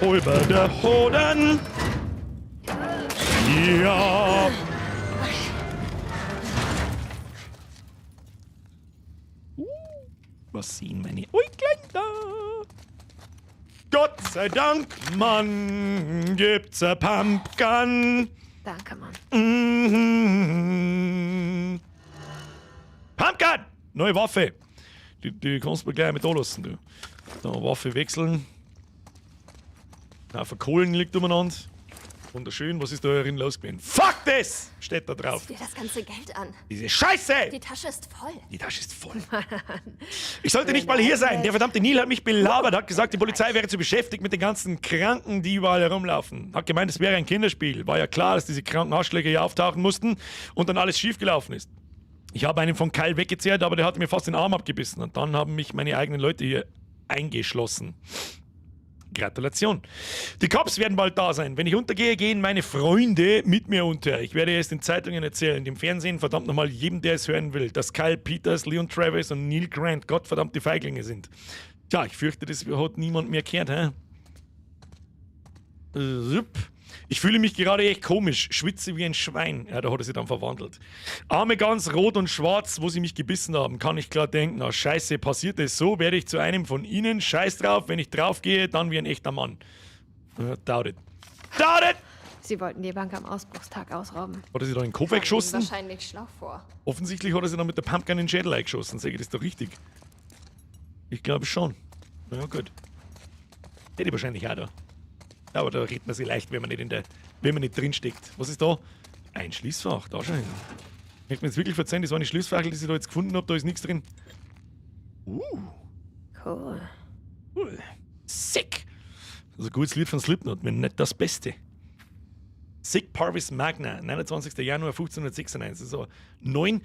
Über der Hoden. Ja. Was sehen meine Äuglein da? Gott sei Dank, Mann, gibt's a Pumpgun. Danke, Mann. Mhm. Pumpgun! Neue Waffe. Die kannst du mir gleich mit anlassen, du. Da, Waffe wechseln. Na, Kohlen liegt umeinander. Wunderschön. Was ist da herin los gewesen? Fuck this! Steht da drauf. Sieh dir das ganze Geld an. Diese Scheiße! Die Tasche ist voll. Die Tasche ist voll. Ich sollte nicht mal hier sein. Der verdammte Neil hat mich belabert, hat gesagt, die Polizei wäre zu beschäftigt mit den ganzen Kranken, die überall herumlaufen. Hat gemeint, es wäre ein Kinderspiel. War ja klar, dass diese kranken Arschlöcher hier auftauchen mussten und dann alles schiefgelaufen ist. Ich habe einen von Kyle weggezehrt, aber der hatte mir fast den Arm abgebissen. Und dann haben mich meine eigenen Leute hier eingeschlossen. Gratulation. Die Cops werden bald da sein. Wenn ich untergehe, gehen meine Freunde mit mir unter. Ich werde es den Zeitungen erzählen, dem Fernsehen, verdammt nochmal jedem, der es hören will, dass Kyle Peters, Leon Travis und Neil Grant gottverdammte Feiglinge sind. Tja, ich fürchte, das hat niemand mehr gehört, hä? Ich fühle mich gerade echt komisch, schwitze wie ein Schwein. Ja, da hat er sich dann verwandelt. Arme ganz rot und schwarz, wo sie mich gebissen haben. Kann ich klar denken, na scheiße, passiert es so, werde ich zu einem von ihnen. Scheiß drauf, wenn ich drauf gehe, dann wie ein echter Mann. Doubt it. Doubt it! Sie wollten die Bank am Ausbruchstag ausrauben. Hat er sich da in den Kopf weggeschossen? Wahrscheinlich schlau vor. Offensichtlich hat er sich dann mit der Pumpgun in den Schädel eingeschossen. Sag ich das doch richtig? Ich glaube schon. Na ja, gut. Hätte ich wahrscheinlich auch da. Aber da redet man sich leicht, wenn man nicht wenn man nicht drinsteckt. Was ist da? Ein Schließfach, da schon hin. Ich möchte mir jetzt wirklich verzeihen, das war eine Schließfach, die ich da jetzt gefunden habe, da ist nichts drin. Cool. Cool. Sick. Das ist ein gutes Lied von Slipknot, wenn nicht das Beste. Sic Parvis Magna, 29. Januar 1596. Das ist so 9,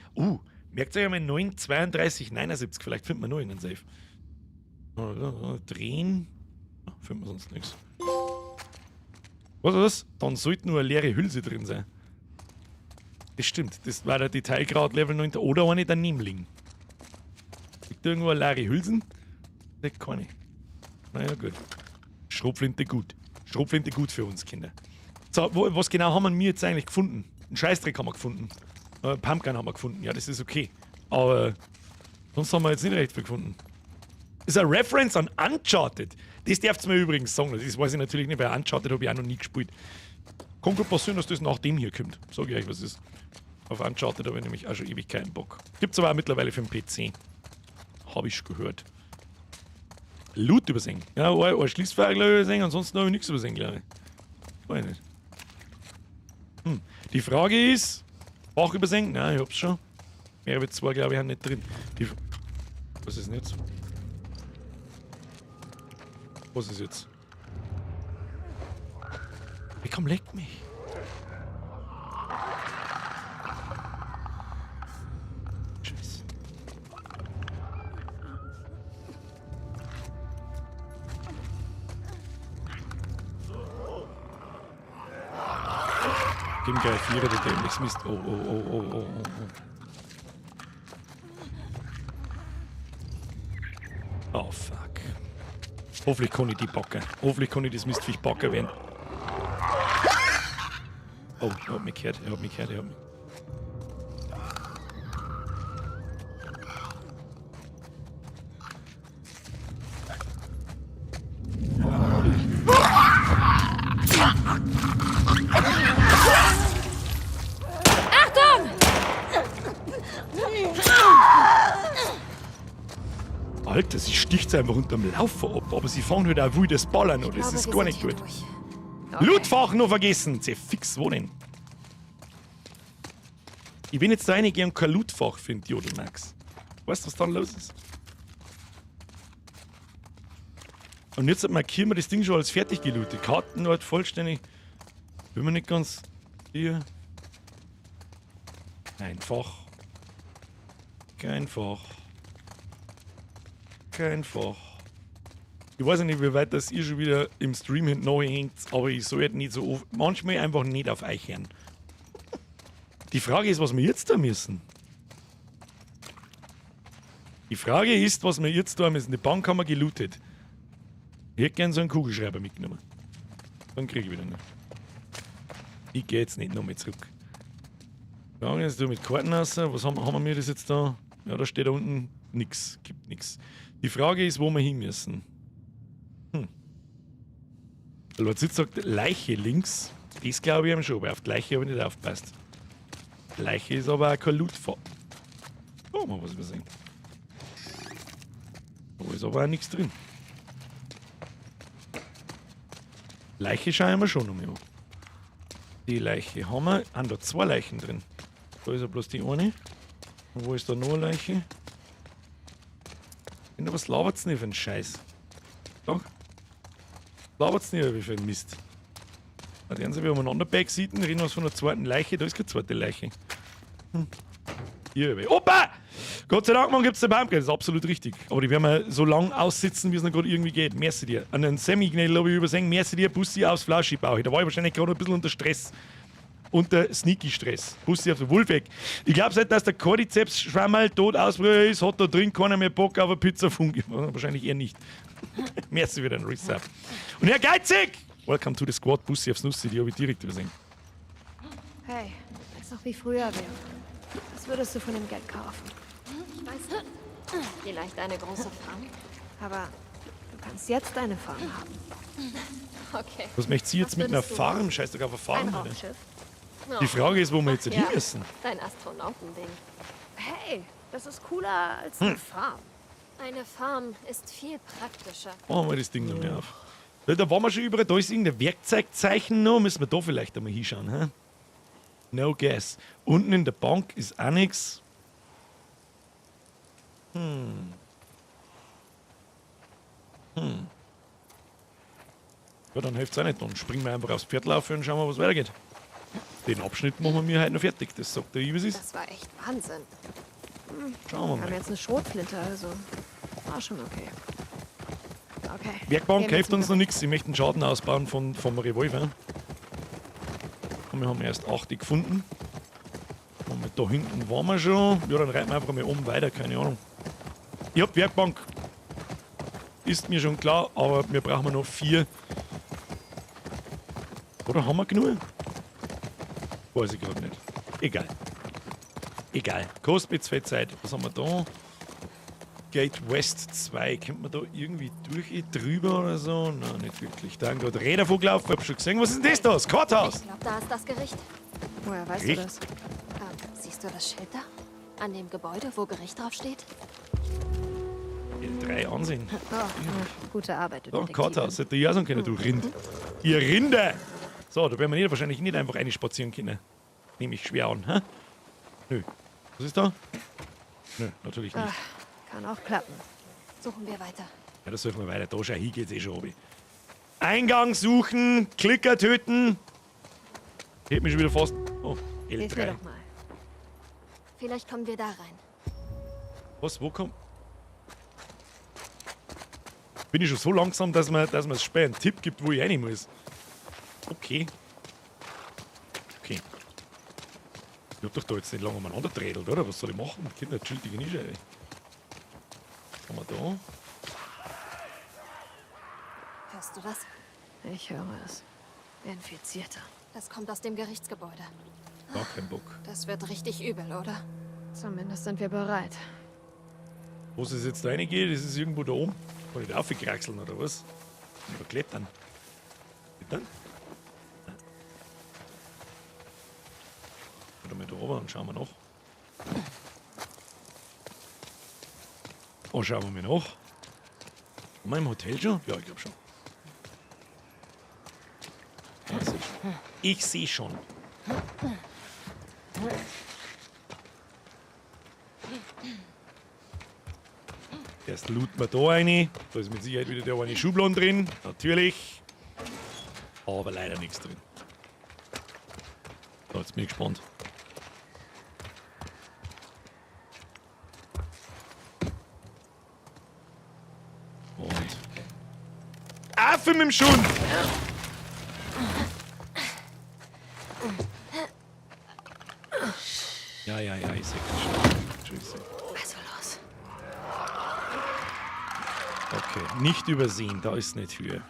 merkt euch einmal 9, 32, 79, vielleicht findet man noch irgendeinen Safe. Drehen, findet man sonst nichts. Was ist das? Dann sollte nur eine leere Hülse drin sein. Das stimmt, das war der Detailgrad Level 9 oder eine daneben liegen. Liegt da irgendwo eine leere Hülsen? Das keine. Naja, gut. Schrotflinte gut. Schrotflinte gut für uns, Kinder. So, was genau haben wir jetzt eigentlich gefunden? Einen Scheißdreck haben wir gefunden. Pumpgun haben wir gefunden. Ja, das ist okay. Aber sonst haben wir jetzt nicht recht viel gefunden. Das ist eine Reference an Uncharted. Das darfst du mir übrigens sagen. Das weiß ich natürlich nicht, weil Uncharted habe ich auch noch nie gespielt. Kann gut passieren, dass das nach dem hier kommt. Sag ich euch, was ist. Auf Uncharted habe ich nämlich auch schon ewig keinen Bock. Gibt's aber auch mittlerweile für den PC. Habe ich gehört. Loot übersehen. Ja, ein Schließfach, glaube ich, übersehen. Ansonsten habe ich nichts übersehen, glaube ich. Weiß ich nicht. Die Frage ist, Bach übersehen? Nein, ich hab's schon. Mehr als zwei, glaube ich, haben nicht drin. Was ist denn jetzt? Was ist jetzt? Wie komm, leck mich. Scheiße. Gib ihm gleich Vierer, der dämliches Mist. Oh, oh, oh, oh, oh, oh, oh. Oh, fuck. Hoffentlich kann ich die backen. Hoffentlich kann ich das Mistviech backen werden. Oh, er hat mich gehört, er hat mich gehört, er hat mich. Achtung! Alter, sie sticht einfach unterm Laufen ab, aber sie fangen halt auch wildes Ballern an, das ist gar nicht gut. Okay. Lootfach noch vergessen! Sie fix wohnen. Ich bin jetzt da reingehe und kein Lootfach finde, Jodel Max. Weißt du, was dann los ist? Und jetzt markieren wir das Ding schon als fertig gelootet. Kartenort vollständig. Bin mir nicht ganz hier. Einfach. Kein Fach. Kein Fach. Ich weiß nicht, wie weit das ihr schon wieder im Stream hinten hängt, aber ich sollte nicht so oft, manchmal einfach nicht auf euch hören. Die Frage ist, was wir jetzt da müssen. Die Frage ist, was wir jetzt da müssen. Die Bank haben wir gelootet. Ich hätte gern so einen Kugelschreiber mitgenommen. Dann kriege ich wieder einen. Ich gehe jetzt nicht nochmal zurück. Frage ist, du mit Karten raus. Was haben wir das jetzt da? Ja, da steht da unten nix. Gibt nix. Die Frage ist, wo wir hin müssen. Lord Sid sagt Leiche links. Das glaube ich ihm schon, aber auf die Leiche habe ich nicht aufgepasst. Leiche ist aber auch kein Loot. Oh, mal was übersehen. Da ist aber auch nichts drin. Leiche schauen wir schon noch mal an. Die Leiche haben wir. Ah, da zwei Leichen drin. Da ist ja bloß die eine. Und wo ist da noch eine Leiche? Was labert's denn für einen Scheiß? Doch. Labert's nicht für einen Mist. Da werden sie wieder umeinander backseaten, reden was von der zweiten Leiche. Da ist keine zweite Leiche. Hier, Opa! Gott sei Dank, man gibt's den Pumpkin. Das ist absolut richtig. Aber die werden wir so lange aussitzen, wie es noch gerade irgendwie geht. Merci dir. An den Semi-Gnädel habe ich übersehen. Merci dir, Bussi aufs Flaschibauch. Da war ich wahrscheinlich gerade ein bisschen unter Stress. Unter Sneaky-Stress. Bussi auf den Wolfeck. Ich glaube, seit dass der Cordyceps-Schwammerl tot ausbrühe ist, hat da drin keiner mehr Bock auf eine Pizza Fungi. Wahrscheinlich eher nicht. Merci wieder ein Resub. Und Herr Geizig! Welcome to the Squad, Bussi aufs Nussi, die habe ich direkt übersehen. Hey, wenn's noch wie früher wäre. Was würdest du von dem Geld kaufen? Ich weiß nicht. Vielleicht eine große Farm? Aber du kannst jetzt eine Farm haben. Okay. Was möchtest du jetzt Was mit einer Farm? Scheiß doch auf eine Farm, Ein Alter. Raumschiff. Die Frage ist, wo wir jetzt Ja, hin müssen. Dein Astronautending. Hey, das ist cooler als eine Farm. Eine Farm ist viel praktischer. Machen wir das Ding noch mehr auf. Da waren wir schon überall. Da ist irgendein Werkzeugzeichen noch. Müssen wir da vielleicht einmal hinschauen. Hä? No guess. Unten in der Bank ist auch nichts. Ja, dann hilft's auch nicht. Dann springen wir einfach aufs Pferd laufen und schauen mal, was weitergeht. Den Abschnitt machen wir heute noch fertig. Das sagt der Ibis ist. Das war echt Wahnsinn. Schauen wir Wir haben mal. jetzt eine Schrotflinte, also war schon okay. Okay. Werkbank Gehen wir hilft zum uns noch nichts. Ich möchte einen Schaden ausbauen vom Revolver. Und wir haben erst 8 gefunden. Und da hinten waren wir schon. Ja, dann reiten wir einfach mal oben weiter, keine Ahnung. Ich hab Werkbank. Ist mir schon klar, aber wir brauchen noch 4. Oder haben wir genug? Weiß ich gerade nicht. Egal. Egal. Kostet mir zu viel Zeit. Was haben wir da? Gate West 2. Kommt man da irgendwie durch, drüber oder so? Nein, nicht wirklich. Da haben gerade Räder vorgelaufen. Ich hab schon gesehen. Was ist denn das da? Das Courthouse! Ich glaube, da ist das Gericht. Woher weißt Gericht? du das? Siehst du das Schild da? An dem Gebäude, wo Gericht draufsteht? L3 ansehen. Oh, ja, gute Arbeit, du Da, Detektivin. Courthouse. Hätte ich auch sagen können, du Rind. Ihr Rinder! So, da werden wir nicht, wahrscheinlich nicht einfach eine spazieren können. Nehme ich schwer an, hä? Nö. Was ist da? Nö, natürlich nicht. Ach, kann auch klappen. Suchen wir weiter. Ja, das suchen wir weiter. Da schau, hier geht's eh schon runter. Eingang suchen, Klicker töten. Ich hätte mich schon wieder fast. Oh, Hilf mir L3. doch mal. Vielleicht kommen wir da rein. Was? Wo kommt? Bin ich schon so langsam, dass man das Spiel einen Tipp gibt, wo ich rein muss. Okay. Okay. Ich hab doch da jetzt nicht lange umeinander gedreht, oder? Was soll ich machen? Kinder, chillige Nische, ey. Was haben wir da? Hörst du das? Ich höre es. Infizierte. Das kommt aus dem Gerichtsgebäude. Gar kein Bock. Das wird richtig übel, oder? Zumindest sind wir bereit. Wo es jetzt da reingeht, das ist irgendwo da oben. Kann ich da raufkraxeln oder was? Oder klettern? Klettern? Nein. Oder mal da oben und schauen wir nach. Oh, schauen wir mal nach. Waren wir im Hotel schon? Ja, ich glaube schon. Ich sehe schon. Erst looten wir da rein. Da ist mit Sicherheit wieder der eine Schublon drin. Natürlich. Aber leider nichts drin. So, jetzt bin ich gespannt. Und. Affe mit dem Schund! Ja, ja, ja, ich seh das schon. Ich seh. Also los. Okay, nicht übersehen, da ist eine Tür.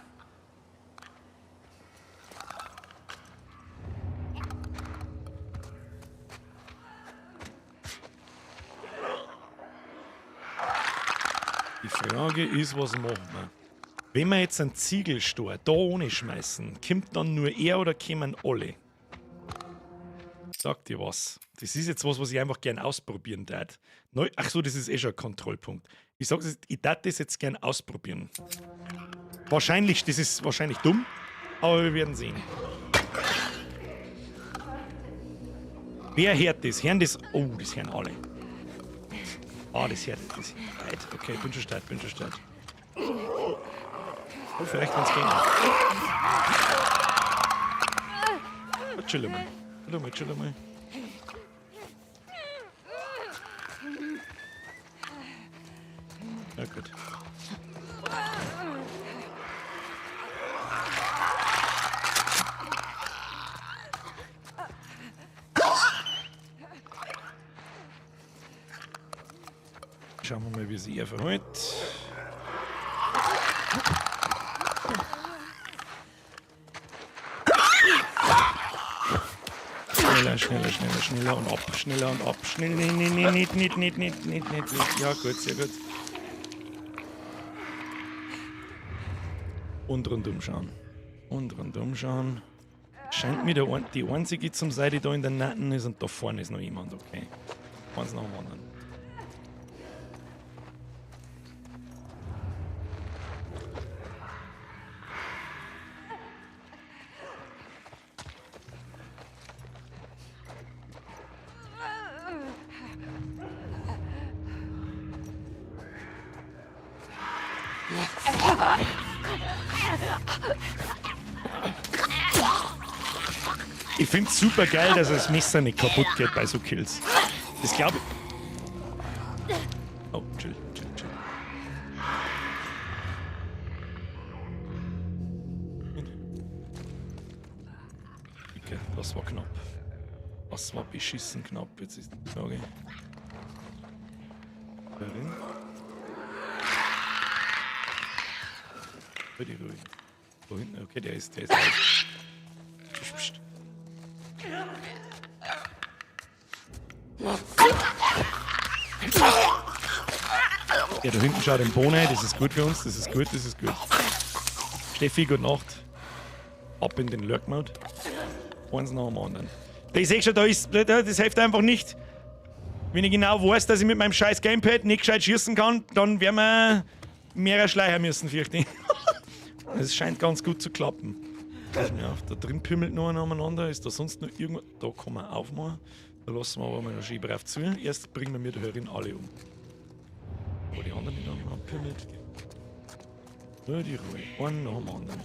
Die Frage ist, was machen wir? Wenn wir jetzt einen Ziegelstore da ohne schmeißen, kommt dann nur er oder kommen alle? Sag dir was. Das ist jetzt was, was ich einfach gern ausprobieren darf. Ach so, das ist eh schon ein Kontrollpunkt. Ich sag, ich darf das jetzt gern ausprobieren. Wahrscheinlich, das ist wahrscheinlich dumm, aber wir werden sehen. Wer hört das? Hören das? Oh, das hören alle. Ah, das hört das. Okay, bin schon stark, bin schon stark. Oh, vielleicht wenn's gehen. Oh, chill mal. Chill mal, chill mal. Ja, gut. Schauen wir mal, wie sich er verhält. Schneller, schneller, schneller, schneller und ab, schneller und ab. Schnell, nee, nee, nee, nicht, nicht, nicht, nicht, nicht, nicht, nicht. Ja, gut, sehr gut. Und rundum schauen. Und rundum schauen. Scheint mir der, die einzige zum sein, die da in der Natten ist, und da vorne ist noch jemand, okay. Eins nach dem anderen. Ich find's super geil, dass das Messer nicht kaputt geht bei so Kills. Das glaube ich. Oh, chill, chill, chill. Okay, das war knapp. Das war beschissen knapp. Jetzt ist die Frage. Darin. Da hinten, okay, der ist raus. Psst, psst. Ja, da hinten schaut ein Bohne, das ist gut für uns, das ist gut, das ist gut. Steffi, gute Nacht. Ab in den Lurk-Mode. Eins nach dem anderen. Ich seh schon, da ist, das hilft einfach nicht. Wenn ich genau weiß, dass ich mit meinem scheiß Gamepad nicht gescheit schießen kann, dann werden wir mehrere Schleicher müssen, fürchte ich. Es scheint ganz gut zu klappen. Ja, da drin pimmelt noch einer umeinander. Ist da sonst noch irgendwas? Da kann man aufmachen. Da lassen wir aber mal noch schön brav zu. Erst bringen wir da herin alle um. Wo die anderen nicht noch pimmelt. Nur die Ruhe. Einen nach dem anderen.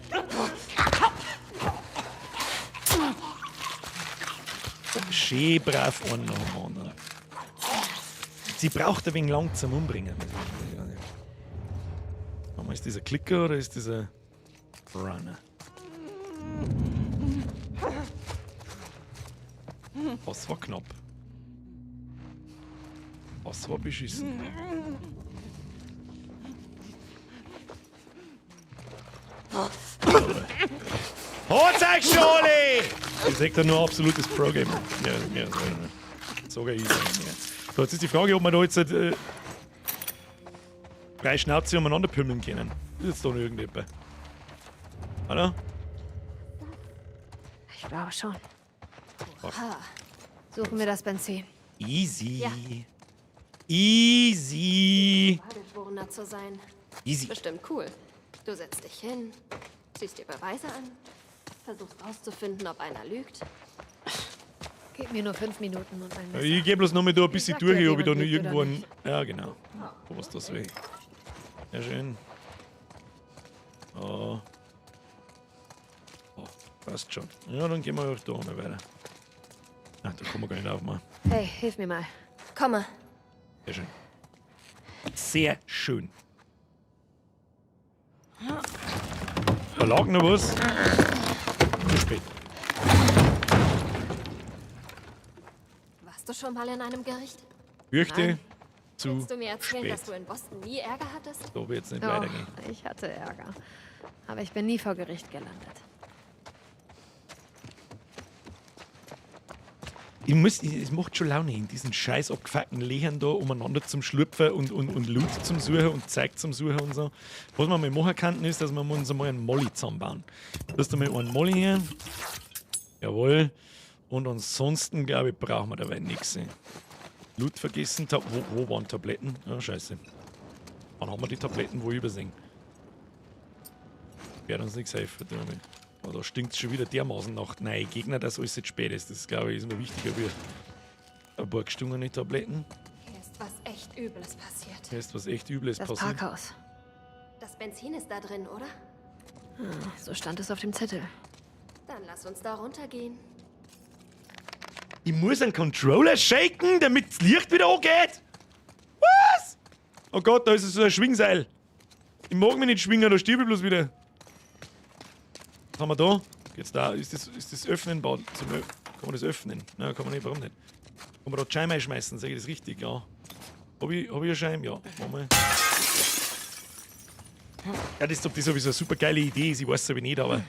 Schön brav, einen nach dem anderen. Sie braucht ein wenig lang zum Umbringen. Ist dieser Klicker oder ist dieser Runner? Das war knapp. Das war beschissen. Holt's euch schon alle! Ich sag da nur absolutes Pro-Gamer. Ja, ja, ja. Sogar ich. So, jetzt ist die Frage, ob wir da jetzt drei Schnauze umeinander pümmeln können. Ist jetzt da noch irgendjemand? Hallo? Ich glaube schon. Ha. Suchen wir das Benzin. Easy. Ja. Easy. Bewohner zu sein. Easy. Bestimmt cool. Du setzt dich hin, siehst dir Beweise an, versuchst rauszufinden, ob einer lügt. Gib mir nur 5 Minuten und ein Messer. Ich geh bloß noch mal da ein bisschen sag dir, durch, ob ob ich da jemand noch lügt irgendwo oder einen. Ja, genau. Wo was das will. Sehr schön. Oh. Oh, passt schon. Ja, dann gehen wir auch da mal weiter. Ach, da kommen wir gar nicht aufmachen. Hey, hilf mir mal. Komme. Sehr schön. Sehr schön. Da lag noch was. Zu spät. Warst du schon mal in einem Gericht? Fürchte, Nein. zu Willst du mir erzählen, spät. dass du in Boston nie Ärger hattest? Da wird's nicht Doch, weitergehen. ich hatte Ärger. Aber ich bin nie vor Gericht gelandet. Ich muss, es macht schon Laune, in diesen scheiß abgefuckten Lehern da umeinander zum Schlüpfen und Loot zum Suchen und Zeug zum Suchen und so. Was wir mal machen könnten, ist, dass wir uns einmal einen Molly zusammenbauen. Lass da mal einen Molly her. Jawohl. Und ansonsten, glaube ich, brauchen wir dabei nichts. Loot vergessen. Wo waren Tabletten? Ja, scheiße. Wann haben wir die Tabletten wo übersehen? Wird uns nichts helfen, du. Aber da stinkt es schon wieder dermaßen nach neuen Gegner, dass alles jetzt spät ist. Das, glaube ich, ist mir wichtiger wie ein paar gestungene Tabletten. Hier ist was echt Übles passiert. Hier ist was echt Übles Das passiert. Parkhaus. Das Benzin ist da drin, oder? Hm, so stand es auf dem Zettel. Dann lass uns da runtergehen. Ich muss einen Controller shaken, damit das Licht wieder angeht. Was? Oh Gott, da ist so ein Schwingseil. Ich mag mich nicht schwingen, da stirb ich bloß wieder. Was haben wir da? Geht's da? Ist das Öffnen? Kann man das öffnen? Nein, kann man nicht. Warum nicht? Kann man da Scheiben einschmeißen? Sag ich das richtig? Ja. Hab ich eine Scheibe? Ja. Mach mal. Ja, das, ob das sowieso eine super geile Idee ist, ich weiß es aber nicht, aber.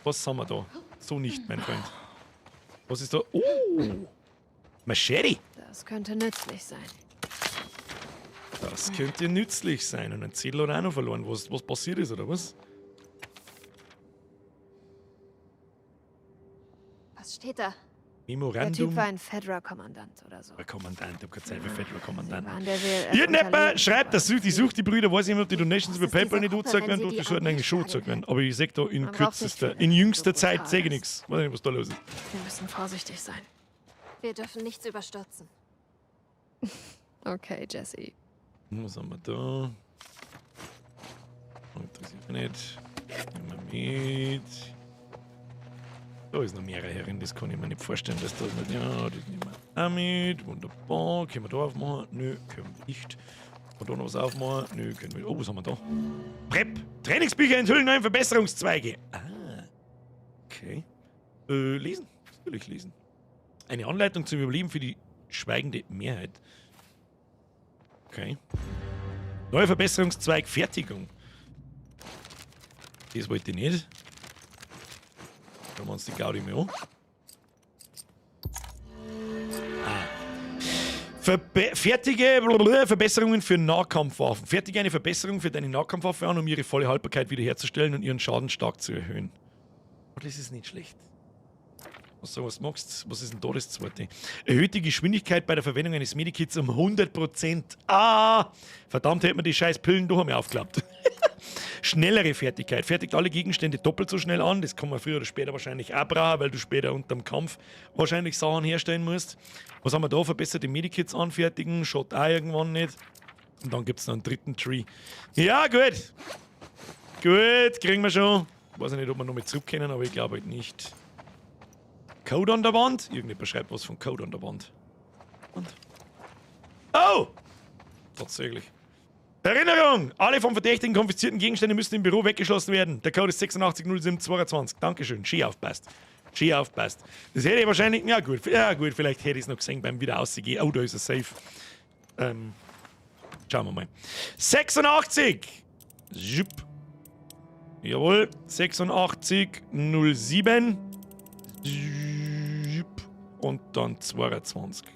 Was haben wir da? So nicht, mein Freund. Was ist da? Oh! Machete! Das könnte nützlich sein. Das könnte nützlich sein. Und ein Zettel hat auch noch verloren. Was passiert ist, oder was? Was steht da? Der Memorandum. Typ war ein Fedra-Kommandant oder so. Kommandant, ich hab keine Zeit für Fedra-Kommandant. Waren der WLF Irgendjemand schreibt, dass die sucht die Brüder, weiß ich nicht, ob die Donations über ist PayPal diese nicht angezeigt Gruppe, werden, wenn doch, sie die die sollten eigentlich schon Armee angezeigt werden. Aber ich sag da in Man braucht nicht kürzester, viel, in jüngster so Zeit brutal sehe ich ist. nichts. Weiß nicht, was da los ist. Wir müssen vorsichtig sein. Wir dürfen nichts überstürzen. Okay, Jesse. Was haben wir da? Interessiert mich nicht. Nehmen wir mit. Da ist noch mehr herin, das kann ich mir nicht vorstellen, dass das nicht. Ja, das nehmen wir auch mit. Wunderbar. Können wir da aufmachen? Nö, können wir nicht. Können wir da noch was aufmachen? Nö, können wir. Oh, was haben wir da? Prep! Trainingsbücher enthüllen neue Verbesserungszweige. Ah. Okay. Lesen. Natürlich lesen. Eine Anleitung zum Überleben für die schweigende Mehrheit. Okay. Neuer Verbesserungszweig Fertigung. Das wollte ich nicht. Schauen wir uns die Gaudi mal an. Ah. Fertige blablabla, Verbesserungen für Nahkampfwaffen. Fertige eine Verbesserung für deine Nahkampfwaffe an, um ihre volle Haltbarkeit wiederherzustellen und ihren Schaden stark zu erhöhen. Oh, das ist nicht schlecht. Was, was magst du? Was ist denn da das zweite? Erhöht die Geschwindigkeit bei der Verwendung eines Medikits um 100%. Ah! Verdammt, hätte man die scheiß Pillen doch einmal aufgeklappt. Schnellere Fertigkeit. Fertigt alle Gegenstände doppelt so schnell an. Das kann man früher oder später wahrscheinlich auch brauchen, weil du später unterm Kampf wahrscheinlich Sachen herstellen musst. Was haben wir da? Verbesserte Medikits anfertigen. Schaut auch irgendwann nicht. Und dann gibt's noch einen dritten Tree. Ja, gut. Gut, kriegen wir schon. Weiß ich nicht, ob wir noch mit zurück können, aber ich glaube halt nicht. Code an der Wand? Irgendjemand schreibt was von Code an der Wand. Und? Oh! Tatsächlich. Erinnerung! Alle vom Verdächtigen konfiszierten Gegenstände müssen im Büro weggeschlossen werden. Der Code ist 860722. Dankeschön. Schön aufpasst. Schön aufpasst. Das hätte ich wahrscheinlich. Ja gut, vielleicht hätte ich es noch gesehen beim wieder rausgehen. Oh, da ist er safe. Schauen wir mal. 86! Jupp. Jawohl. 8607. Jupp. Und dann 22.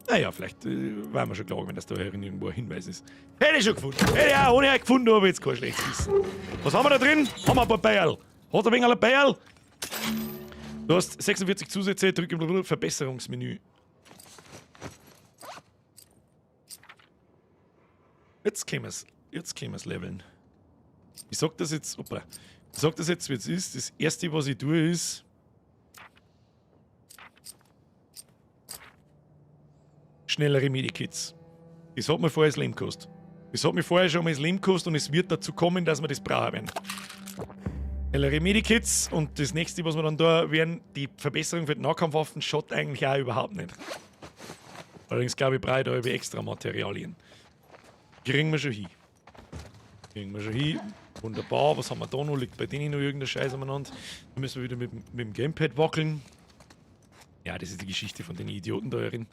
Naja, vielleicht war mir schon klar, wenn das da irgendwo ein Hinweis ist. Hätte ich schon gefunden. Hätte ich auch ohne gefunden, aber jetzt kein schlechtes Wissen. Was haben wir da drin? Haben wir ein paar Bayerl. Hat er ein wenig Bayerl? Du hast 46 Zusätze, drücke Verbesserungsmenü. Jetzt kämen wir's. Jetzt können wir es leveln. Ich sag das jetzt, hoppla. Ich sag das jetzt, wie es ist. Das erste, was ich tue, ist. Schnellere Medikits. Das hat mir vorher das Leben gekostet. Das hat mir vorher schon mal das Leben gekostet und es wird dazu kommen, dass wir das brauchen werden. Schnellere Medikits und das nächste, was wir dann da werden, die Verbesserung für die Nahkampfwaffen schaut eigentlich auch überhaupt nicht. Allerdings glaube ich, brauche ich da über extra Materialien. Kriegen wir schon hin. Kriegen wir schon hin. Wunderbar. Was haben wir da noch? Liegt bei denen noch irgendein Scheiß umeinander? Da müssen wir wieder mit dem Gamepad wackeln. Ja, das ist die Geschichte von den Idioten da drin.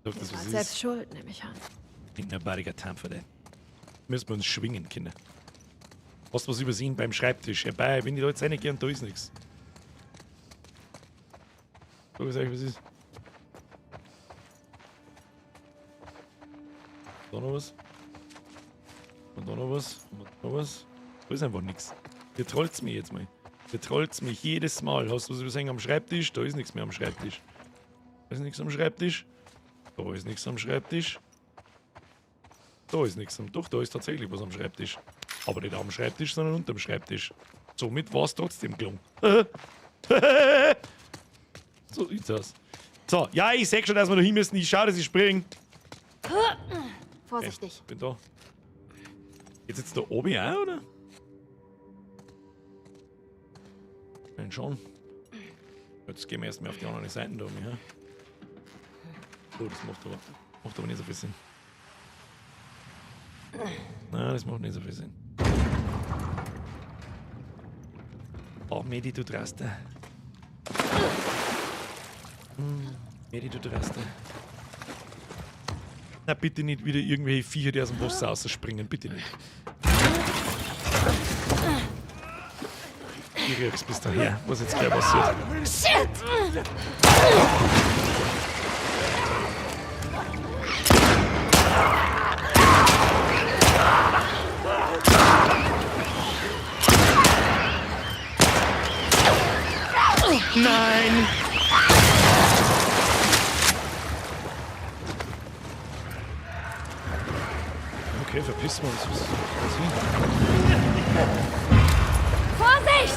Sag das, was selbst ist. schuld, nehme ich an. Ain't nobody got time for that. Müssen wir uns schwingen, Kinder. Hast du was übersehen beim Schreibtisch? Herbei, wenn die Leute reingehen, da ist nichts. Sag ich euch, was ist. Da noch was? Und da noch was? Und da noch was? Da ist einfach nichts. Ihr trollt's mich jetzt mal. Ihr trollt's mich jedes Mal. Hast du was übersehen am Schreibtisch? Da ist nichts mehr am Schreibtisch. Da ist nichts am Schreibtisch. Da ist nichts am Schreibtisch. Da ist nichts am... Doch, da ist tatsächlich was am Schreibtisch. Aber nicht am Schreibtisch, sondern unterm Schreibtisch. Somit war es trotzdem gelungen. So sieht's aus. So, ja, ich sag schon, dass wir da hin müssen. Ich schau, dass ich spring. Vorsichtig. Okay, bin da. Geht's jetzt da oben auch, oder? Nein, schon. Jetzt gehen wir erstmal auf die anderen Seiten da oben, ja? Oh, das macht aber nicht so viel Sinn. Nein, das macht nicht so viel Sinn. Oh, Medi, du Draste. Medi, du Draste. Na, bitte nicht wieder irgendwelche Viecher, die aus dem Wasser rausspringen. Bitte nicht. Ich riech's bis daher, was jetzt gleich passiert. Shit! Nein! Okay, verpissen wir uns. Was hin? Vorsicht!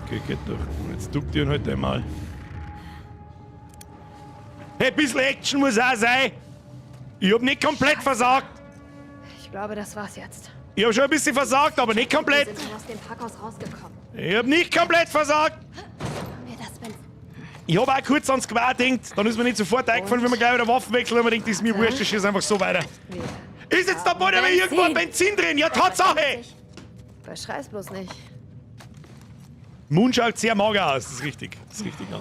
Okay, geht doch. Jetzt duckt ihr ihn halt einmal. Hey, ein bisschen Action muss auch sein. Ich hab nicht komplett versagt. Ich glaube, das war's jetzt. Ich hab schon ein bisschen versagt, aber nicht komplett. Wir sind schon aus dem Parkhaus rausgekommen. Ich hab nicht komplett versagt. Haben wir das Benzin? Ich hab auch kurz ans Gewehr gedacht. Dann ist mir nicht sofort eingefallen, wenn wir gleich wieder Waffen wechseln. Und man denkt, das ist mir wurscht, ich schieß einfach so weiter. Ist jetzt da bald aber irgendwo ein Benzin drin? Ja, Tatsache! Beschrei's bloß nicht. Moon schaut sehr mager aus, das ist richtig. Das ist richtig, ja.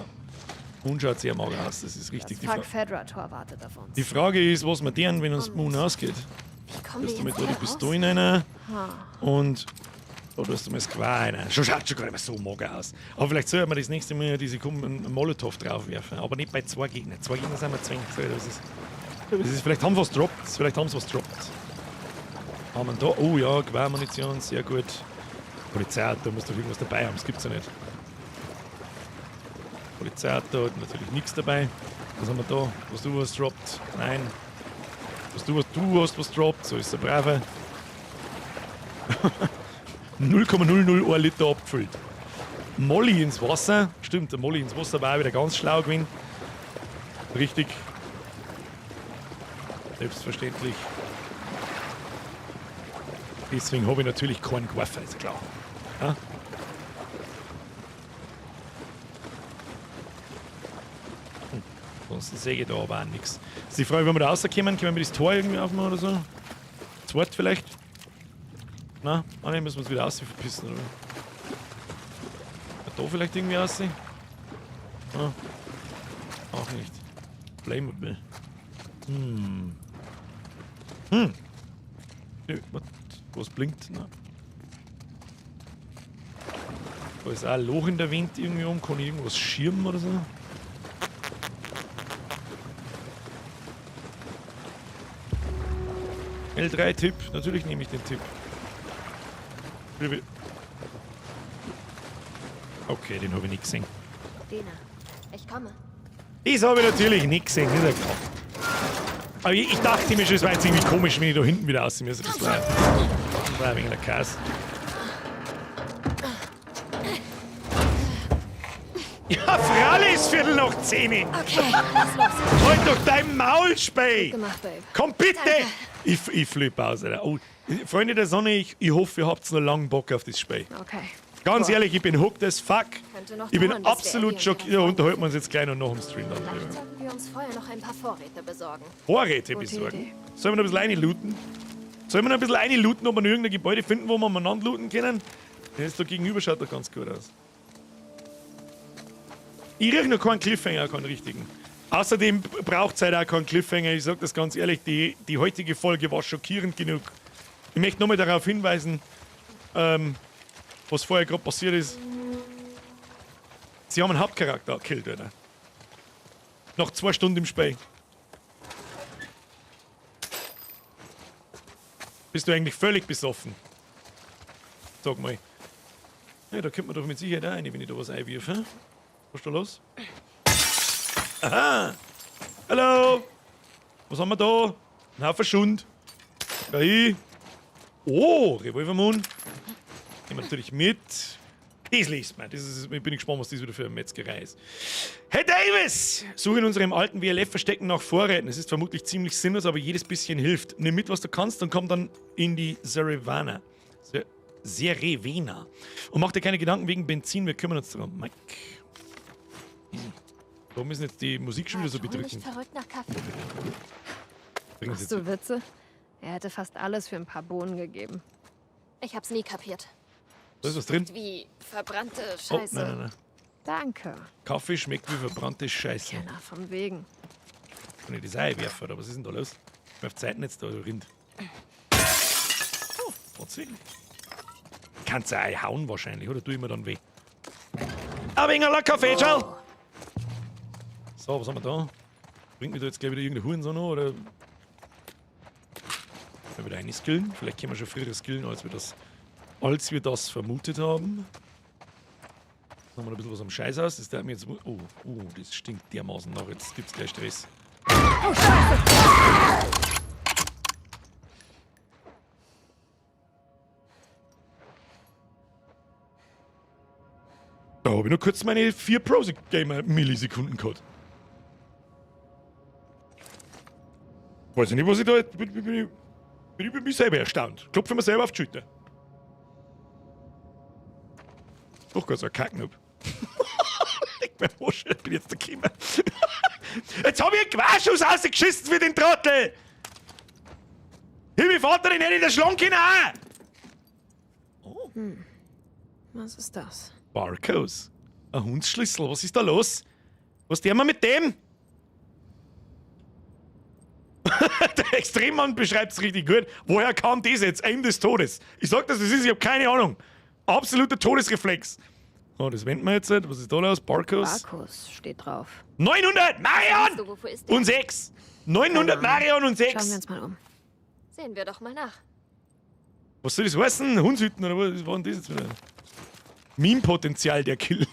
Moon schaut sehr mager aus, das ist richtig. Das Fuck Fedra-Tor wartet auf uns. Die Frage ist, was wir deren, wenn uns Moon ausgeht. Wie kommen Du wir mit jetzt da die hier raus? Pistole rein und da tust du mal das Gewehr rein. Schon schaut schon gar nicht mehr so mager aus. Aber vielleicht soll man das nächste Mal diese Molotow draufwerfen. Aber nicht bei zwei Gegnern. Zwei Gegner sind wir zwingend. Das ist, vielleicht haben sie was droppt. Vielleicht haben sie was droppt. Haben wir da? Oh ja, Gewehrmunition, sehr gut. Polizeiauto muss doch irgendwas dabei haben, das gibt's ja nicht. Polizeiauto hat natürlich nichts dabei. Was haben wir da? Was du was droppt? Nein. Was du hast was droppt, so ist der Brave. 0,001 Liter abgefüllt. Molly ins Wasser. Stimmt, der Molly ins Wasser war auch wieder ganz schlau gewesen. Richtig. Selbstverständlich. Deswegen habe ich natürlich keinen geworfen, ist klar. Ja? Ansonsten sehe ich da aber auch nichts. Ist die Frage, wenn wir da rauskommen, können wir das Tor irgendwie aufmachen oder so? Zweit vielleicht? Na, ah, ne, müssen wir uns wieder raus verpissen, oder? Da vielleicht irgendwie raus? Ah, auch nicht. Flammable. Hm. Hm. Was blinkt? Na. Da ist auch ein Loch in der Wand irgendwie um. Kann ich irgendwas schirmen oder so? L3-Tipp. Natürlich nehme ich den Tipp. Okay, den habe ich nicht gesehen. Dina, ich komme. Das habe ich natürlich nicht gesehen, ist ja klar. Aber ich dachte mir schon, es war jetzt irgendwie komisch, wenn ich da hinten wieder raus muss. Das war ein wenig der Kass. Ja, freilich ist 10:15. Okay, lass los. Halt doch dein Maul, Spey! Gemacht, Babe. Komm bitte! Ich flippe aus, Alter. Oh, Freunde der Sonne, ich hoffe, ihr habt noch lange Bock auf das Spiel. Okay. Ganz ehrlich, ich bin hooked as fuck. Könnte noch Ich bin dauern, bis wir absolut Ellie und schockiert. Ja, unterhalten wir uns jetzt gleich noch nach dem Stream dann. Vielleicht sollten wir uns vorher noch ein paar Vorräte besorgen. Vorräte Gute besorgen. Idee. Sollen wir noch ein bisschen reinlooten? Sollen wir noch ein bisschen reinlooten, ob wir noch irgendein Gebäude finden, wo wir umeinander looten können? Das da gegenüber schaut doch ganz gut aus. Ich krieg noch keinen Cliffhanger, keinen richtigen. Außerdem braucht es halt auch keinen Cliffhanger. Ich sag das ganz ehrlich, die heutige Folge war schockierend genug. Ich möchte nochmal darauf hinweisen, was vorher gerade passiert ist. Sie haben einen Hauptcharakter gekillt, Alter. Nach 2 Stunden im Spiel. Bist du eigentlich völlig besoffen? Sag mal. Ja, da kommt man doch mit Sicherheit auch rein, wenn ich da was einwirf. Hä? Was ist da los? Aha! Hallo! Was haben wir da? Ein Haufen Schund. Gleich. Oh, Revolvermund. Nehmen wir natürlich mit. Das liest man. Ich bin gespannt, was das wieder für eine Metzgerei ist. Hey Davis! Suche in unserem alten WLF-Verstecken nach Vorräten. Es ist vermutlich ziemlich sinnlos, aber jedes bisschen hilft. Nimm mit, was du kannst, und komm dann in die Serevana. Serevena. Und mach dir keine Gedanken wegen Benzin, wir kümmern uns darum. Mike. Easy. Warum ist denn jetzt die Musik schon wieder so War Joel bedrückend? nicht verrückt nach Kaffee? Bringen Sie Machst du Witze? Er hätte fast alles für ein paar Bohnen gegeben. Ich hab's nie kapiert. Da ist was drin. Wie verbrannte Oh, Scheiße. nein, nein, nein. Danke. Kaffee schmeckt wie verbrannte Scheiße. Na, von wegen. Kann ich das einwerfen, oder was ist denn da los? Ich bin auf Zeiten jetzt da Rind. Oh, tatsächlich. Kannst du auch hauen wahrscheinlich, oder? Tu ich mir dann weh. Ein wenig Kaffee, ciao! So, was haben wir da? Bringt mich da jetzt gleich wieder irgendein Hurensohn noch, oder? Mal wieder eine skillen. Vielleicht können wir schon früher skillen, als wir das vermutet haben. Jetzt haben wir noch ein bisschen was am Scheiß aus. Das darf mir jetzt. Oh, oh, das stinkt dermaßen nach. Jetzt gibt's gleich Stress. Oh, Scheiße! Da habe ich nur kurz meine 4 Pro-Gamer-Millisekunden gehabt. Weiß ich nicht, was ich da. Bin ich bei mir selber erstaunt. Klopfe mir selber auf die Schulter. Doch gar so ein Kacknub. Leck mir am Arsch, ich bin jetzt der gekommen. Jetzt hab ich einen Querschuss rausgeschissen für den Trottel! Himmel, Vater, den hätte ich da schlagen können auch! Oh. Hm. Was ist das? Barcos. Ein Hundsschlüssel, was ist da los? Was tun wir mit dem? Der Extremmann beschreibt's richtig gut. Woher kam das jetzt? Aim des Todes. Ich sag das, das ist, ich hab keine Ahnung. Absoluter Todesreflex. Oh, das wenden wir jetzt. Was ist da los? Barcos? Barcos steht drauf. 900 Marion! Du, wofür ist der? Und 6! 900 Marion und 6! Schauen wir uns mal um. Sehen wir doch mal nach. Was soll das heißen? Hundshütten oder was war denn das jetzt wieder? Meme-Potenzial der Kill.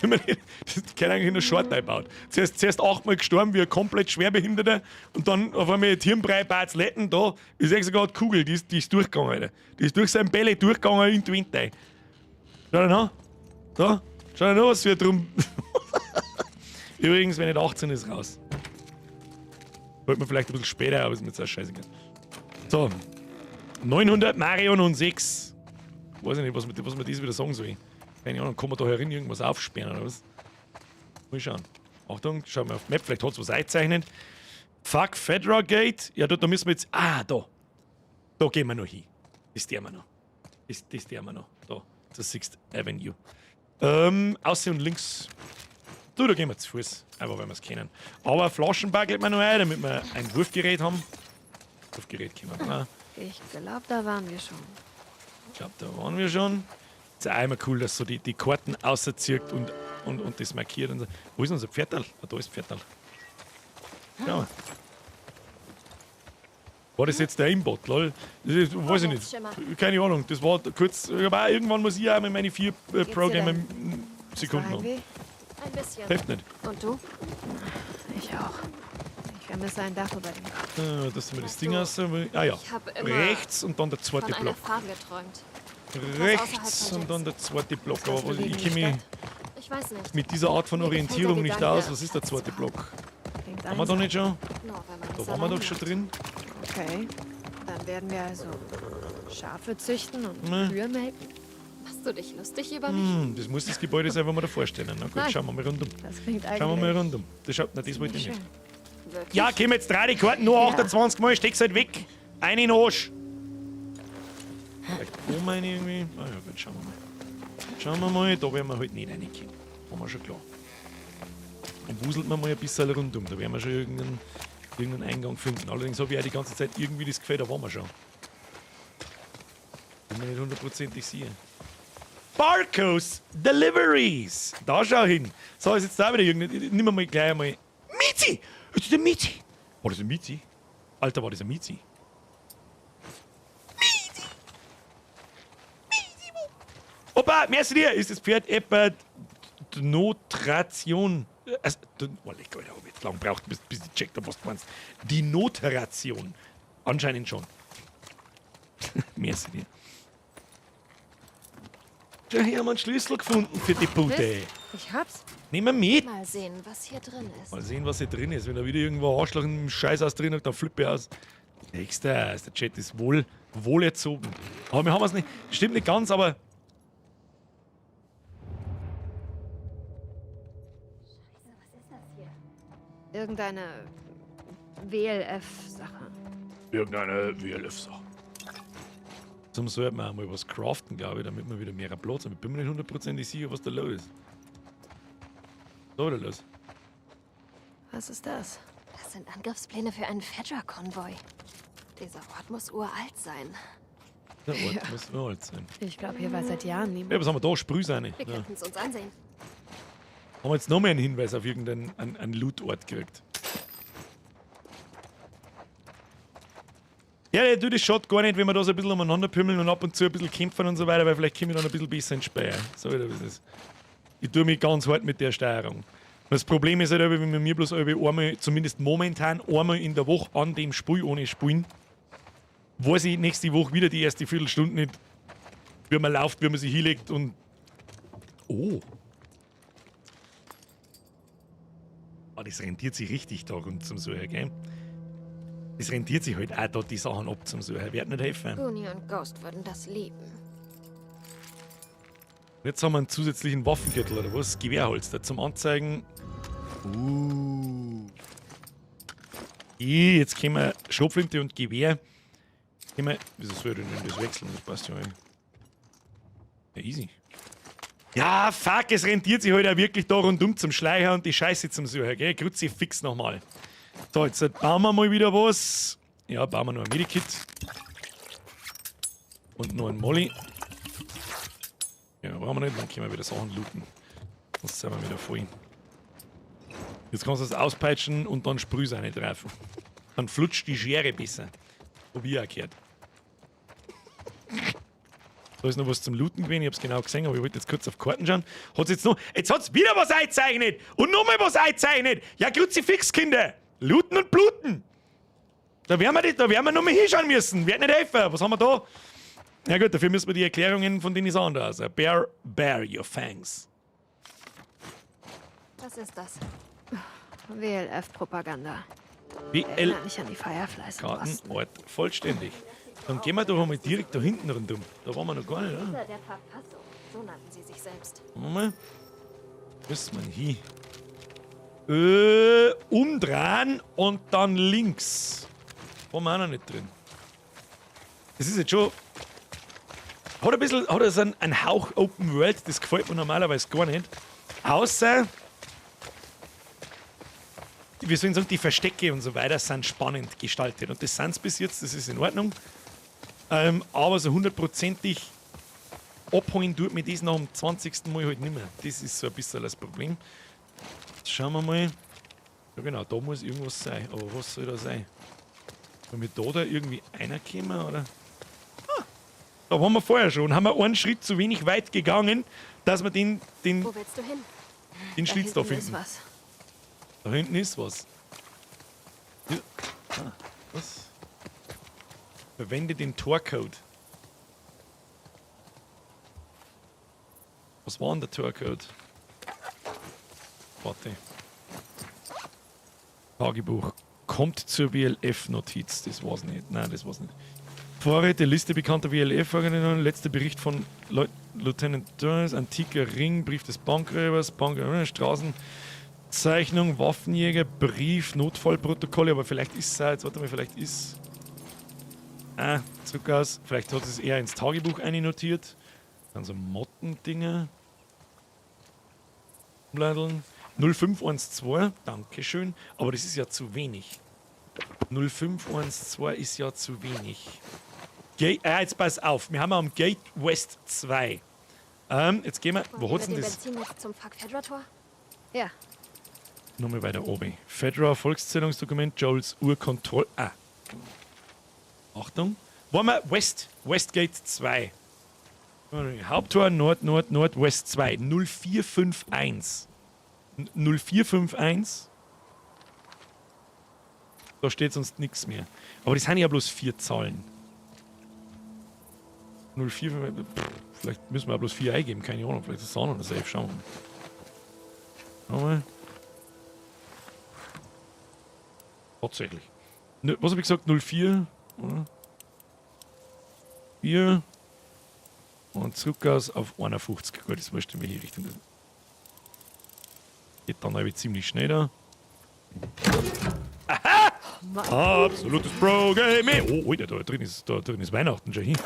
Wenn man nicht, das kann eigentlich nur Short einbaut. Zuerst 8-mal gestorben wie ein komplett Schwerbehinderter und dann auf einmal Hirnbrei Barts Letten da. Ich sag sogar die Kugel, die ist durchgegangen, Alter. Die ist durch sein Bälle durchgegangen in die Wind rein. Schau dir an. Da. Schau dir an, was wir drum. Übrigens, wenn nicht 18 ist, raus. Wollte man vielleicht ein bisschen später, aber ist mir jetzt auch scheißegal. So. 900 Marion und 6. Weiß ich nicht, was man das wieder sagen soll. Keine Ahnung, kann man da herin irgendwas aufsperren oder was? Mal schauen. Achtung, schauen wir auf die Map, vielleicht hat's was eingezeichnet. Fuck, Fedra Gate. Ja, da müssen wir jetzt. Ah, da. Da gehen wir noch hin. Das tun wir noch. Das tun wir noch. Da, zur 6th Avenue. Außen und links. Du, da gehen wir zu Fuß. Einfach, weil wir's kennen. Aber Flaschenbag legt man noch ein, damit wir ein Wurfgerät haben. Wurfgerät können wir auch. Ich glaub, da waren wir schon. Ich glaub, da waren wir schon. Ist auch immer cool, dass so die Karten auserzieht und das markiert. Und so. Wo ist unser Pferdl? Ah, da ist Pferdl. Schau mal. War das jetzt der Aimbot, lol? Das ist, weiß ich nicht. Keine Ahnung. Das war kurz. Aber irgendwann muss ich auch mit meine 4 Pro-Gamer-Sekunden haben. Ein bisschen. Hilft nicht. Und du? Ich auch. Ich vermisse ein Dach über dem Kopf. Das haben wir das Ding aus. Ah ja. Rechts und dann der zweite Block. Rechts und dann der zweite Block. Aber ich kenne mich mit dieser Art von Orientierung nicht aus. Was ist der zweite Block? Haben wir da nicht schon? Da waren wir doch schon drin. Okay, dann werden wir also Schafe züchten und Kühe melken. Machst du dich lustig über mich? Das muss das Gebäude sein, wo wir davor stehen. Na gut, schauen wir mal rundum. Das klingt eigentlich. Schauen wir mal rundum. Das schaut, na, das wollte ich nicht. Wirklich? Ja, komm jetzt drei die Karten, nur 28 Mal, steck's halt weg. Eine in den Arsch. Vielleicht oben eine irgendwie. Ah ja, gut, schauen wir mal. Schauen wir mal, da werden wir halt nicht reinkommen. Haben wir schon klar. Und wuselt man mal ein bisschen rundum, da werden wir schon irgendeinen Eingang finden. Allerdings habe ich auch die ganze Zeit irgendwie das Gefühl, da waren wir schon. Bin mir nicht hundertprozentig sicher. Barcos Deliveries! Da schau hin! So, ist jetzt da wieder irgendein. Nimm mal gleich einmal. Mizi! Ist das ein Mizi? War das ein Mizi? Alter, war das ein Mizi? Mizi! Mizi! Opa, merci dir! Ist das Pferd etwa Notration? Also, oh, leck, Alter, hab ich jetzt lang gebraucht, bis ich gecheckt habe, was du meinst. Die Notration. Anscheinend schon. Merci dir. Schau, hier haben wir einen Schlüssel gefunden für die Bude. Ich hab's. Nehmen wir mit. Mal sehen, was hier drin ist. Mal sehen, was hier drin ist. Wenn da wieder irgendwo Arschloch einen Scheiß aus drin hat, dann flippe ich aus. Nächster, der Chat ist wohl erzogen. Aber wir haben es nicht. Stimmt nicht ganz, aber. Scheiße, was ist das hier? Irgendeine WLF-Sache. Irgendeine WLF-Sache. Zum sollten wir auch mal was craften, glaube ich, damit wir wieder mehr Platz haben. Ich bin mir nicht hundertprozentig sicher, was da los ist. So wieder los. Was ist das? Das sind Angriffspläne für einen Fedra-Konvoi. Dieser Ort muss uralt sein. Der Ort muss uralt sein. Ich glaube, hier war seit Jahren niemand. Ja, was haben wir da? Sprühsahne. Wir könnten es uns ansehen. Haben wir jetzt noch mehr einen Hinweis auf irgendeinen Loot-Ort gekriegt? Ja, du, das schaut gar nicht, wenn wir da so ein bisschen umeinander pümmeln und ab und zu ein bisschen kämpfen und so weiter, weil vielleicht komme ich dann ein bisschen besser ins Spiel. So wieder was ist. Ich tue mich ganz hart mit der Steuerung. Und das Problem ist halt, wenn wir mir bloß einmal, zumindest momentan einmal in der Woche an dem Spiel ohne spielen, weiß ich nächste Woche wieder die erste Viertelstunde nicht, wie man läuft, wie man sich hinlegt und. Oh. Ah, das rentiert sich richtig da rund zum Suchen, gell? Es rentiert sich halt auch da, die Sachen ab zum Suchen. Wird nicht helfen. Goonie und Ghost würden das lieben. Jetzt haben wir einen zusätzlichen Waffengürtel oder was? Gewehrholster zum Anzeigen. Jetzt können wir Schrotflinte und Gewehr. Können wir, wieso soll ich denn das wechseln? Das passt ja nicht. Ja, easy. Ja, fuck, es rentiert sich halt auch wirklich da rundum zum Schleicher und die Scheiße zum Suchen, gell? Kruzifix nochmal. So, jetzt bauen wir mal wieder was. Ja, bauen wir noch ein Medikit. Und noch ein Molly. Ja, brauchen wir nicht, dann können wir wieder Sachen looten. Das sind wir wieder voll. Jetzt kannst du das auspeitschen und dann Sprühsahne treffen. Dann flutscht die Schere besser. Hab ich auch gehört. Da ist noch was zum Looten gewesen, ich hab's genau gesehen, aber ich wollte jetzt kurz auf Karten schauen. Hat's jetzt noch. Jetzt hat's wieder was eingezeichnet! Und nochmal was eingezeichnet! Ja, Kruzifix, Kinder! Looten und bluten! Da werden wir nochmal hinschauen müssen. Wird nicht helfen. Was haben wir da? Ja gut, dafür müssen wir die Erklärungen von denen sagen da. Also, bear your fangs. Was ist das? WLF-Propaganda. WL. Erinnert mich an die Fireflies. Kartenort vollständig. Dann gehen wir doch einmal direkt da hinten rundum. Da waren wir noch gar nicht, oder? Der Verfassung. So nannten sie sich selbst. Mal. Müssen wir hin. Umdrehen und dann links. Waren wir auch noch nicht drin. Das ist jetzt schon. Hat ein bisschen hat so einen Hauch Open World, das gefällt mir normalerweise gar nicht. Außer, wie soll ich sagen, die Verstecke und so weiter sind spannend gestaltet. Und das sind es bis jetzt, das ist in Ordnung. Aber so hundertprozentig Abholen tut mir das nach dem 20. Mal halt nicht mehr. Das ist so ein bisschen das Problem. Jetzt schauen wir mal. Ja genau, da muss irgendwas sein. Aber was soll da sein? Wenn wir da irgendwie reinkommen, oder? Ah, da waren wir vorher schon. Haben wir einen Schritt zu wenig weit gegangen, dass wir den Wo willst du hin? Den Schlitz da hinten ist finden. was. Da hinten ist was. Ja. Ah, was? Verwende den Torcode. Was war denn der Torcode? Warte. Tagebuch. Kommt zur WLF-Notiz. Das war's nicht. Nein, das war's nicht. Vorräte, Liste bekannter WLF-Organisationen, letzter Bericht von Lieutenant Turner, antiker Ring, Brief des Bankräubers, Straßenzeichnung, Waffenjäger, Brief, Notfallprotokolle, aber vielleicht ist es auch, jetzt warte mal, vielleicht ist. Ah, zurück aus. Vielleicht hat es eher ins Tagebuch einnotiert. Dann so Mottendinger. Umleideln. 0512, Dankeschön. Aber das ist ja zu wenig. 0512 ist ja zu wenig. Jetzt pass auf, wir haben am Gate West 2. Jetzt gehen wir. Wo hat's denn das? Benzin jetzt zum Fuck Fedra Tor? Ja. Nochmal weiter oben. Fedra Volkszählungsdokument, Joels Urkontroll. Ah. Achtung. Wollen wir West, Westgate 2. Haupttor Nord, Nord, Nord, West 2. 0451. 0451. Da steht sonst nichts mehr. Aber das sind ja bloß 4 Zahlen. 04, vielleicht müssen wir auch bloß 4 eingeben, keine Ahnung. Vielleicht ist es auch noch eine Safe. Schauen wir mal. Tatsächlich. Ne, was habe ich gesagt? 04? Oder? 4. Und zurück aus auf 51. Gut, das wurscht in welche Richtung. Geht dann aber ziemlich schnell da. Aha! Absolutes Pro-Gaming! Oh, Alter, da drin ist Weihnachten schon hin.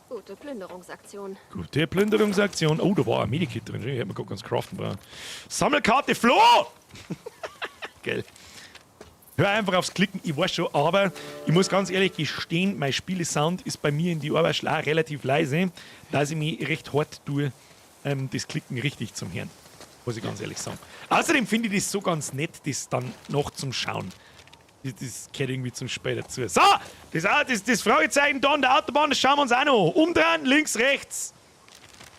Gute Plünderungsaktion. Gute Plünderungsaktion. Oh, da war ein Medikit drin. Ich hätte mir gar ganz craften brauchen. Sammelkarte Flo! Gell. Hör einfach aufs Klicken, ich weiß schon, aber ich muss ganz ehrlich gestehen, mein Spielesound ist bei mir in die Ohrwaschel auch relativ leise, dass ich mich recht hart tue, das Klicken richtig zum Hören. Muss ich ganz ehrlich sagen. Außerdem finde ich das so ganz nett, das dann noch zum Schauen. Das gehört irgendwie zum Spiel dazu. So, das Fragezeichen da an der Autobahn, das schauen wir uns auch noch. Umdrehen, links, rechts.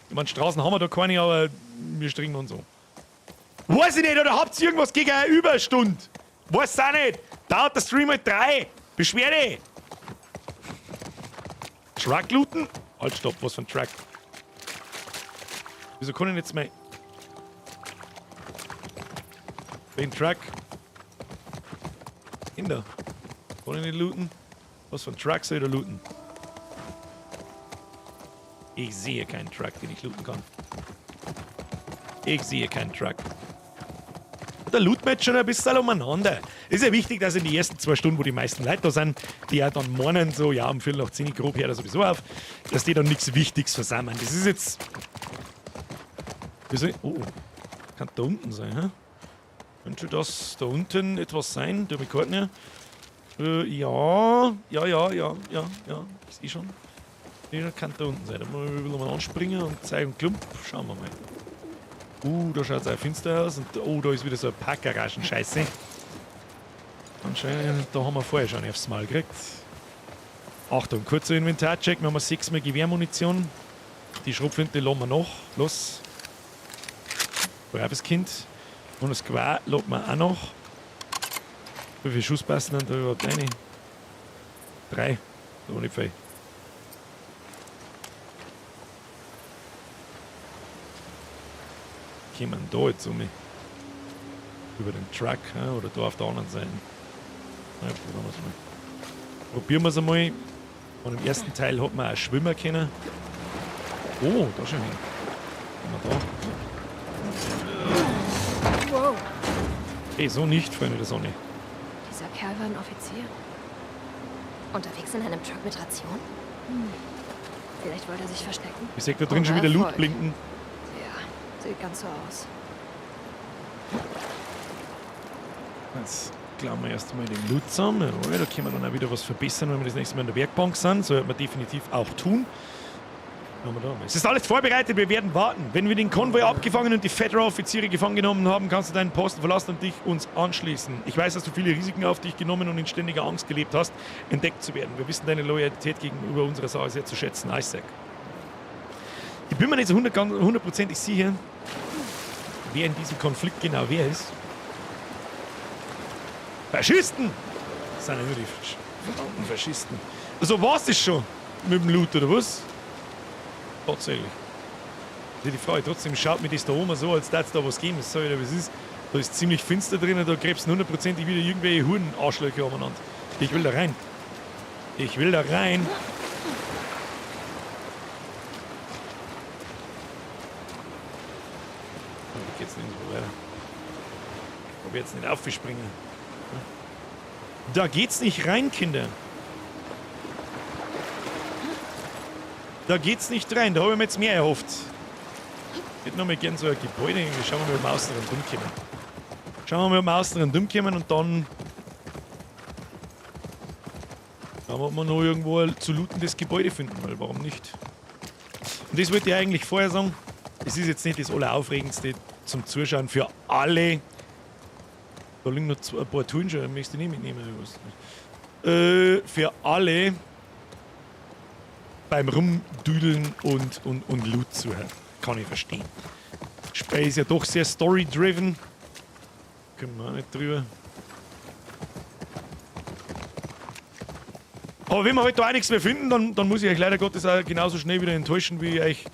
Ich meine, Straßen haben wir da keine, aber wir stringen uns so. Weiß ich nicht, oder habt ihr irgendwas gegen eine Überstunde? Weiß auch nicht. Dauert der Stream halt 3. Beschwerde. Truck looten? Halt, stopp, was für ein Truck? Wieso kann ich jetzt mal... Den Truck? Kinder. Kann ich nicht looten? Was für ein Truck soll ich da looten? Ich sehe keinen Truck, den ich looten kann. Ich sehe keinen Truck. Da looten wir jetzt schon ein bisschen umeinander. Ist ja wichtig, dass in die ersten 2 Stunden, wo die meisten Leute da sind, die ja dann meinen, so, ja, um 10:15 grob hört er sowieso auf, dass die dann nichts Wichtiges versammeln. Das ist jetzt. Wieso? Oh, kann da unten sein, hä? Könnte das da unten etwas sein? Der Rekord, ja. Ist eh schon. Kann da unten sein. Da muss ich mal anspringen und zeigen, Klump. Schauen wir mal. Da schaut es auch finster aus. Und oh, da ist wieder so eine Parkgaragen-Scheiße. Anscheinend, da haben wir vorher schon aufs Maul gekriegt. Achtung, kurzer Inventarcheck. Wir haben 6 mal Gewehrmunition. Die Schrotflinte lassen wir noch. Los. Braves Kind. Und das Gewehr lassen wir auch noch. Wie viele Schuss passen denn da überhaupt rein? 3. Da war nicht viel. Kommen da jetzt um mich? Über den Truck, he? Oder da auf der anderen Seite? Na, probieren wir es mal. Probieren wir es einmal. Und im ersten Teil hat man auch schwimmen können. Oh, da schon hin. Haben wir da. Wow. Ey, so nicht, Freunde der Sonne. Dieser Kerl war ein Offizier. Unterwegs in einem Truck mit Ration? Hm. Vielleicht wollte er sich verstecken. Ich sehe da drin schon wieder Loot blinken. Ja, sieht ganz so aus. Jetzt klauen wir erst einmal den Loot zusammen. Jawohl, da können wir dann auch wieder was verbessern, wenn wir das nächste Mal in der Werkbank sind. So wird man definitiv auch tun. Es ist alles vorbereitet, wir werden warten. Wenn wir den Konvoi abgefangen und die Federal-Offiziere gefangen genommen haben, kannst du deinen Posten verlassen und dich uns anschließen. Ich weiß, dass du viele Risiken auf dich genommen und in ständiger Angst gelebt hast, entdeckt zu werden. Wir wissen deine Loyalität gegenüber unserer Sache sehr zu schätzen, Isaac. Ich bin mir nicht so hundertprozentig sicher, wer in diesem Konflikt genau wer ist. Faschisten! Das sind ja nur die verdammten Faschisten. Also war's das schon mit dem Loot, oder was? Tatsächlich. Die Frage, trotzdem schaut mir das da oben so, als würde es da was geben. Das sag ich dir, was ist. Da ist ziemlich finster drin, da krebsen hundertprozentig wieder irgendwelche Huren-Arschlöcher umeinander. Ich will da rein. Ich will da rein. Oh, da geht's nirgendwo weiter. Ich jetzt nicht aufspringen. Da geht's nicht rein, Kinder. Da geht's nicht rein, da habe ich mir jetzt mehr erhofft. Ich hätte noch mal gern so ein Gebäude. Schauen wir mal, ob wir außen rundum kommen. Schauen wir mal, ob wir außen rundum kommen und dann schauen wir, ob wir noch irgendwo ein zu lootendes Gebäude finden, weil warum nicht? Und das wollte ich eigentlich vorher sagen. Es ist jetzt nicht das Alleraufregendste zum Zuschauen für alle. Da liegen noch ein paar Touren schon, möchte ich nicht mitnehmen. Für alle beim Rumdüdeln und Loot suchen. Kann ich verstehen. Spiel ist ja doch sehr story-driven. Können wir auch nicht drüber. Aber wenn wir heute da auch nichts mehr finden, dann muss ich euch leider Gottes auch genauso schnell wieder enttäuschen, wie ich euch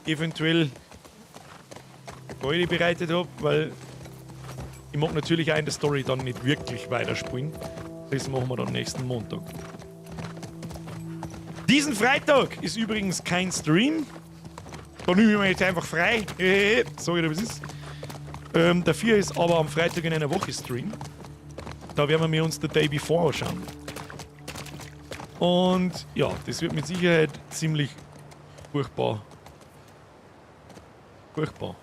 eventuell Freude bereitet hab, weil ich mag natürlich auch in der Story dann nicht wirklich weiterspielen. Das machen wir dann nächsten Montag. Diesen Freitag ist übrigens kein Stream. Da nehme ich mir jetzt einfach frei. Sag ich dir, was ist. Dafür ist aber am Freitag in einer Woche Stream. Da werden wir uns The Day Before anschauen. Und ja, das wird mit Sicherheit ziemlich furchtbar. Furchtbar.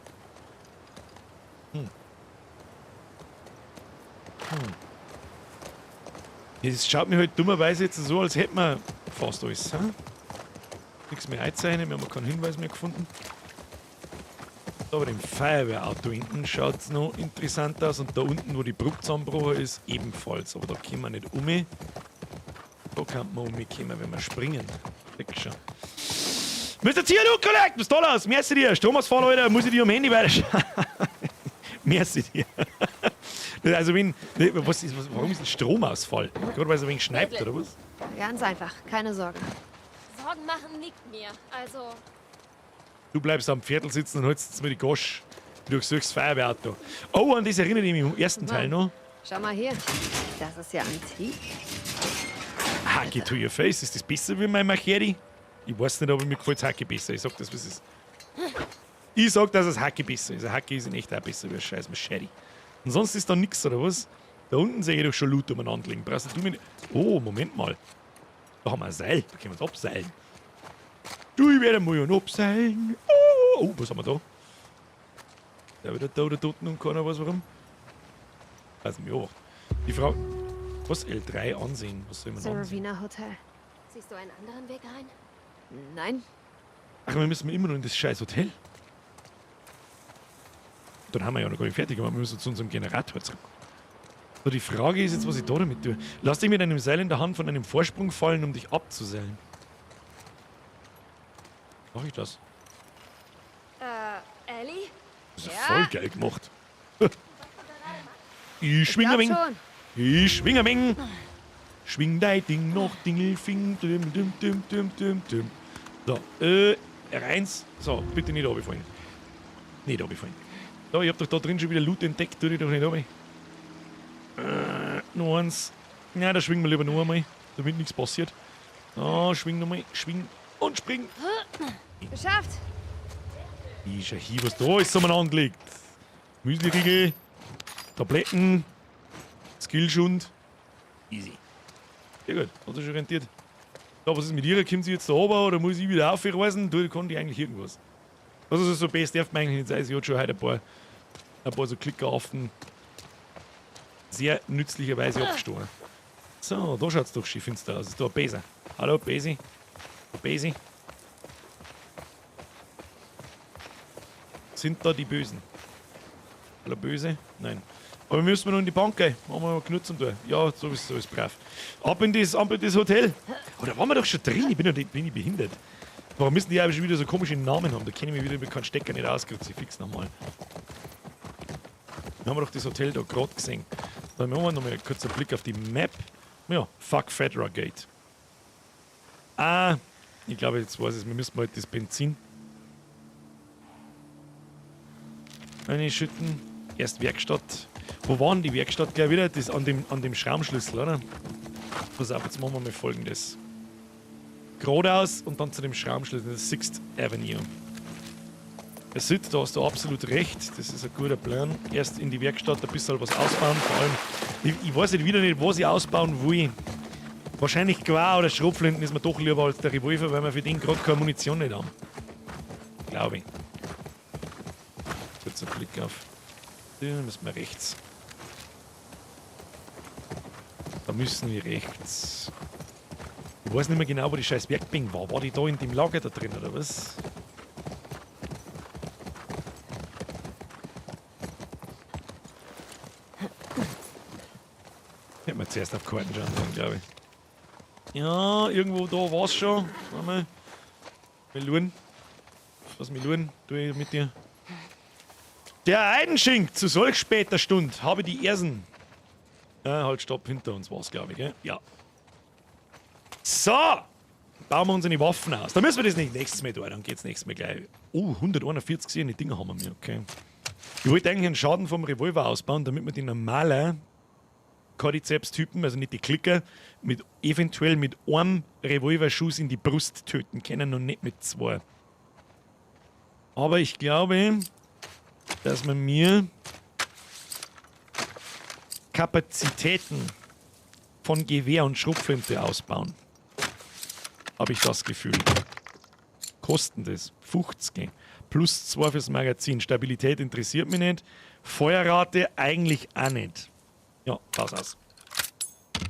Es schaut mir halt dummerweise jetzt so, als hätten wir fast alles. Hä? Nichts mehr einzeichnen, wir haben keinen Hinweis mehr gefunden. Da bei dem Feuerwehrauto hinten schaut es noch interessant aus. Und da unten, wo die Brücke zusammengebrochen ist, ebenfalls. Aber da kommen wir nicht um. Da kann man umkommen, wenn wir springen. Weg schon. Mr. Tier, Collect! Was toll aus! Merci dir! Stromausfall, Alter, muss ich dir am Handy weiterschauen. Merci dir. Also wenn, was ist, was, warum ist ein Stromausfall? Gerade weil es ein wenig schneit, oder was? Ganz einfach, keine Sorge. Sorgen machen liegt mir, also... Du bleibst am Viertel sitzen und holst jetzt mir die Gosch. Du durchsuchst das Feuerwehrauto. Oh, an das erinnere ich mich im ersten Teil noch. Schau mal hier. Das ist ja antik. Hacke to your face. Ist das besser wie mein Machete? Ich weiß nicht, aber mir gefällt Hacke besser. Ich sag das, was es ist. Ich sag, dass es Hacke besser ist. Ein Hacke ist in echt auch besser wie ein scheiß Machete. Und sonst ist da nix, oder was? Da unten sehe ich doch schon Loot umeinander liegen. Brauchst du mir nicht. Oh, Moment mal. Da haben wir ein Seil. Da können wir uns abseilen. Du, ich werde mal abseilen. Oh, oh, was haben wir da? Der wieder da oder dort und keiner weiß warum. Weiß nicht mehr. Die Frau. Was? L3 ansehen? Was soll man ansehen? Saravina Hotel. Siehst du einen anderen Weg rein? Nein. Ach, wir müssen immer noch in das scheiß Hotel. Dann haben wir ja noch gar nicht fertig, aber wir müssen zu unserem Generator zurück. So, die Frage ist jetzt, was ich da damit tue. Lass dich mit einem Seil in der Hand von einem Vorsprung fallen, um dich abzuseilen. Mach ich das? Ellie? Das ist ja voll geil gemacht. Ich schwing ein wenig. Ich schwing ein wenig. Schwing dein Ding noch, Dingelfing. Düm, düm, düm, düm, düm, düm. So, R1. So, bitte nicht runterfallen. Nicht runterfallen. So, ich hab doch da drin schon wieder Loot entdeckt. Tu dich doch nicht runter. Noch eins. Ja, da schwingen wir lieber noch einmal, damit nichts passiert. So, schwing nochmal. Schwing und spring. Geschafft. Ist ja hier, was da alles umeinander liegt. Müsli-Riegel, Tabletten, Skillschund. Easy. Sehr gut, hat sich schon rentiert. So, was ist mit ihr? Kommt sie jetzt da runter oder muss ich wieder aufreisen? Du, kann die eigentlich irgendwas. Also so best darf man eigentlich nicht sein. Sie hat schon heute ein paar so Klickeraffen sehr nützlicherweise abgestohlen. So, da schaut's doch schön finster aus. Ist da ein Besen. Hallo, Besi. Besi. Sind da die Bösen? Alle böse? Nein. Aber wir müssen noch in die Bank gehen. Machen wir mal genug zum tun. Ja, sowieso ist brav. Ab in das Hotel. Oh, da waren wir doch schon drin. Ich bin doch nicht, bin ich behindert. Warum müssen die aber schon wieder so komische Namen haben? Da kenne ich mich wieder mit keinem Stecker nicht aus. Kruzifix nochmal. Dann haben wir doch das Hotel da gerade gesehen. Dann machen wir nochmal einen kurzen Blick auf die Map. Ja, fuck Fedra Gate. Ah, ich glaube, jetzt weiß ich es. Wir müssen mal das Benzin reinschütten. Erst Werkstatt. Wo war denn die Werkstatt gleich wieder? Das an dem Schraubenschlüssel, oder? Pass auf, jetzt machen wir mal Folgendes. Geradeaus und dann zu dem Schraubenschlüssel, das 6th Avenue. Es sieht, da hast du absolut recht, das ist ein guter Plan. Erst in die Werkstatt ein bisschen was ausbauen, vor allem. Ich weiß nicht wieder nicht, was ich ausbauen will. Wahrscheinlich Gewehr oder Schrotflinten ist mir doch lieber als der Revolver, weil wir für den gerade keine Munition nicht haben. Glaube ich. Kurzer Blick auf. Da müssen wir rechts. Da müssen wir rechts. Ich weiß nicht mehr genau, wo die scheiß Werkbank war. War die da in dem Lager da drin, oder was? Hätten wir zuerst auf Karten schauen sollen, glaube ich. Ja, irgendwo da war es schon. Warte mal. Wir schauen. Lass mich schauen. Tu ich mit dir. Der Eidenschink zu solch später Stunde habe die Ersen. Halt, stopp, hinter uns war es, glaube ich, gell? Ja. So! Bauen wir unsere Waffen aus. Da müssen wir das nicht nächstes Mal tun, dann geht's nächstes Mal gleich. Oh, 141 die Dinger haben wir, okay. Ich wollte eigentlich einen Schaden vom Revolver ausbauen, damit wir die normalen Cordyceps-Typen, also nicht die Klicker, mit, eventuell mit einem Revolverschuss in die Brust töten können und nicht mit zwei. Aber ich glaube, dass man mir Kapazitäten von Gewehr und Schrotflinte ausbauen. Habe ich das Gefühl. Kosten das? 50. Plus 2 fürs Magazin. Stabilität interessiert mich nicht. Feuerrate eigentlich auch nicht. Ja, pass aus.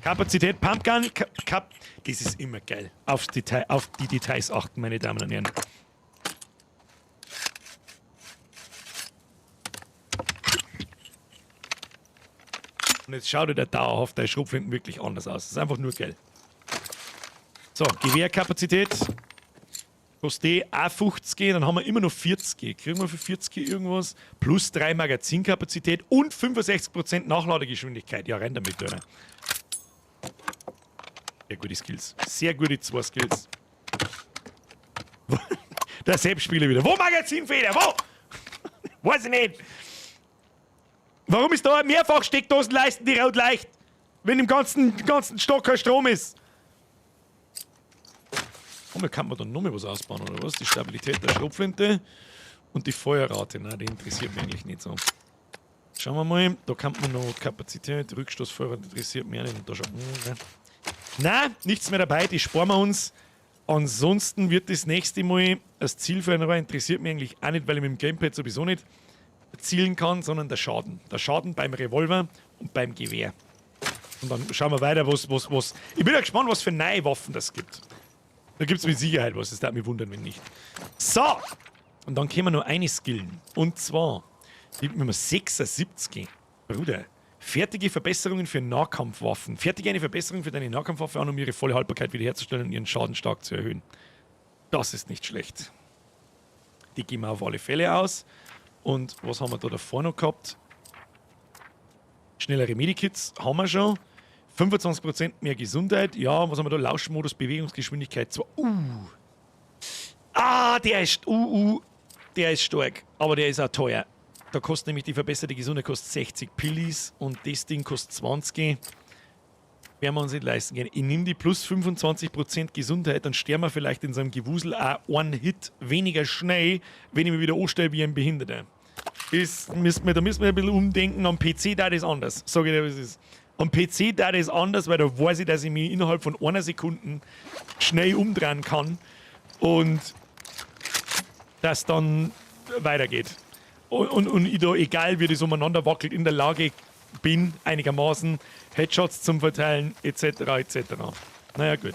Kapazität, Pumpgun, das ist immer geil. Auf die Details achten, meine Damen und Herren. Und jetzt schaut der dauerhaft der Schrotflinten wirklich anders aus. Das ist einfach nur geil. So, Gewehrkapazität. Kostet die auch 50, dann haben wir immer noch 40. Kriegen wir für 40 irgendwas? Plus 3 Magazinkapazität und 65% Nachladegeschwindigkeit. Ja, rein damit, oder? Sehr gute Skills. Sehr gute 2 Skills. Der Selbstspieler wieder. Wo Magazinfehler? Wo? Weiß ich nicht. Warum ist da eine Mehrfachsteckdosenleiste, die rot leicht, wenn im ganzen Stock kein Strom ist? Oh, kann man da noch mal was ausbauen, oder was? Die Stabilität der Schrotflinte und die Feuerrate. Nein, die interessiert mich eigentlich nicht so. Schauen wir mal. Da kann man noch Kapazität, Rückstoßfeuerrate interessiert mich auch nicht. Und da schaut, ne. Nein, nichts mehr dabei, die sparen wir uns. Ansonsten wird das nächste Mal das Ziel für einen interessiert mich eigentlich auch nicht, weil ich mit dem Gamepad sowieso nicht zielen kann, sondern der Schaden. Der Schaden beim Revolver und beim Gewehr. Und dann schauen wir weiter, was. Ich bin ja gespannt, was für neue Waffen das gibt. Da gibt es mit Sicherheit was, das darf mich wundern, wenn nicht. So! Und dann können wir nur eine skillen. Und zwar, die Nummer 76. Bruder, fertige Verbesserungen für Nahkampfwaffen. Fertige eine Verbesserung für deine Nahkampfwaffe an, um ihre volle Haltbarkeit wiederherzustellen und ihren Schaden stark zu erhöhen. Das ist nicht schlecht. Die gehen wir auf alle Fälle aus. Und was haben wir da davor noch gehabt? Schnellere Medikits haben wir schon. 25% mehr Gesundheit. Ja, was haben wir da? Lauschmodus, Bewegungsgeschwindigkeit 2. Ah, der ist... Der ist stark. Aber der ist auch teuer. Da kostet nämlich die verbesserte Gesundheit kostet 60 Pillis und das Ding kostet 20. Werden wir uns nicht leisten können. Ich nehme die plus 25% Gesundheit, dann sterben wir vielleicht in so einem Gewusel auch einen Hit weniger schnell, wenn ich mich wieder anstelle wie ein Behinderter. Da müssen wir ein bisschen umdenken. Am PC da ist anders. Sag ich dir, was es ist. Am PC da ist anders, weil da weiß ich, dass ich mich innerhalb von einer Sekunde schnell umdrehen kann und das dann weitergeht. Und ich da, egal wie das umeinander wackelt, in der Lage bin, einigermaßen Headshots zum Verteilen, etc. etc. Naja, gut.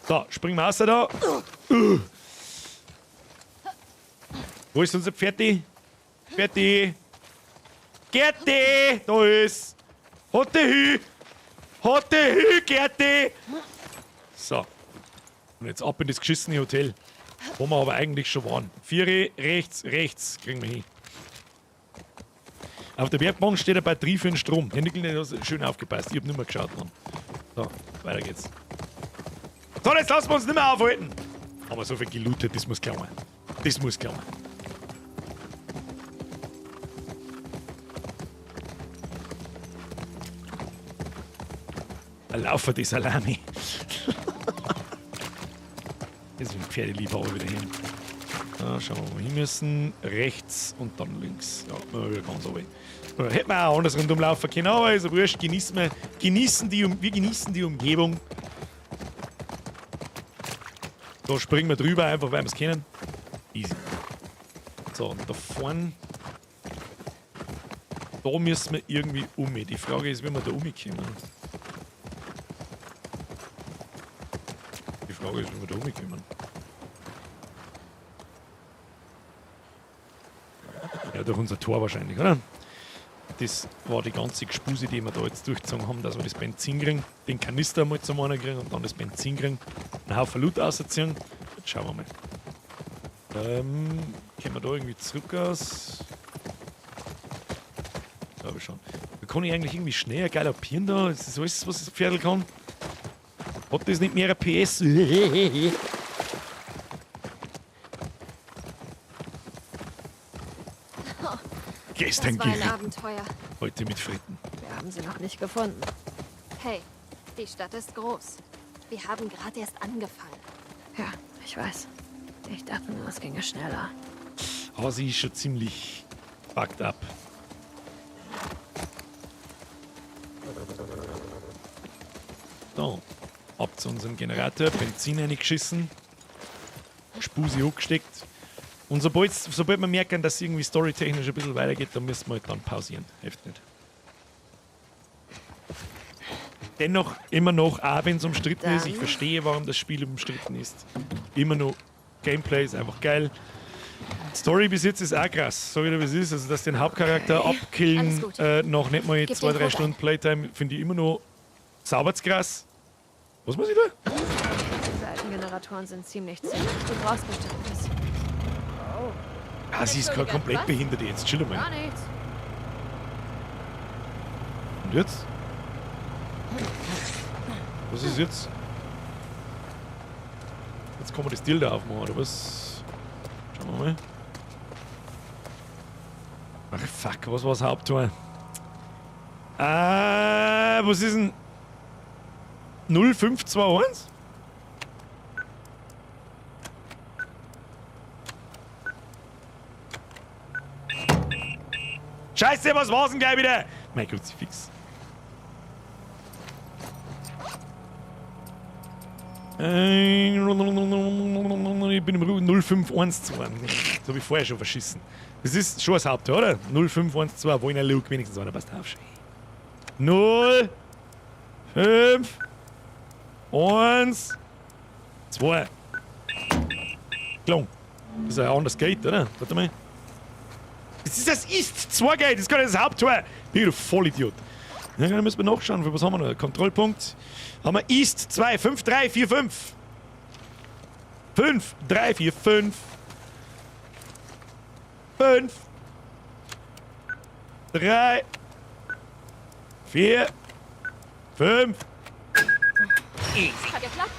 So, springen wir raus da. Wo ist unser Pferd? Fertig. Gerti! Da ist. Hotte hü! Hotte hü, Gerti! So. Und jetzt ab in das geschissene Hotel. Wo wir aber eigentlich schon waren. Viere, rechts, rechts. Kriegen wir hin. Auf der Werkbank steht eine Batterie für den Strom. Henrik hat schön aufgepasst. Ich hab nicht mehr geschaut, Mann. So, weiter geht's. So, jetzt lassen wir uns nicht mehr aufhalten. Haben wir so viel gelootet, das muss klammern. Das muss klammern. Laufe die Salami. Jetzt sind Pferdeliebhaber wieder hin. Da schauen wir, wo wir hin müssen. Rechts und dann links. Ja, wir wieder ganz runter. Hätten wir auch anders rundum laufen können, aber ist ja wurscht. Genießen wir, genießen die, wir genießen die Umgebung. Da springen wir drüber, einfach weil wir es kennen. Easy. So, und da vorne. Da müssen wir irgendwie um. Die Frage ist, wie wir da umkommen. Die Frage ist, wie wir da umkommen. Ja, durch unser Tor wahrscheinlich, oder? Das war die ganze Gespuse, die wir da jetzt durchgezogen haben, dass wir das Benzin kriegen, den Kanister mal zum einen kriegen und dann das Benzin kriegen, einen Haufen Loot rausziehen. Jetzt schauen wir mal. Können wir da irgendwie zurück aus? Glaube ich schon. Da kann ich eigentlich irgendwie schneller galoppieren da? Ist das alles, was das Pferdl kann? Hat das nicht mehr PS? Gestern Das war ein geritten. Abenteuer. Heute mit Fritten. Wir haben sie noch nicht gefunden. Hey, die Stadt ist groß. Wir haben gerade erst angefangen. Ja, ich weiß. Ich dachte nur, es ginge schneller. Aber sie ist schon ziemlich fucked up. So, ab zu unserem Generator, Benzin reingeschissen, Spusi hochgesteckt. Und sobald wir merken, dass es irgendwie storytechnisch ein bisschen weitergeht, dann müssen wir halt dann pausieren. Hilft nicht. Dennoch, immer noch, auch wenn es umstritten ist, ich verstehe, warum das Spiel umstritten ist. Immer noch, Gameplay ist einfach geil. Story bis jetzt ist auch krass, so wie das ist. Also, dass den Hauptcharakter abkillen, noch nicht mal Gib 2, den 3 Code Stunden ein. Playtime, finde ich immer noch sauber krass. Was muss ich da? Diese alten Generatoren sind ziemlich zäh. Du brauchst bestimmt was. Ah, sie ist gerade komplett behindert jetzt. Chill mal. Gar nichts. Und jetzt? Was ist jetzt? Jetzt kann man das Deal da aufmachen, oder was? Schauen wir mal. Ach fuck, was war das Haupttor? Was ist denn? 0521? Scheiße, was war's denn gleich wieder? Mein Gott, sie fix. Ich bin im Ruhe 0512. Das habe ich vorher schon verschissen. Das ist schon das Haupttor, oder? 0512, wo in der Luke wenigstens einer passt auf. 0, 5, 1, 2. Klong. Das ist ein anderes Gate, oder? Warte mal. Das ist das Ist 2 Gate, das ist gar nicht das Haupttor. Du Vollidiot. Ja, dann müssen wir nachschauen. Was haben wir noch? Kontrollpunkt. Haben wir East 2, 5, 3, 4, 5. 5, 3, 4, 5. 5. 3. 4. 5. Hat geklappt.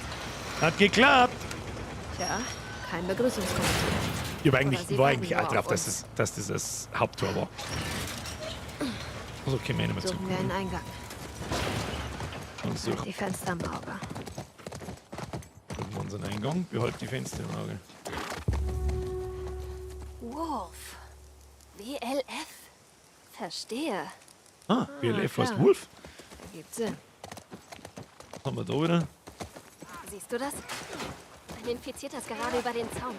Hat geklappt. Tja, kein Begrüßungskomitee. Ich war eigentlich auch drauf, dass das das Haupttor war. Also, okay, wir nochmal zurück. Suchen wir einen Eingang. Und suchen Die Fenster im Auge. Suchen wir unseren Eingang. Behalt die Fenster im Auge. Wolf. WLF. Verstehe. Ah, WLF heißt Wolf. Ergibt Sinn. Was haben wir da wieder? Siehst du das? Ein Infizierter ist gerade über den Zaun.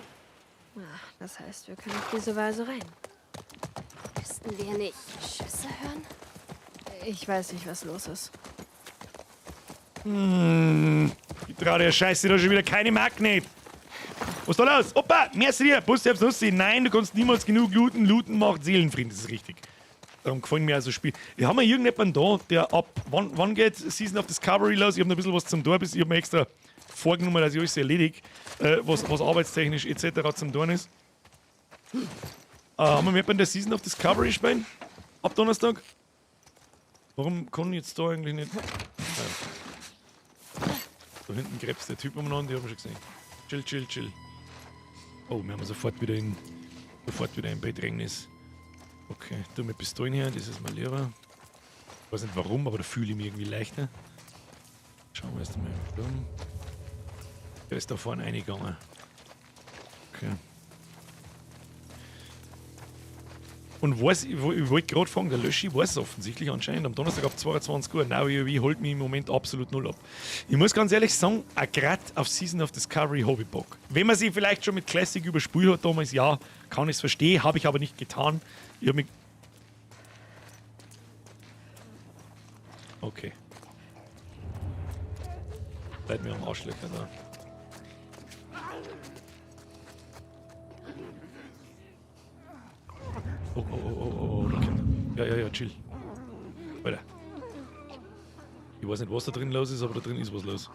Ach, das heißt, wir können auf diese Weise rein. Müssten wir nicht Schüsse hören? Ich weiß nicht, was los ist. Die traue der Scheiße da schon wieder keine Magnet. Was ist da los? Opa, merci dir. Bussi aufs Nussi. Nein, du kannst niemals genug looten. Looten macht Seelenfrieden, das ist richtig. Darum gefallen mir also Spiel. Wir haben ja irgendjemanden da, der ab. Wann geht Season of Discovery los? Ich habe noch ein bisschen was zum Tor. Ich habe mir extra vorgenommen, dass ich alles erledige, was arbeitstechnisch etc. zum Tun ist. Haben wir jemanden, der Season of Discovery spielen? Ab Donnerstag? Warum kann ich jetzt da eigentlich nicht. Ja. Da hinten gräbst der Typ umeinander, die haben wir schon gesehen. Chill, chill, chill. Oh, wir haben sofort wieder in Bedrängnis. Okay, tu mir Pistolen her, das ist mir lieber. Ich weiß nicht warum, aber da fühle ich mich irgendwie leichter. Schauen wir erst einmal. Der ist da vorne reingegangen. Okay. Und weiß, ich wollte gerade fragen, der Löschi weiß es offensichtlich anscheinend am Donnerstag ab 22 Uhr. Now EOW holt mich im Moment absolut null ab. Ich muss ganz ehrlich sagen, auch gerade auf Season of Discovery habe ich Bock. Wenn man sich vielleicht schon mit Classic überspielt hat damals, ja, kann ich es verstehen, habe ich aber nicht getan. Ich habe mich. Okay. Bleib mir am Arschlöcher da. Oh, oh, oh, oh, oh, da kommt. Ja, ja, ja, chill. Weiter. Ich weiß nicht, was da drin los ist, aber da drin ist was los.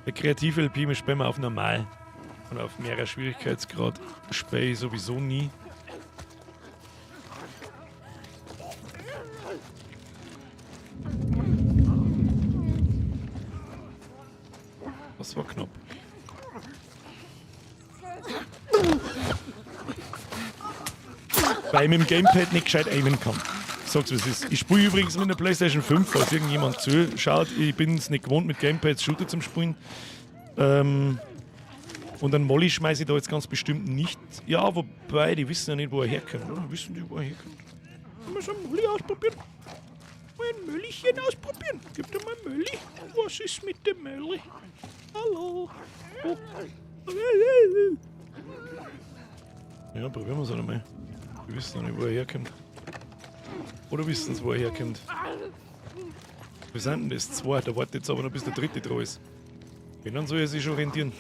Der kreative LP, wir spielen auf normal. Und auf mehrerer Schwierigkeitsgrad spiele ich sowieso nie. Das war knapp. Weil ich mit dem Gamepad nicht gescheit aimen kann. Sag's, wie es ist. Ich spiele übrigens mit der PlayStation 5, falls irgendjemand zuschaut. Ich bin's nicht gewohnt, mit Gamepads Shooter zum Spielen. Und einen Molly schmeiße ich da jetzt ganz bestimmt nicht. Ja, wobei, die wissen ja nicht, wo er herkommt, oder? Wissen die, wo er herkommt? Wollen wir so einen Molly ausprobieren? Mal ein Möllichen ausprobieren. Gib dir mal Mölli. Was ist mit dem Mölli? Hallo. Oh. Ja, probieren wir es einmal. Wir wissen noch nicht, wo er herkommt. Oder wissen sie, wo er herkommt? Wir sind denn das? Zwei. Da wartet jetzt aber noch, bis der dritte dran ist. Wenn, dann soll er sich schon rentieren.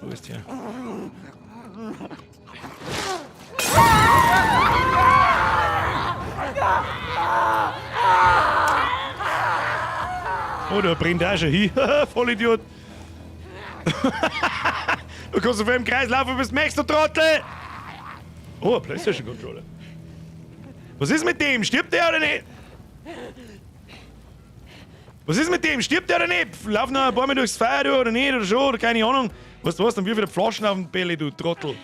Wo ist der? Oh, da brennt auch schon hin. Vollidiot. Du kannst auf einem Kreis laufen, bis du merkst, du Trottel! Oh, ein PlayStation Controller. Was ist mit dem? Stirbt der oder nicht? Was ist mit dem? Stirbt der oder nicht? Lauf noch ein paar Mal durchs Feuer durch oder nicht? Oder schon? Oder keine Ahnung. Weißt du was? Dann wirf ich dir Flaschen auf den Belly, du Trottel.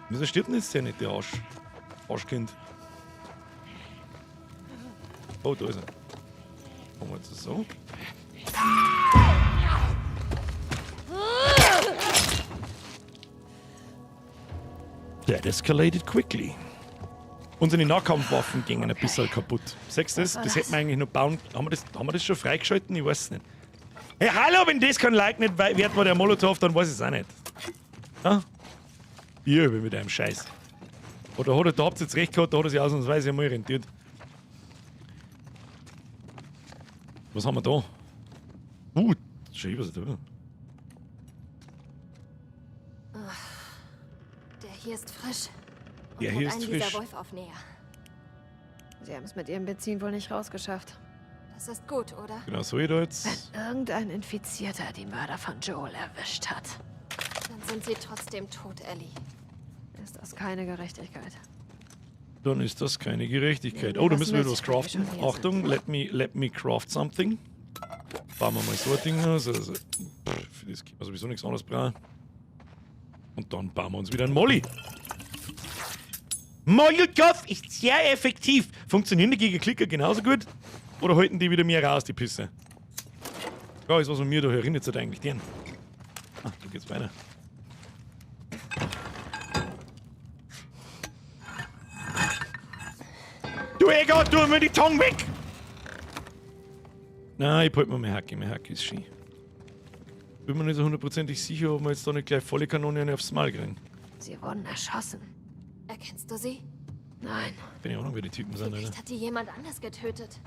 Wieso stirbt denn jetzt der nicht, der Arsch? Arschkind. Oh, da ist er. Machen wir jetzt so. That escalated quickly. Unsere Nahkampfwaffen gingen ein bisschen kaputt. Siehst du das? Das hätten wir eigentlich noch bauen. Haben wir das schon freigeschalten? Ich weiß es nicht. Hey, hallo, wenn das kein Like nicht wert war, der Molotow, dann weiß ich es auch nicht. Ja? Ich bin mit einem Scheiß. Oder hat er, da habt ihr jetzt recht gehabt, da hat er sich ausnahmsweise einmal rentiert. Was haben wir da? Schön, was ist da? Der hier ist frisch. Der hier ist frisch. Dieser Wolf-Aufnäher. Sie haben es mit ihrem Benzin wohl nicht rausgeschafft. Das ist gut, oder? Genau, so ich da jetzt. Wenn irgendein Infizierter die Mörder von Joel erwischt hat. Dann sind sie trotzdem tot, Ellie. Ist das keine Gerechtigkeit? Dann ist das keine Gerechtigkeit. Oh, da müssen wir was craften. Achtung, let me craft something. Bauen wir mal so ein Ding aus. Also, für das kann man sowieso nichts anderes brauchen. Und dann bauen wir uns wieder einen Molly. Molotow ist sehr effektiv. Funktionieren die gegen Klicker genauso gut? Oder halten die wieder mehr raus, die Pisse? Ja, ist was von mir da herinnen jetzt eigentlich den. Ah, da geht's weiter. Du Ego, tu mir die Tongue weg! Nein, ich halte mir meine Hacke. Meine Hacke ist schön. Bin mir nicht so hundertprozentig sicher, ob wir jetzt da nicht gleich volle Kanone aufs Maul kriegen. Sie wurden erschossen. Erkennst du sie? Nein. Keine Ahnung, wer die Typen sind, Vielleicht Alter. hat die jemand anders getötet.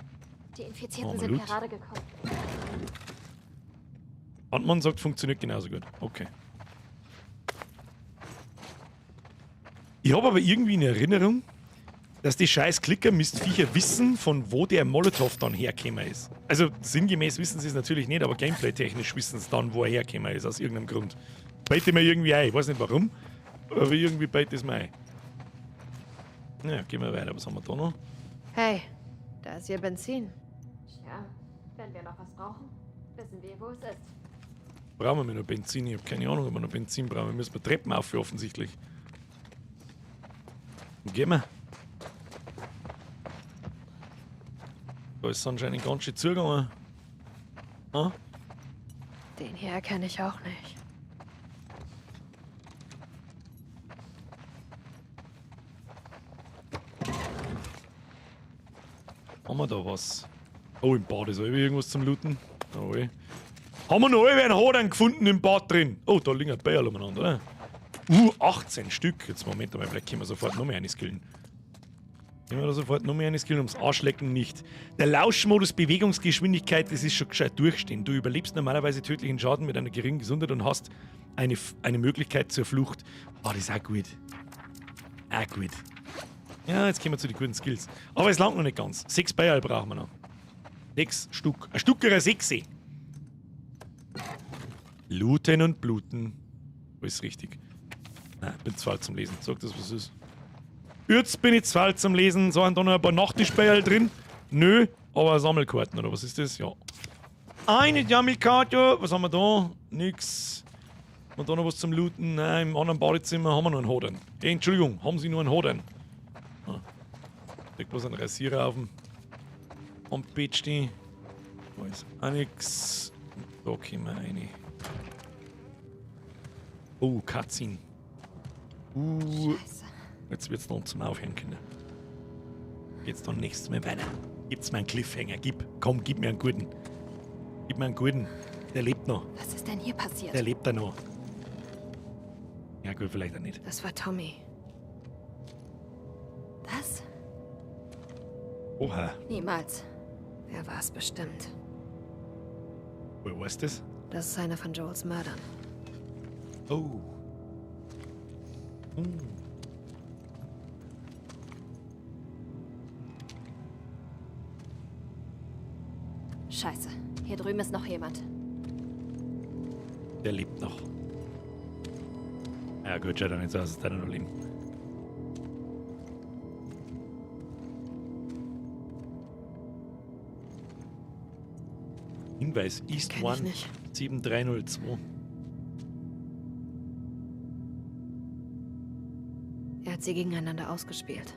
Die Infizierten Oh, sind Loot. gerade gekommen. Antmann sagt, funktioniert genauso gut. Okay. Ich habe aber irgendwie in Erinnerung, dass die scheiß Klicker-Mistviecher wissen, von wo der Molotow dann hergekommen ist. Also sinngemäß wissen sie es natürlich nicht, aber gameplay-technisch wissen sie dann, wo er hergekommen ist, aus irgendeinem Grund. Beite mir irgendwie ein, ich weiß nicht warum, aber irgendwie beite es mir ein. Ja, gehen wir weiter. Was haben wir da noch? Hey, da ist ihr Benzin. Tja, wenn wir noch was brauchen, wissen wir, wo es ist. Brauchen wir noch Benzin? Ich habe keine Ahnung, ob wir noch Benzin brauchen. Wir müssen Treppen auf, offensichtlich. Wo gehen wir? Da ist anscheinend ganz schön zugegangen. Ah? Den hier erkenne ich auch nicht. Haben wir da was? Oh, im Bad ist auch irgendwas zum Looten. Oh, ey. Haben wir noch einen Hodern gefunden im Bad drin? Oh, da liegen ein Bären umeinander, oder? 18 Stück. Jetzt Moment einmal, vielleicht können wir sofort noch mehr eine skillen. Können wir da sofort noch mehr eine skillen, ums Arschlecken nicht. Der Lauschmodus Bewegungsgeschwindigkeit, das ist schon gescheit durchstehen. Du überlebst normalerweise tödlichen Schaden mit einer geringen Gesundheit und hast eine Möglichkeit zur Flucht. Oh, das ist auch gut. Auch gut. Ja, jetzt kommen wir zu den guten Skills. Aber es langt noch nicht ganz. 6 Bayerl brauchen wir noch. 6 Stück. Ein Stückerer 6. Looten und bluten. Alles richtig. Nein, bin zu alt zum Lesen. Sag das, was es ist. Jetzt bin ich zu alt zum Lesen. So, sind da noch ein paar Nachttischbayerl drin? Nö, aber Sammelkarten, oder was ist das? Ja. Eine Sammelkarte. Was haben wir da? Nix. Haben wir da noch was zum Looten? Nein, im anderen Badezimmer haben wir noch einen Hodern. Hey, Entschuldigung, haben Sie nur einen Hodern? Ah. Liegt bloß ein Rasierer auf dem am Bett stehen. Da ist auch nix. Da kommen wir rein. Oh, Cutscene. Scheiße. Jetzt wird's noch zum Aufhören, Kinder. Geht's dann nächstes Mal weiter. Gibt's mir einen Cliffhanger. Gib, komm, gib mir einen guten. Gib mir einen guten. Der lebt noch. Was ist denn hier passiert? Der lebt da noch. Ja gut, vielleicht auch nicht. Das war Tommy. Was? Oha. Niemals. Er war es bestimmt. Woher weißt du das? Das ist einer von Joels Mördern. Oh. Hm. Scheiße. Hier drüben ist noch jemand. Der lebt noch. Ja gut, schaut auch nicht so aus, als würde er noch leben. Hinweis, East Kenn ich One nicht. 7302. Er hat sie gegeneinander ausgespielt.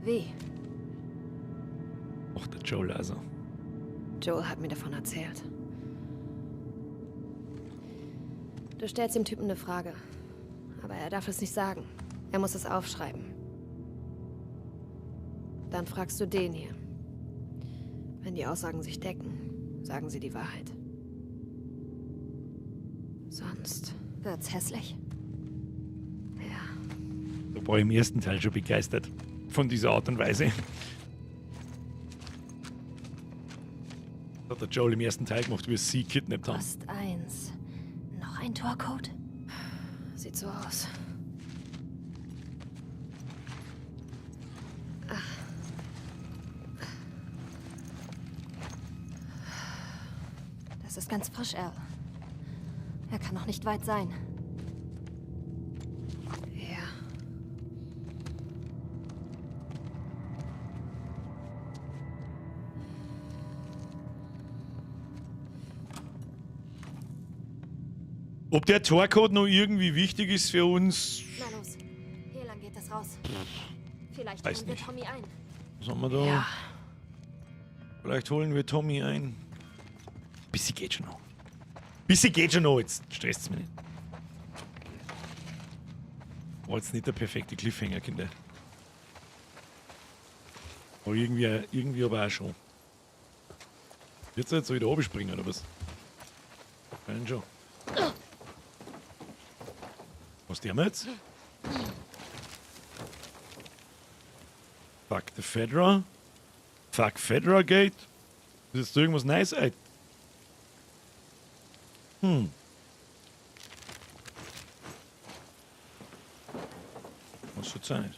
Wie? Ach, der Joel also. Joel hat mir davon erzählt. Du stellst dem Typen eine Frage. Aber er darf es nicht sagen. Er muss es aufschreiben. Dann fragst du den hier. Wenn die Aussagen sich decken, sagen sie die Wahrheit. Sonst. Wird's hässlich? Da war ich im ersten Teil schon begeistert von dieser Art und Weise. Das hat der Joel im ersten Teil gemacht, wie er sie kidnappt haben. Ost 1. Noch ein Torcode? Sieht so aus. Das ist ganz frisch, Al. Er kann noch nicht weit sein. Ja. Ob der Torcode noch irgendwie wichtig ist für uns, Na los. Hier lang geht es raus. Vielleicht Weiß holen wir nicht. Tommy ein. Was haben wir da? Ja. Vielleicht holen wir Tommy ein. Bisschen geht schon noch. Bisschen geht schon noch, jetzt stresst's mich nicht. War jetzt nicht der perfekte Cliffhanger, Kinder. Aber irgendwie aber auch schon. Jetzt soll ich da oben springen, oder was? Nein, schon. Was tun wir jetzt? Fuck the Fedra. Fuck Fedra Gate. Ist jetzt da irgendwas Neues Was soll's sein?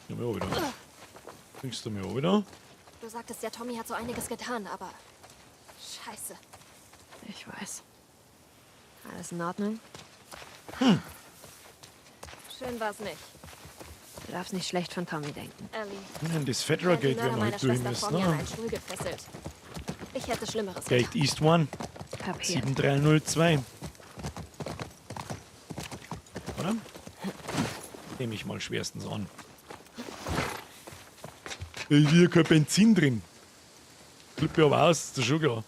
Ja, mir auch wieder. Bringst du mir auch wieder? Du sagtest ja, Tommy hat so einiges getan, aber. Scheiße. Ich weiß. Alles in Ordnung? Schön war's nicht. Du darfst nicht schlecht von Tommy denken. Ellie. Nein, das Fedra Er hat die Gate werden Mörder wir meiner heute durch Schwester müssen. vor mir an Ne? einen Stuhl gefesselt. Ich hätte Schlimmeres Gate getan. East 1. Kapiert. 7302. Oder? Nehme ich mal schwerstens an. Ich hier kein Benzin drin. Flippe aber aus, ist schon klar.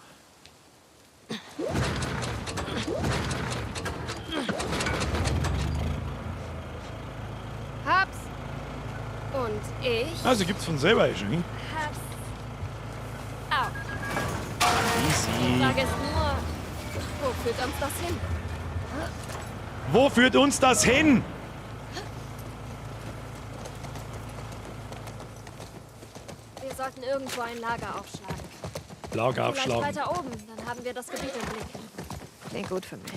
Hab's. Und ich Also gibt's von selber eh schon. Hm? hab's auch. Die Easy. Frage ist nur, wo führt uns das hin? Wo führt uns das hin? Wir sollten irgendwo ein Lager aufschlagen. Lager Vielleicht aufschlagen. weiter oben, dann haben wir das Gebiet im Blick. Klingt gut für mich.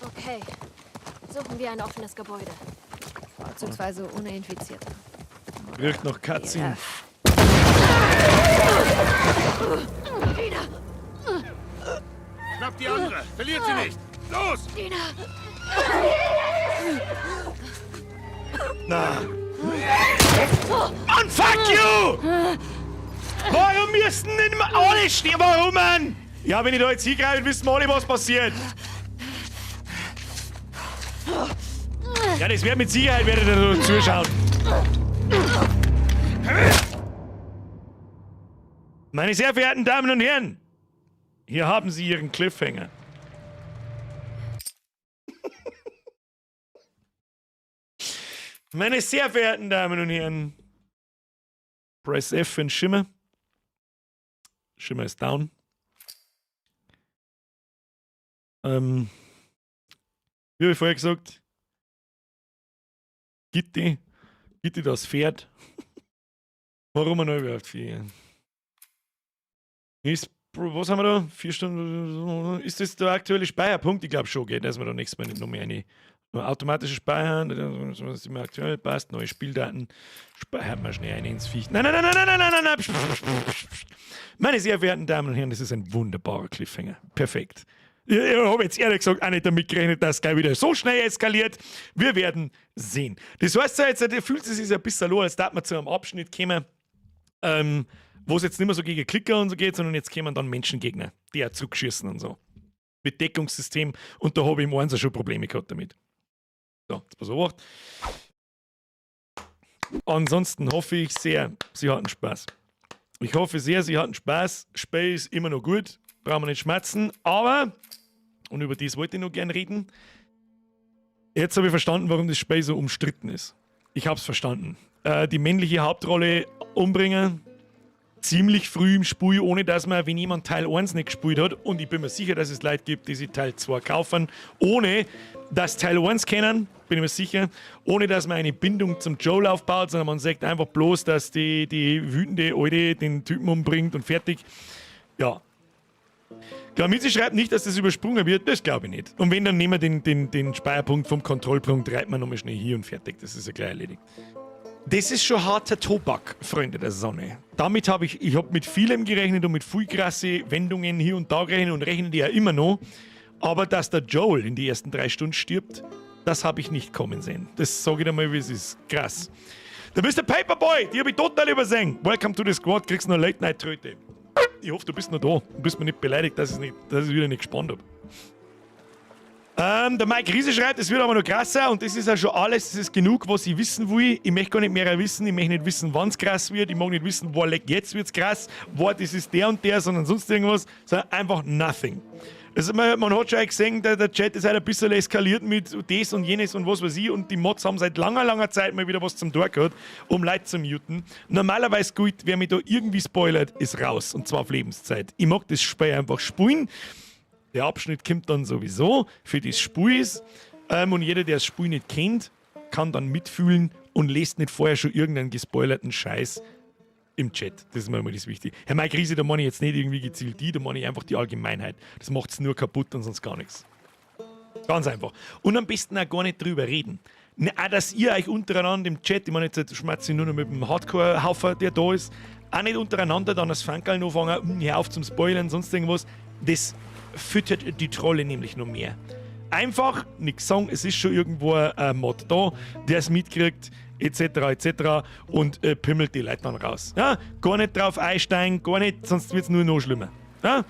Okay. Suchen wir ein offenes Gebäude. Vorzugsweise ohne Infizierte. Riecht nach Katzin. Dina! Schnapp die andere! Verliert sie nicht! Los! Dina! Na. Und fuck you! Warum müssen denn immer alle stehen? Warum, Mann? Ja, wenn ich da jetzt hingreife, wissen wir alle, was passiert. Ja, das wird mit Sicherheit, werdet ihr da zuschauen. Meine sehr verehrten Damen und Herren, hier haben Sie Ihren Cliffhanger. Meine sehr verehrten Damen und Herren, Press F für den Schimmer. Schimmer ist down. Wie habe ich vorher gesagt? Gitti, Gitti das Pferd. Warum wir noch überhaupt 4? Ist, was haben wir da? 4 Stunden. Ist das der aktuelle Speicherpunkt? Ich glaube schon, geht, dass wir da nächstes Mal nicht noch mehr eine. Nur automatische Speichern, das ist immer aktuell, passt, neue Spieldaten. Speichern wir schnell eine ins Viech. Nein, nein, nein, nein, nein, nein, nein, nein, nein. Meine sehr verehrten Damen und Herren, das ist ein wunderbarer Cliffhanger. Perfekt. Ich habe jetzt ehrlich gesagt auch nicht damit gerechnet, dass es gleich wieder so schnell eskaliert. Wir werden sehen. Das heißt ja jetzt, fühlt es sich ein bisschen so, als da man zu einem Abschnitt kommen, wo es jetzt nicht mehr so gegen Klicker und so geht, sondern jetzt kommen dann Menschengegner, die auch zurückschießen und so. Mit Deckungssystem, und da habe ich im Einser schon Probleme gehabt damit. So, jetzt pass auf. Ansonsten hoffe ich sehr, Sie hatten Spaß. Ich hoffe sehr, Sie hatten Spaß. Spiel ist immer noch gut, brauchen wir nicht schmerzen, aber, und über das wollte ich noch gern reden, jetzt habe ich verstanden, warum das Spiel so umstritten ist. Ich hab's verstanden. Die männliche Hauptrolle umbringen, ziemlich früh im Spiel, ohne dass man, wenn jemand Teil 1 nicht gespielt hat, und ich bin mir sicher, dass es Leute gibt, die sich Teil 2 kaufen, ohne dass Teil 1 kennen, bin ich mir sicher, ohne dass man eine Bindung zum Joel aufbaut, sondern man sagt einfach bloß, dass die wütende Alte den Typen umbringt und fertig. Ja. Glamitzi schreibt nicht, dass das übersprungen wird, das glaube ich nicht. Und wenn, dann nehmen wir den Speicherpunkt vom Kontrollpunkt, reibt man nochmal schnell hier und fertig. Das ist ja gleich erledigt. Das ist schon harter Tobak, Freunde der Sonne. Damit habe ich, ich hab mit vielem gerechnet und mit viel krasse Wendungen hier und da gerechnet und rechne die ja immer noch. Aber dass der Joel in die ersten 3 Stunden stirbt, das habe ich nicht kommen sehen. Das sage ich dir mal, wie es ist. Krass. Da bist der Paperboy, die habe ich total übersehen. Welcome to the Squad, kriegst noch Late-Night-Tröte. Ich hoffe, du bist noch da und bist mir nicht beleidigt, dass ich wieder nicht gespannt hab. Der Mike Riese schreibt, es wird aber noch krasser und das ist ja schon alles, das ist genug, was ich wissen will. Ich möchte gar nicht mehr wissen, ich möchte nicht wissen, wann's krass wird, ich mag nicht wissen, wo leck, jetzt wird's krass, wo das ist der und der, sondern sonst irgendwas, sondern einfach nothing. Also man hat schon gesehen, der Chat ist halt ein bisschen eskaliert mit das und jenes und was weiß ich, und die Mods haben seit langer, langer Zeit mal wieder was zum Tor gehabt, um Leute zu muten. Normalerweise gut, wer mich da irgendwie spoilert, ist raus, und zwar auf Lebenszeit. Ich mag das Spiel einfach spielen. Der Abschnitt kommt dann sowieso für das Spiel ist. Und jeder, der das Spiel nicht kennt, kann dann mitfühlen und lest nicht vorher schon irgendeinen gespoilerten Scheiß Im Chat. Das ist mir immer das Wichtige. Herr Mike Riese, da meine ich jetzt nicht irgendwie gezielt die, da meine ich einfach die Allgemeinheit. Das macht es nur kaputt und sonst gar nichts. Ganz einfach. Und am besten auch gar nicht drüber reden. Ne, auch, dass ihr euch untereinander im Chat, ich meine, jetzt schmerze ich nur noch mit dem Hardcore-Haufen, der da ist, auch nicht untereinander dann das Fankerl anfangen, hör auf zum Spoilern, sonst irgendwas. Das füttert die Trolle nämlich noch mehr. Einfach nichts sagen, es ist schon irgendwo ein Mod da, der es mitkriegt, etc. etc. und pimmelt die Leute dann raus. Ja? Gar nicht drauf einsteigen, gar nicht, sonst wird es nur noch schlimmer. Ja?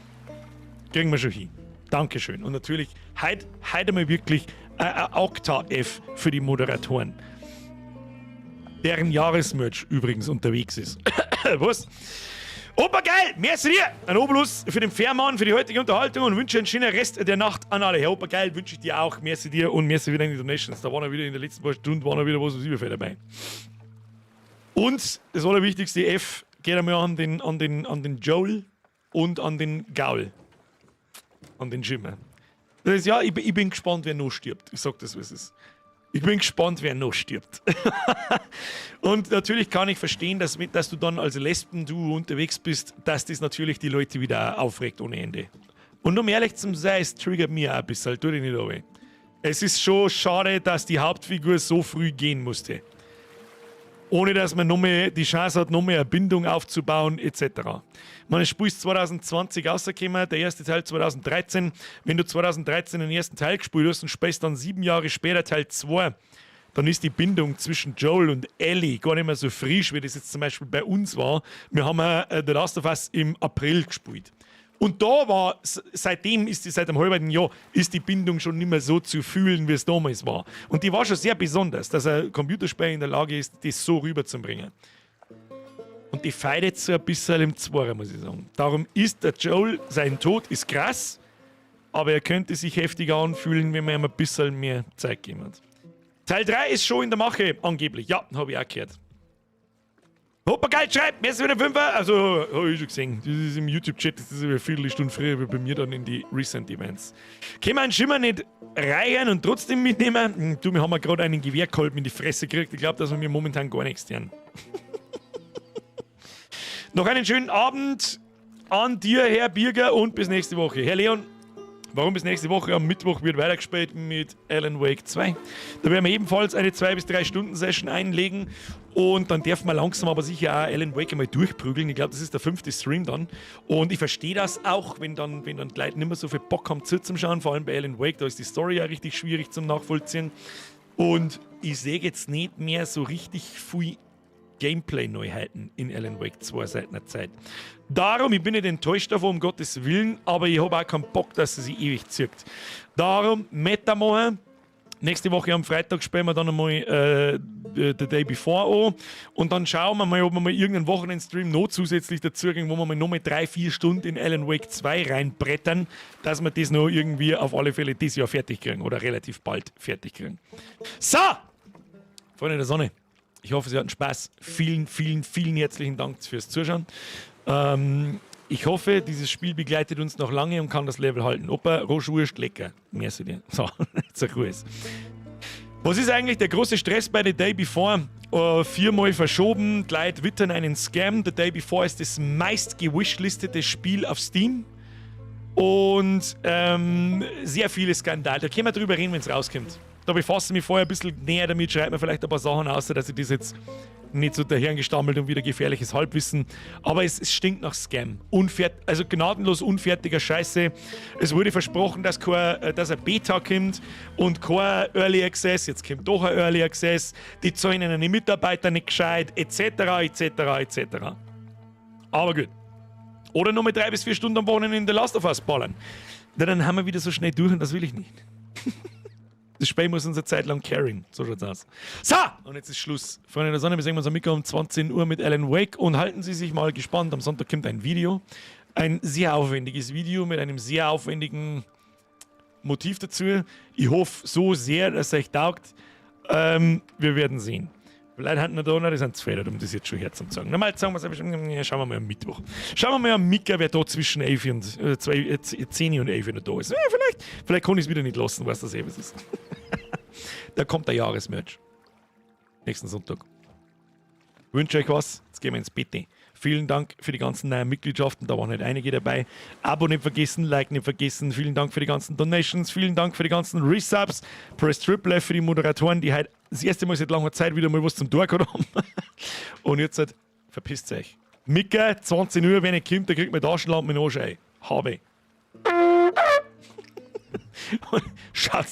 Kriegen wir schon hin. Dankeschön. Und natürlich heute einmal wirklich ein Okta F für die Moderatoren. Deren Jahresmerch übrigens unterwegs ist. Was? Opa geil, merci dir! Ein Obolus für den Fährmann, für die heutige Unterhaltung und wünsche einen schönen Rest der Nacht an alle. Herr Opa geil, wünsche ich dir auch. Merci dir und merci wieder in die Donations. Da waren wir wieder in den letzten paar Stunden, war noch wieder was was überfällt dabei. Und das allerwichtigste F geht einmal an den Joel und an den Gaul. An den Schimmer. Das ist, ja, ich bin gespannt, wer noch stirbt. Ich sag das, wie es ist. Ich bin gespannt, wer noch stirbt. Und natürlich kann ich verstehen, dass du dann als Lesben du unterwegs bist, dass das natürlich die Leute wieder aufregt ohne Ende. Und um ehrlich zu sein, es triggert mir auch ein bisschen, tu dich nicht weh. Es ist schon schade, dass die Hauptfigur so früh gehen musste. Ohne dass man noch mehr die Chance hat, noch mehr eine Bindung aufzubauen, etc. Ich meine, das Spiel ist 2020 rausgekommen, der erste Teil 2013. Wenn du 2013 den ersten Teil gespielt hast und spielst dann 7 Jahre später Teil 2, dann ist die Bindung zwischen Joel und Ellie gar nicht mehr so frisch, wie das jetzt zum Beispiel bei uns war. Wir haben The Last of Us im April gespielt. Und da war, seitdem ist die, seit einem halben Jahr, ist die Bindung schon nicht mehr so zu fühlen, wie es damals war. Und die war schon sehr besonders, dass ein Computerspiel in der Lage ist, das so rüberzubringen. Und die feidet so ein bisschen im Zworer, muss ich sagen. Darum ist der Joel, sein Tod ist krass, aber er könnte sich heftiger anfühlen, wenn man ihm ein bisschen mehr Zeit gegeben hat. Teil 3 ist schon in der Mache, angeblich. Ja, habe ich auch gehört. Hoppa geil, schreibt, mir ist wieder Fünfer. Also, habe ich schon gesehen. Das ist im YouTube-Chat, das ist eine Viertelstunde früher wie bei mir dann in die Recent Events. Können wir einen Schimmer nicht reihen und trotzdem mitnehmen? Du, wir haben ja gerade einen Gewehrkolben in die Fresse gekriegt. Ich glaube, dass wir mir momentan gar nichts tun. Noch einen schönen Abend an dir, Herr Birger, und bis nächste Woche. Herr Leon, warum bis nächste Woche? Am Mittwoch wird weitergespielt mit Alan Wake 2. Da werden wir ebenfalls eine 2 bis 3 Stunden Session einlegen und dann dürfen wir langsam aber sicher auch Alan Wake einmal durchprügeln. Ich glaube, das ist der fünfte Stream dann. Und ich verstehe das auch, wenn dann die Leute nicht mehr so viel Bock haben zuzuschauen, vor allem bei Alan Wake, da ist die Story ja richtig schwierig zum Nachvollziehen. Und ich sehe jetzt nicht mehr so richtig viel Gameplay-Neuheiten in Alan Wake 2 seit einer Zeit. Darum, ich bin nicht enttäuscht davon, um Gottes Willen, aber ich habe auch keinen Bock, dass sie sich ewig zieht. Darum, Meta machen. Nächste Woche am Freitag spielen wir dann einmal The Day Before an und dann schauen wir mal, ob wir mal irgendeinen Wochenendstream noch zusätzlich dazu kriegen, wo wir mal nochmal 3, 4 Stunden in Alan Wake 2 reinbrettern, dass wir das noch irgendwie auf alle Fälle dieses Jahr fertig kriegen oder relativ bald fertig kriegen. So! Freunde der Sonne, ich hoffe, Sie hatten Spaß. Vielen, vielen, vielen herzlichen Dank fürs Zuschauen. Ich hoffe, dieses Spiel begleitet uns noch lange und kann das Level halten. Opa, Roschwurst, lecker. Merci dir. So, jetzt Ruhe. Was ist eigentlich der große Stress bei The Day Before? Viermal verschoben, die Leute wittern einen Scam. The Day Before ist das meist gewishlistete Spiel auf Steam. Und sehr viele Skandale. Da können wir drüber reden, wenn es rauskommt. Da befasse ich mich vorher ein bisschen näher damit, schreibe mir vielleicht ein paar Sachen aus, dass ich das jetzt nicht so dahergestammelt und wieder gefährliches Halbwissen. Aber es stinkt nach Scam. Also gnadenlos unfertiger Scheiße. Es wurde versprochen, dass ein Beta kommt und kein Early Access. Jetzt kommt doch ein Early Access. Die zahlen ihnen die Mitarbeiter nicht gescheit, etc., etc., etc. Aber gut. Oder nur mit 3 bis 4 Stunden am Wochenende in The Last of Us ballern. Na, dann haben wir wieder so schnell durch und das will ich nicht. Das Spiel muss uns eine Zeit lang carryen. So schaut's aus. So, und jetzt ist Schluss. Freunde der Sonne, wir sehen uns am Mittwoch um 20 Uhr mit Alan Wake und halten Sie sich mal gespannt. Am Sonntag kommt ein Video. Ein sehr aufwendiges Video mit einem sehr aufwendigen Motiv dazu. Ich hoffe so sehr, dass es euch taugt. Wir werden sehen. Vielleicht hatten wir da noch, die sind zu fett, um das jetzt schon herzusagen. Normal sagen wir es, schauen wir mal am Mittwoch. Schauen wir mal am Mika, wer da zwischen 11 und 2, 10 und 11 noch da ist. Ja, vielleicht kann ich es wieder nicht lassen, was das eben ist. Da kommt der Jahresmerch. Nächsten Sonntag. Wünsche euch was. Jetzt gehen wir ins Bett. Vielen Dank für die ganzen neuen Mitgliedschaften, da waren halt einige dabei. Abo nicht vergessen, Like nicht vergessen. Vielen Dank für die ganzen Donations, vielen Dank für die ganzen Resubs. Press Triple F für die Moderatoren, die halt das erste Mal seit langer Zeit wieder mal was zum Tun gehabt haben. Und jetzt halt, verpisst euch. Micke, 20 Uhr, wenn ich kommt, dann kriegt man Taschenlampe in den Arsch ein. Habe. Schaut's.